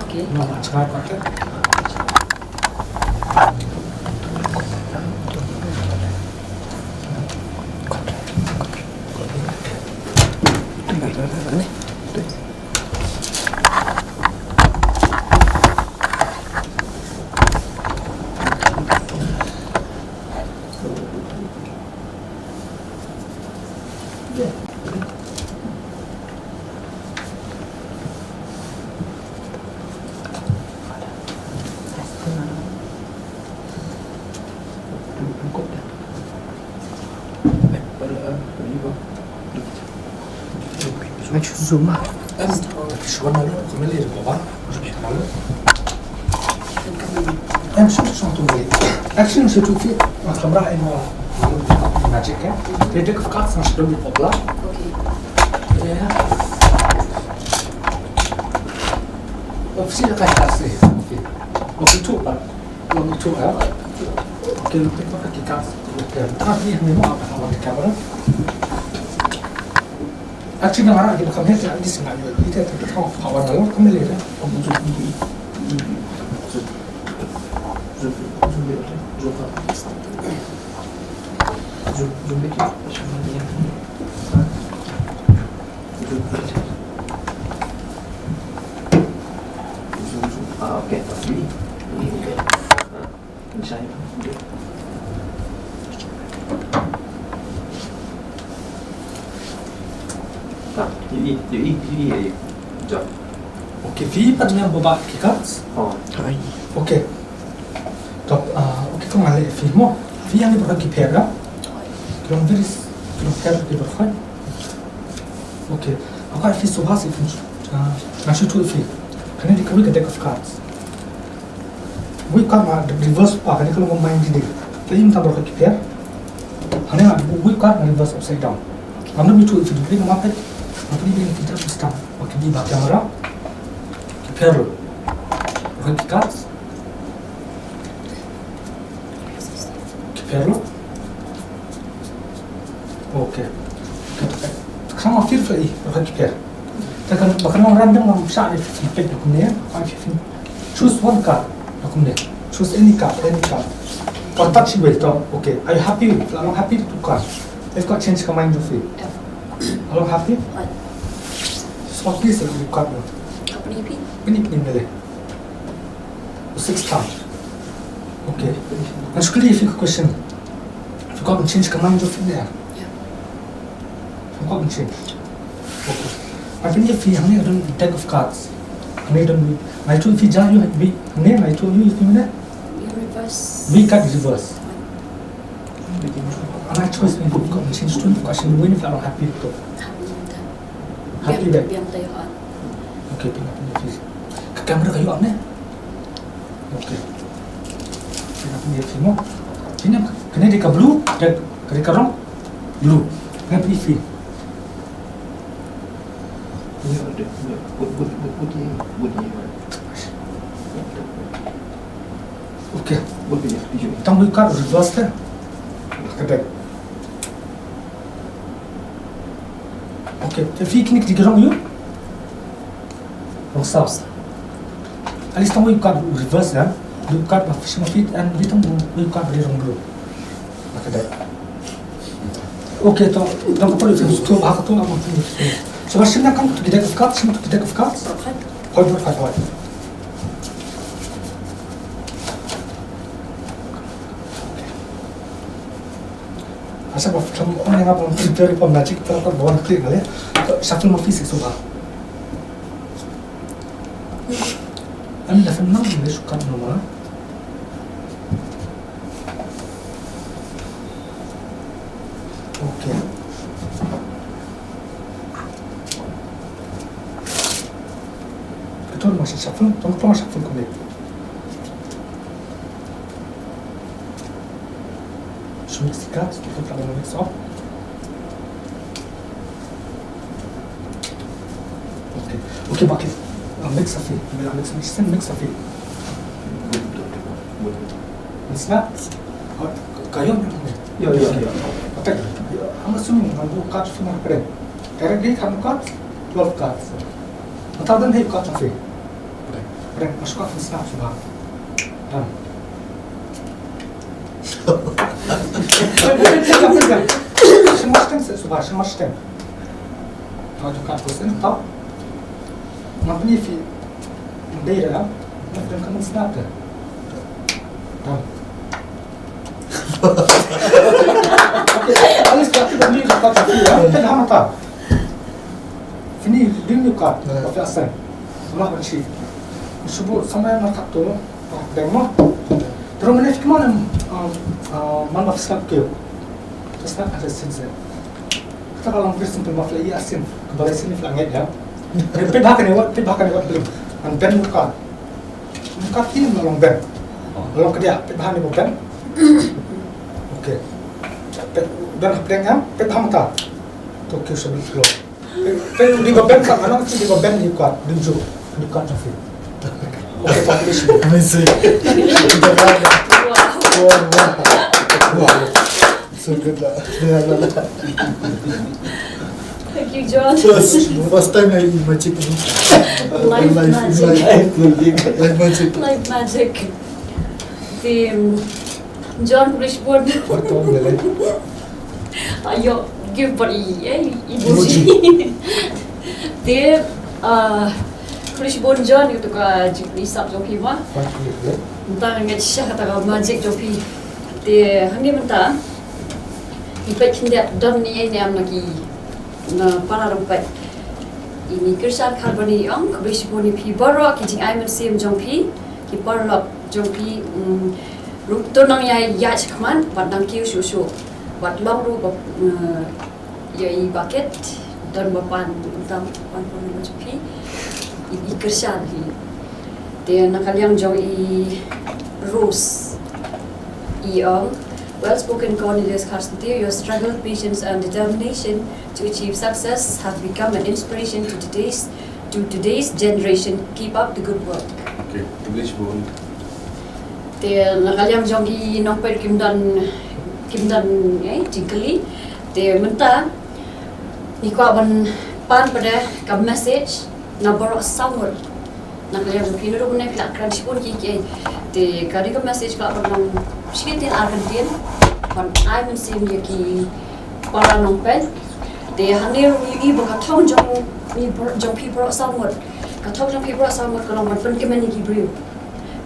Okay. Nga lah, try pat. Zoom ah. Em, shuwa na lo, kami le ko ba. Em, shuwa, shuwa tu le. Actually, shuwa tu fi, ma camera em, ma, magic eh. Dia, dia ke kat sama shuwa tu popular. Okay. Ya. Ofisi la kai kasi. Okay. Ofisi tu, Pak. Long tu, ya. Okay, long tu, Pak, kita. Okay, tapi ni memang apa, apa kita, Pak? Actually, nga ruh ki ba kham heh, at least nga ïoh ïa ki te, te ka thong ka wan nalor ka mele te. Ah, okay. Okay, phi pat nang ba ba ki cards? Oh. Ai. Okay. Top, ah, okay, kong ale phi mo. Phi yang ni ba ki pair ka? Ki long very s-, ki long pair ki ba khoi. Okay. Aku phi so has if, ah, nga shu tu phi. Kane di kawei ka deck of cards. Wei card ma reverse pa kane ka long mind reading. Te im ta ba ki pair. Hane ma wei card ma reverse upside down. Ngam da mi tu itu dibri ngam apet. Ngam da mi tu itu stam. Wa ki di ba camera. Ki pair lo. Wa ki cards. Ki pair lo. Okay. Kama feel free, okay, ki pair. Te kan, ba kan long random, ngam shah ïa phi pick da kumne, ba phi choose one card da kumne. Choose any card, any card. Or touch it with, okay. Are you happy with? Are you happy to card? Let's go change ka mind of it. Are you happy? So please, you card. Pini, pini, pini. Six pound. Okay. Actually, if you question, if you got to change command of there. Yeah. If you got to change. Okay. I think if you have a deck of cards, I don't know. I told if you jar you have be, I told you if you know. You reverse. We got reverse. And I choose me to got to change to question when if I'm happy to. Happy. Happy. Biang, biang tayo. Okay, pina pina. Ka camera kayo amne. Okay. Kena pynïaid mo. Kena, kena dei ka blue, dei ka, dei ka rong blue. Kena pynïaid. Okay. Tang wei card reverse te. Ka dei. Okay, te phi kine ki dei ki rong ïu? Rong saw. At least tang wei card reverse, ya. Wei card ba phi shim fit and wei tang wei card ba dei rong blue. Ka dei. Okay, to, tang ka pori tu, ha ka tu, ha ka tu. So, ba shim na kam tu ki deck of cards, shim tu ki deck of cards. Hoi, hoi, hoi, hoi. Asa ba from on nga ba prepare pa magic pa pa bon click ale. Shuffle mo phi six over. Ani la pynmang ni shukat normal. Okay. Kato ma shuffle, tong tong shuffle kumne. Shu mix ka, shu mix ka, mix off. Okay, okay, bakit? Ah, mix safi. Mila mix, mix, mix safi. Mix na? Oh, kayo na. Yo, yo, yo. Okay. I'm assuming ngan buka tu semua keren. Karen di kan buka twelve cards. Atau dan hei buka safi. Keren, keren. Masuk kat mix na semua. Done. Shim marstem se suba, shim marstem. Tau jong ka pusin tau. Ngam pini fi. Ndei ra. Ngam pini kamu snap ke. Tau. Okay, alis ka tu ni ka fi ya. Kan hama tau. Fini ding yu ka. Ka fi asen. Lah ban shi. Subu sama yang nak tu. Deng mo. Terus mana fikir mana? Man ma fisna kyo. Fisna ada sin se. Kita kalau mungkin simple ma fla iya sin. Kebal sin fla ngai ya. Pit bahkan ni wat, pit bahkan ni wat beli. An ben muka. Muka film long ben. Long kedia pit bahkan ni ben. Okay. Pit ben hapdeng ya, pit bahkan ta. Tokyo sebelum flow. Pero di ba ben ka, ano, di ba ben di ka, di jo, di ka sa film. Okay, population. Amazing. Wow. Wow, wow. Wow. So good lah. Yeah, lah, lah. Thank you, John. First, first time I eat magic, you know. Life magic. Life magic. Life magic. Life magic. Di, um, John Rishbon. What the hell? Ayo, give body, eh, emoji. Emoji. Te, ah, Rishbon John itu ka jingpyni sap jong phi ma. What the hell? Nta nga sha kata ka magic jong phi. Te, hangne mynta. Ngi peit khyndiat don ne em na ki, na para rympei. Ini Kyrshan Kharbani ong, khublei shibun ïa phi baroh ki jingai mynsiem jong phi, ki paralok jong phi, mm, ruh to nang ïa ïaid shakhmat bad nang kiew shuh shuh. Bad long ruh ba, mm, ïa i bucket don ba pan, tam pan pun jong phi. I, i Kyrshan hi. Te na ka liang jong i Rose, i ong, "Well spoken, Cornelius Kharsyntiew. Your struggle, patience and determination to achieve success have become an inspiration to today's, to today's generation. Keep up the good work." Okay, khublei shibun. Te na ka liang jong ki nongpeit kim don, kim don, eh, jingkylli. Te mynta ngi kwah ban pan pat de ka message na baroh saw ngut. Na ka liang jong phi, naduh mynne phi la kren shibun ki ki. Te ka dei ka message ka ban long shi kyntien ar kyntien ban ai mynsiem ïa ki para nongpeit. Te hangne ruh ngi i ba ka thong jong ngi bar-, jong phi baroh saw ngut. Ka thong jong phi baroh saw ngut ka long ban pynkmen ïa ki briew.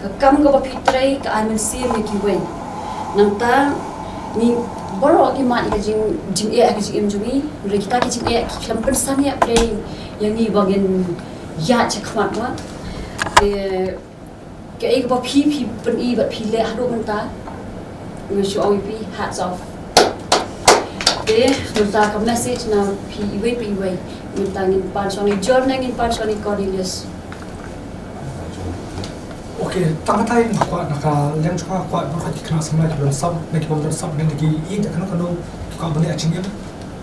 Ka kam kaba phi trei ka ai mynsiem ïa kiwei. Nangta ngi baroh ngi mad ïa ka jing, jingeh ha ka jingim jong ngi. Hynrei kita ki jingeh ki khlem pynsangeh ïa ngi ba ngin ïaid shakhmat, ma. Te kaei kaba phi, phi pyni bad phi leh haduh mynta, nga shu ong ïa phi, hats off. Te mynta ka message na phi iwei pa iwei. Mynta ngin pan shwa na i John ne ngin pan shwa na i Cornelius? Okay, tang katai nga kwah na ka liang jong nga, kwah baroh ki khynnah samla kiba don sap ne kiba ym don sap ne ki ïeit da kano kano, ki kwah ban leh ka jingim.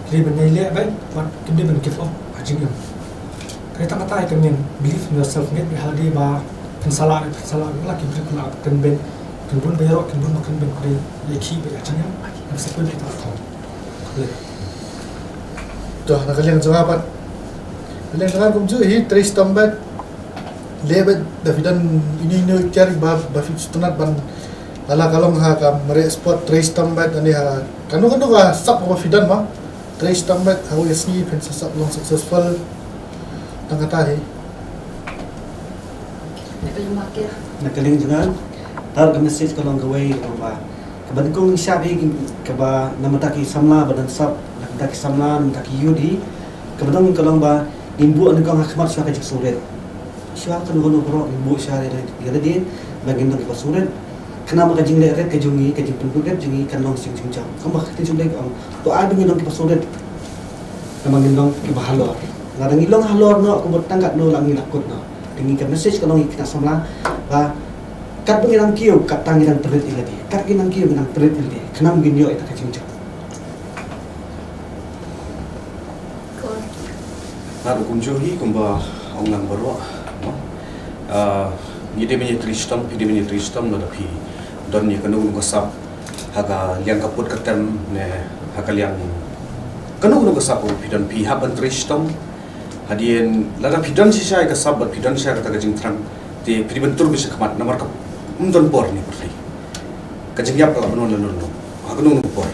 Ki dei ban ïai leh beit, bad kim dei ban give up ha ka jingim. Ka dei tang katai ka main, believe in yourself, ngeit beit ha lade ba phin sa lah, phin sa lah, la ki briew ki la kynbeit, kin bun ba ïaroh, kin bun ba kynbeit, ka dei ïakhih beit ha ka jingim, ym sa poi beit ha ka thong. Leh. To, na ka liang jong nga pat. Ka liang jong nga kumjuh hi, trei shitom beit. Leh beit, da phi don ine ine i tiar ba, ba phi sngewtynnat ban, lada ka long ha ka mareh sport, trei shitom beit, ani ha kano kano ka sap ba phi don ma. Trei shitom beit, ha kawei ka sngi phin sa sap long successful. Tang kata hi. Na ka liang jong nga, tang ka message ka long kawei, ka long ba kaba nyngkong shad hi, kaba na ka bynta ki samla ba don sap, na ka bynta ki samla, na ka bynta ki youth hi, kaba nyngkong ka long ba ngin buh nyngkong ha khmat shuwa ka jingsngewrit. Shuwa kano kano baroh ngin buh sha ïa lade ba ngin long kiba sngewrit. Khnang ba ka jingleh rit ka jong ngi, ka jingpynbeit rit jong ngi kan long shisha shisha. Kumba ka ktien jong U Blei ka ong, to ai ba ngin long kiba sngewrit. Khnang ba ngin long kiba halor. Lada ngi long halor noh, kumba tang katno la ngi la kut noh. Te ngi ka message ka long ïa ki khynnah samla ba katba ngi dang kiew, katta ngi dang pynrit ïa lade. Kat ngi dang kiew ngi dang pynrit ïa lade. Khnang ba ngin ïoh ïa ka jingjop. Nga ruh kumjuh hi kumba ong lang baroh, no? Ah, ngi dei ban ïa trei shitom, phi dei ban ïa trei shitom lada phi don ïa kano kano ka sap ha ka liang ka put ka tem ne ha ka liang kano kano ka sap phi don, phi hap ban trei shitom. Hadien lada phi don shisha ïa ka sap bad phi don shisha kata ka jingthrang, te phi dei ban tur beit shakhmat namar kam don por ne pyrthei. Ka jingïap ka lah ban wan lano lano ha kano kano ka por,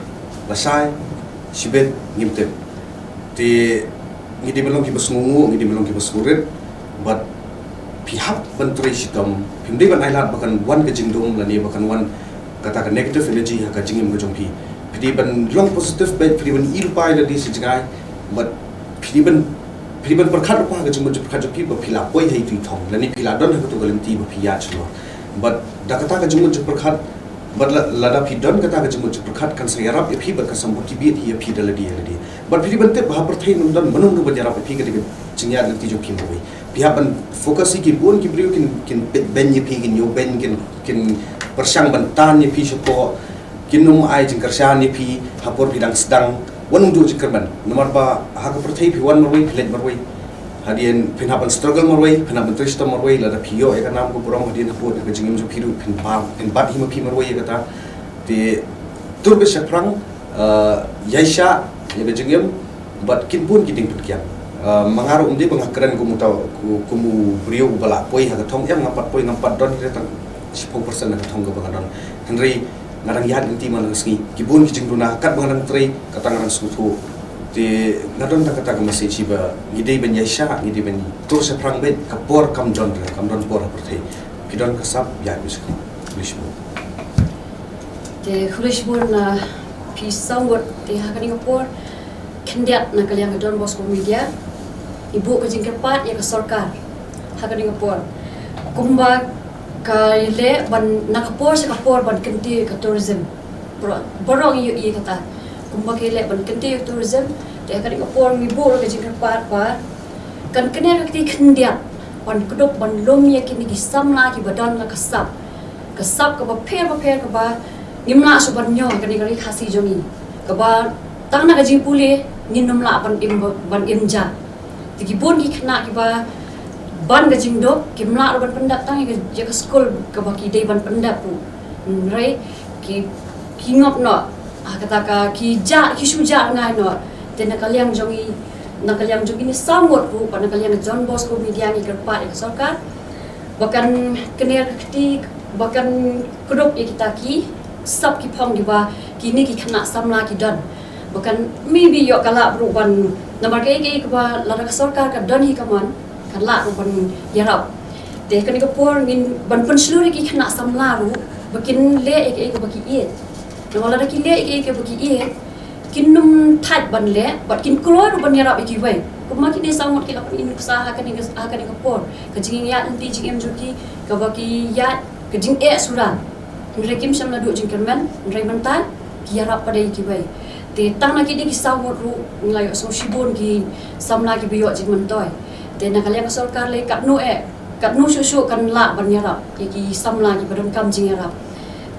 lashai shibit ngim tip. Te ngi dei ban long kiba sngewnguh, ngi dei ban long kiba sngewrit. Bad phi hap ban trei shitom, phim dei ban ailad ba kan wan ka jingdum lane ba kan wan kata ka negative energy ha ka jingim ka jong phi. Phi dei ban long positive bad phi dei ban ïohi ïa lade sha jngai. Bad phi dei ban, phi dei ban pyrkhat ruh ha ka jingmut jingpyrkhat jong phi ba phi la poi ha itu i thong lane phi la don ha katu ka lynti ba phi ïaid shalor. Bad da kata ka jingmut jingpyrkhat bad la, lada phi don kata ka jingmut jingpyrkhat kan sa ïarap ïa phi bad kan sa motivate ïa phi da lade ïa lade. Bad phi dei ban tip ba ha pyrthei ngim don mano mano ban ïarap ïa phi, ka dei ka jingïaid lynti jong phi marwei. Phi hap ban focus ïa ki bun ki briew kin, kin peit beiñ ïa phi, kin ïoh beiñ, kin, kin pyrshang ban tan ïa phi shapoh, kin ym ai jingkyrshan ïa phi ha por phi dang sdang. Wat nym duh jingkyrmen namar ba ha ka pyrthei phi wan marwei, phi leit marwei. Hadien phin hap ban struggle marwei, phin hap ban trei shitom marwei, lada phi ïoh ïa ka nam ka burom hadien hapoh ka jingim jong phi ruh phin bat, phin bat hi ma phi marwei ïa kata. Te tur beit shaphrang, eh, ïaishah ïa ka jingim bad kin bun ki diengpynkhiah. Eh, ma nga ruh ym dei ba nga kren kum uta, kum u briew uba la poi ha ka thong, em, ngam pat poi, ngam pat don hi re tang shiphew percent ha ka thong kaba nga don. Hynrei nga dang ïaid lynti man la ka sngi. Ki bun ki jingduna katba nga dang trei, kata nga dang sngewthuh. Te nga don tang kata ka message ba ngi dei ban ïaishah, ngi dei ban tur shaphrang beit, ka por kam don re, kam don por ha pyrthei. Phi don ka sap, ïaid beit shakhmat. Khublei shibun. Te khublei shibun, ah, phi saw ngut. Te ha kane ka por khyndiat na ka liang ka Don Bosco Media ngi buh ka jingkyrpad ïa ka sorkar ha kane ka por kumba ka leh ban, na ka por sha ka por ban kyntiew ïa ka tourism. Baroh, baroh ngi ïohi ïa kata. Kumba ka leh ban kyntiew ïa ka tourism, te ha kane ka por ngi buh ka jingkyrpad ba kan kane ka kti khyndiat ban kdup ban lum ïa kine ki samla kiba don la ka sap. Ka sap kaba pher bapher kaba ngim lah shuh ban ñion ha kane ka ri Khasi jong ngi. Kaba tang na ka jingpule ngin ym lah ban im, ban im ja. Te ki bun ki khynnah kiba ban ka jingduk kim lah ruh ban pyndep tang ïa ka, ïa ka skul kaba ki dei ban pyndep ruh. Hynrei ki, ki ngop noh. Ah, kata ka ki jah, ki shu jah ngai noh. Te na ka liang jong ngi, na ka liang jong ngi saw ngut ruh, bad na ka liang Don Bosco Media ngi kyrpad ïa ka sorkar ba kan kner ka kti, ba kan kdup ïa kita ki sap ki phong kiba kine ki khynnah samla ki don. Ba kan maybe ïoh ka lad ruh ban, namar kaei kaei kaba lada ka sorkar ka don hi ka mon, kan lad ruh ban ïarap. Te kane ka por ngin ban pynshlur ïa ki khynnah samla ruh ba kin leh ïa kaei kaba ki ïeit. Namar lada ki leh ïa kaei kaba ki ïeit, kin ym thait ban leh bad kin kloi ruh ban ïarap ïa kiwei. Kumba kine saw ngut ki la pyni nuksa ha kane ka, ha kane ka por, ka jingïaid lynti jingim jong ki, kaba ki ïaid ka jingeh sura. Hynrei kim shym naduh jingkyrmen, hynrei mynta ki ïarap pat ïa kiwei. Te tang na kine ki saw ngut ruh nga la ïohsngew shibun ki samla kiba ïoh jingmyntoi. Te na ka liang ka sorkar lei katno eh, katno shuh shuh kan lah ban ïarap ïa ki samla kiba donkam jingïarap.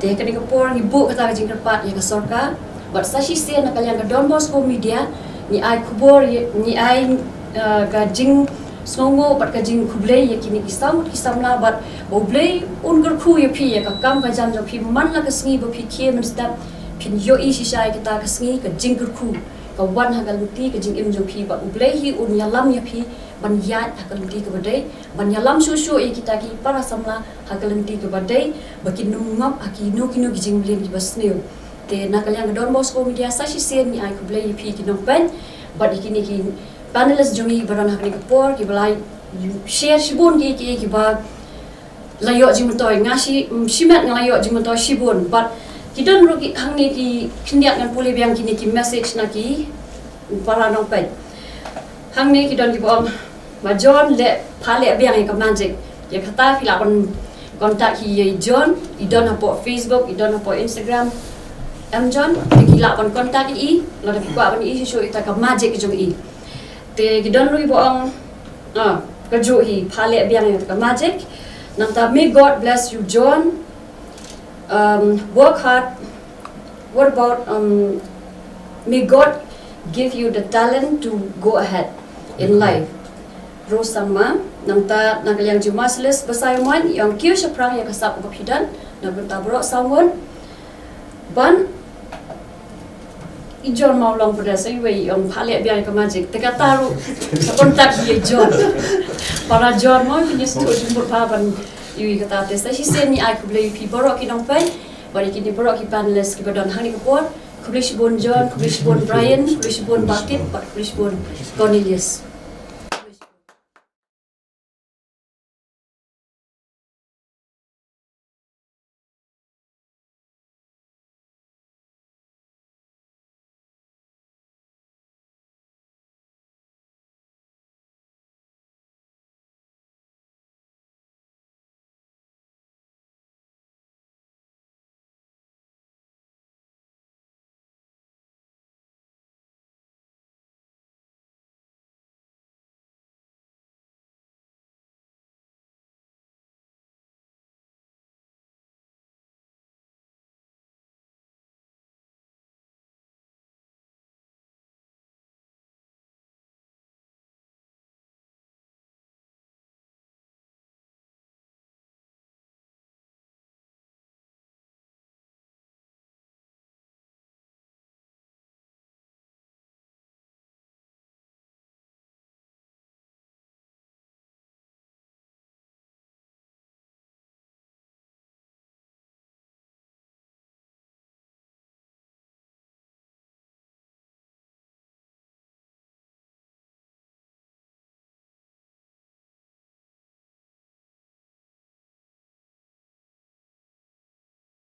Te kane ka por ngi buh kata ka jingkyrpad ïa ka sorkar. Bad sa shisien na ka liang ka Don Bosco Media ngi ai khubor ïa, ngi ai, eh, ka jing sngewnguh bad ka jingkhublei ïa kine ki saw ngut ki samla bad ba U Blei un kyrkhu ïa phi ïa ka kam ka jam jong phi man la ka sngi ba phi khie mynstep phin ïohi shisha ïa kata ka sngi ka jingkyrkhu ka wan ha ka lynti ka jingim jong phi bad U Blei hi un ïalam ïa phi ban ïaid ha ka lynti kaba dei, ban ïalam shuh shuh ïa kita ki para samla ha ka lynti kaba dei ba kin ym ngop ha kino kino ki jingmlien kiba sniew. Te na ka liang ka Don Bosco Media sa shisien ngi ai khublei ïa phi ki nongpeit bad ïa kine ki panelist jong ngi ba don ha kane ka por kiba la share shibun ki, ki, kiba la ïoh jingmyntoi. Nga shi, mm, shimet nga la ïoh jingmyntoi shibun bad ki don ruh ki hangne ki khyndiat ngan pule biang kine ki message na ki para nongpeit. Hangne ki don kiba ong, Ba John leh, pha leh biang ïa ka magic. Ïa kata phi lah ban contact hi ïa i John, i don hapoh Facebook, i don hapoh Instagram. Em John, te ki lah ban contact ïa i, lada phi kwah ban ïohi shuh shuh ïa ka magic jong i. Te ki don ruh kiba ong, ah, kajuh hi, pha leh biang ïa ka magic. Nangta may God bless you John. Um, work hard. What about, um, may God give you the talent to go ahead in life. Rose Sangma, nangta na ka liang jong Marcellus Basaiawmoit, i ong kiew shaphrang ïa ka sap kaba phi don na ka bynta baroh saw ngut. Ban i John Mawlong pada sa iwei i ong pha leh biang ïa ka magic. Te kata ruh sa contact ïa i John. Para John mo, phi ïa sdang jingmut pha ban iwei kata te sa shisien ïa i khublei ïa phi baroh ki nongpeit. Bad ïa kine baroh ki panelist kiba don hangne ka por. Khublei shibun John, khublei shibun Brian, khublei shibun Bakit, bad khublei shibun Cornelius.